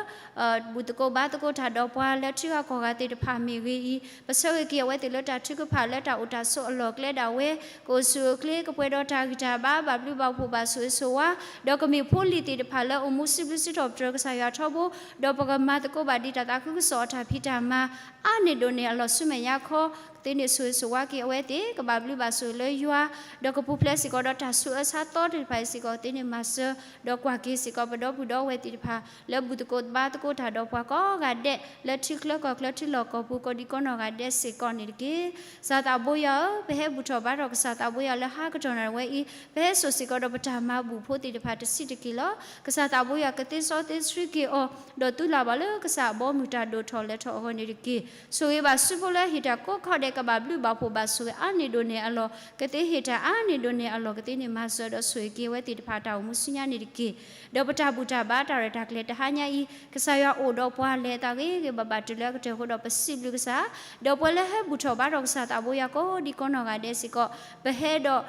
ဘူၣ်သကိးဘါသကိးတၢ်ဒီးပှၤလၢထံဂၤကီၢ်ဂၤသ့ၣ်တဖၣ်မ့ၢ်ဂ့ၤအံၤ, ပဆၢဂ့ၤက့ၤအဝဲသ့ၣ်လၢတၢ်ထုကဖၣ်လၢတၢ်အိၣ်တၢ်ဆိးအလီၢ်အကျဲဒၣ်ဝဲ, ကအိၣ်ဆူၣ်အိၣ်ချ့ ကပှဲၤဒီးတၢ်ဂံၢ်တၢ်ဘါ ဘၣ်ဘျုးဘၣ်ဖှိၣ်ဘၣ်ဆိၣ်ဂ့ၤဆိၣ်ဝါ, ဒီးကမ့ၢ်ဖိလံၤသ့ၣ်တဖၣ်လၢအိၣ်မူစံးဘျုးစံးထီၣ်ပတြၢၤကစၢ်ယွၤထီဘိ, ဒီးပကမၤသကိးဘၣ်ဒ်တၢ်သးခုကစီၣ်အတၢ်ဖံးတၢ်မၤ အါန့ၢ်ဒိၣ်န့ၢ်အလီၢ်ဆူမဲာ်ညါခီ, ကသ့န့ၢ်ဆိၣ်ဂ့ၤဆိၣ်ဝါက့ၤအဝဲသ့ၣ်, ကဘၣ်ဘျုးဘၣ်ဆိၣ်ဂ့ၤလၢယွၤ, ဒီးကပူၤဖျဲးစ့ၢ်ကီးဒီးတၢ်ဆူးအၢဆါသီသ့ၣ်တဖၣ်အံၤစ့ၢ်ကီး သ့န့ၢ်မၤစၢၤ, ဒီးကွၢ်က့ၤစ့ၢ်ကီးပဒီပုၢ်ဒီဝဲၢ်သ့ၣ်တဖၣ် လၢဘူၣ်သကိးဘါသကိးတၢ်ဒီးပှၤကိးဂၤဒဲး လၢထံချၢကီၢ်ချၢထံလီၢ်ကီၢ်ပူၤ ကိးဒံကိးနီၢ်ဂၤဒဲးစ့ၢ်ကီးန့ၣ်တက့ၢ်. ကစၢ်သးဘိယွၤဧၢ, ပဟဲဘူၣ်ထီၣ်ဘါထီၣ်ကစၢ်သးဘိယွၤလၢဟါကတီၢ်နၣ်ရံၣ်ဝဲအံၤ, ပဟဲစိာ်စ့ၢ်ကီးဒီးပတၢ်မၤဘူၣ်ဖိသ့ၣ်တဖၣ်တဆံးတက့ၢ်လီၤ. ကစၢ်သးဘိယွၤကသ့စီသ့ဆှံက့ၤအီၤ, ဒီးသူလၢ်ဘၣ်လၢကစၢ်အဘီအမုၢ်တၢ်ဒိၣ်ထီၣ်လဲၤထီၣ်အဂီၢ်န့ၣ်တက့ၢ်. ဆိၣ်ဂ့ၤဘၣ်စုဖိလၢဟ့ၣ်တၢ်ကိးခီဒဲး ကဘၣ်ဘျုးဘၣ်ဖှိၣ်ဘၣ်ဆိၣ်ဂ့ၤအါန့ၢ်ဒိၣ်န့ၢ်အလီၢ်, ကသ့ဟ့ၣ်တၢ်အါန့ၢ်ဒိၣ်န့ၢ်အလီၢ် ကသ့န့ၢ်မၤစၢၤဒီးဆိၣ်ဂ့ၤက့ၤဝဲသ့ၣ်တဖၣ်တၢ်အိၣ်မူဆူညါန့ၣ်တက့ၢ်. ဒီးပတၢ်ဘူၣ်တၢ်ဘါတၢ်ရဲၣ်တၢ်ကျဲၤတဟါညါအံၤ ကစၢ်ယွၤအိၣ်ဒီးပှၤလဲၤအသးဂ့ၤဂ့ၤဘၣ်ဘၣ်တုၤလၢအကတၢၢ်အဃိဒီးပစံးဘျုးကစၢ်, ဒီးပှၤလၢဟဲဘူၣ်ထီၣ်ဘါထီၣ်ကစၢ်သးဘိယွၤကိးဒံကိးနီၢ်ဂၤဒဲးစ့ၢ်ကီး, ပဟဲဒီး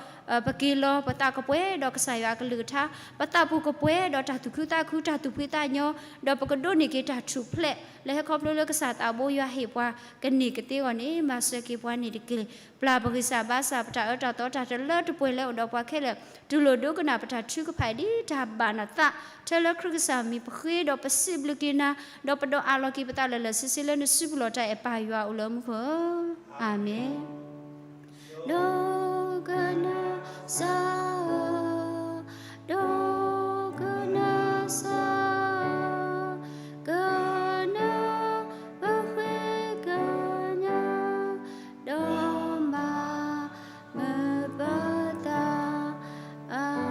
ပက့ၤလီၤ ပသးကပှဲၤဒီးကစၢ်ယွၤအကလုၢ်ကထါ, ပသးပူၤကပှဲၤဒီးတၢ်သူၣ်ခုသးခု တၢ်သူၣ်ဖှံသးညီ, ဒီးပကဒိးန့ၢ်က့ၤတၢ်ထူၣ်ဖျဲး လၢဟဲခီဖျိလၢကစၢ်သးဘိယွၤဟ့ၣ်ပှၤကန့ၢ်ကသ့အဂီၢ်န့ၣ် မၤစၢၤက့ၤပှၤန့ၣ်တက့ၢ်. ပျၢ်ပဂံၢ်စၢ်ဘါစၢ် ပတၢ်အၢတၢ်သီတၢ်တလၢတပှဲၤလၢအိၣ်ဒီးပှၤခဲလၢာ်, တူၢ်လိာ်ဒိကနၣ်ပတၢ်ထုကဖၣ်အံၤဒ်တၢ်ဘၣ်နသး, ထဲလၢခရံာ်ကစၢ်မံၤပဃ့ဒီးပစံးဘျုးက့ၤနၤ, ဒီးပဒီးအးလီၤက့ၤပသးလၢာ်လၢာ်ဆ့ဆ့လၢနစုပူၤလီၤတၢ်အဲၣ်ပၢ်ယွၤအိၣ်လၢမူခိၣ်ဧၢ, အၤမ့ၣ်. ဒိကနၣ်စၢ်ဧၢ, ဒိကနၣ်စၢ်ဧၢ, ကနၢ်ပဃ့ကညး, ဒီးမၤမုာ်ပသး, အၤ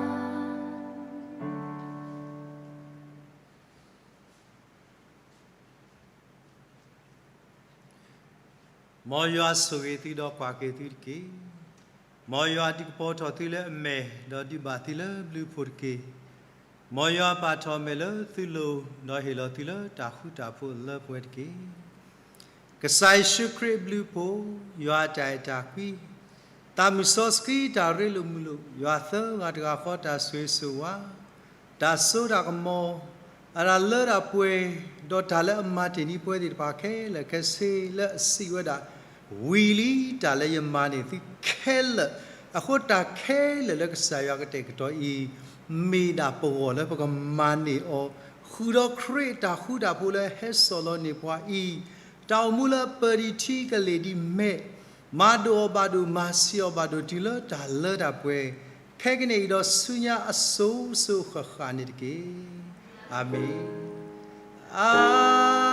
မ်ယွၤဆိၣ်ဂ့ၤသုဒီးကွၢ်က့ၤသုတက့ၢ်. မ်ယွၤဒုးကပီၤထီၣ်သုလၢအမဲာ်, ဒီးဒုးဘၣ်သုလၢဘျုးဖှိၣ်တက့ၢ်. မ်ယွၤပာ်ထီၣ်အမဲာ်လၢသုလိၤ, ဒီးဟ့ၣ်လီၤသုလၢတၢ်ဃူတၢ်ဖိးလၢပှဲၤတက့ၢ်. ကစၢ်ယ့ၣ်ၡူးခရံာ်အဘျုးအဖှိၣ်, ယွၤအတၢ်အဲၣ်တၢ်ကွံ, သးမုၢ်စီဆှံတၢ်ရ့လိာ်မုာ်လိာ်, ယွၤသၢဂၤတဂၤဃီတၢ်ဆိၣ်ဂ့ၤဆိၣ်ဝါ, တၢ်စိတၢ်ကမီၤ, အတၢ်လၢတၢ်ပှဲၤ, ဒီးတၢ်လၢအမၤတ့ၢ်န့ၢ်ပှၤသ့ၣ်တဖၣ်ခဲလၢာ်ခဲဆ့ လၢအစံးဝဲဒၣ်, ဝံၤလံတၢ်လၢယမၤန့ၢ်သုခဲလၢာ်, အဃိတၢ်ခဲလၢာ်လၢကစၢ်ယွၤကတဲာ်ကတီၤအံၤ, မ့ၢ်ဒၣ်ပဂီၢ်လၢပကမၤန့ၢ်အီၤ, ဃုာ်ဒီးခရံာ်အတၢ်ဃူတၢ်ဖိးလၢဟဲစိာ်လီၤန့ၢ်ပှၤအံၤ, တၢ်အိၣ်မူလၢပၢၤဒံးထံကလ့ၢ်ဒံးမဲး, မၤဒိၣ်အီၤဘၣ်ဒိၣ် မၤဆံးအီၤဘၣ်ဒိၣ် တုၤလၢတၢ်လၢတၢ်ပှဲၤ, ခဲကနံၣ်အံၤဒီးဆူညါအစိၤစိၤဃၣ်ဃၣ်န့ၣ်တက့ၢ်. အၤမ့ၣ်, အၤ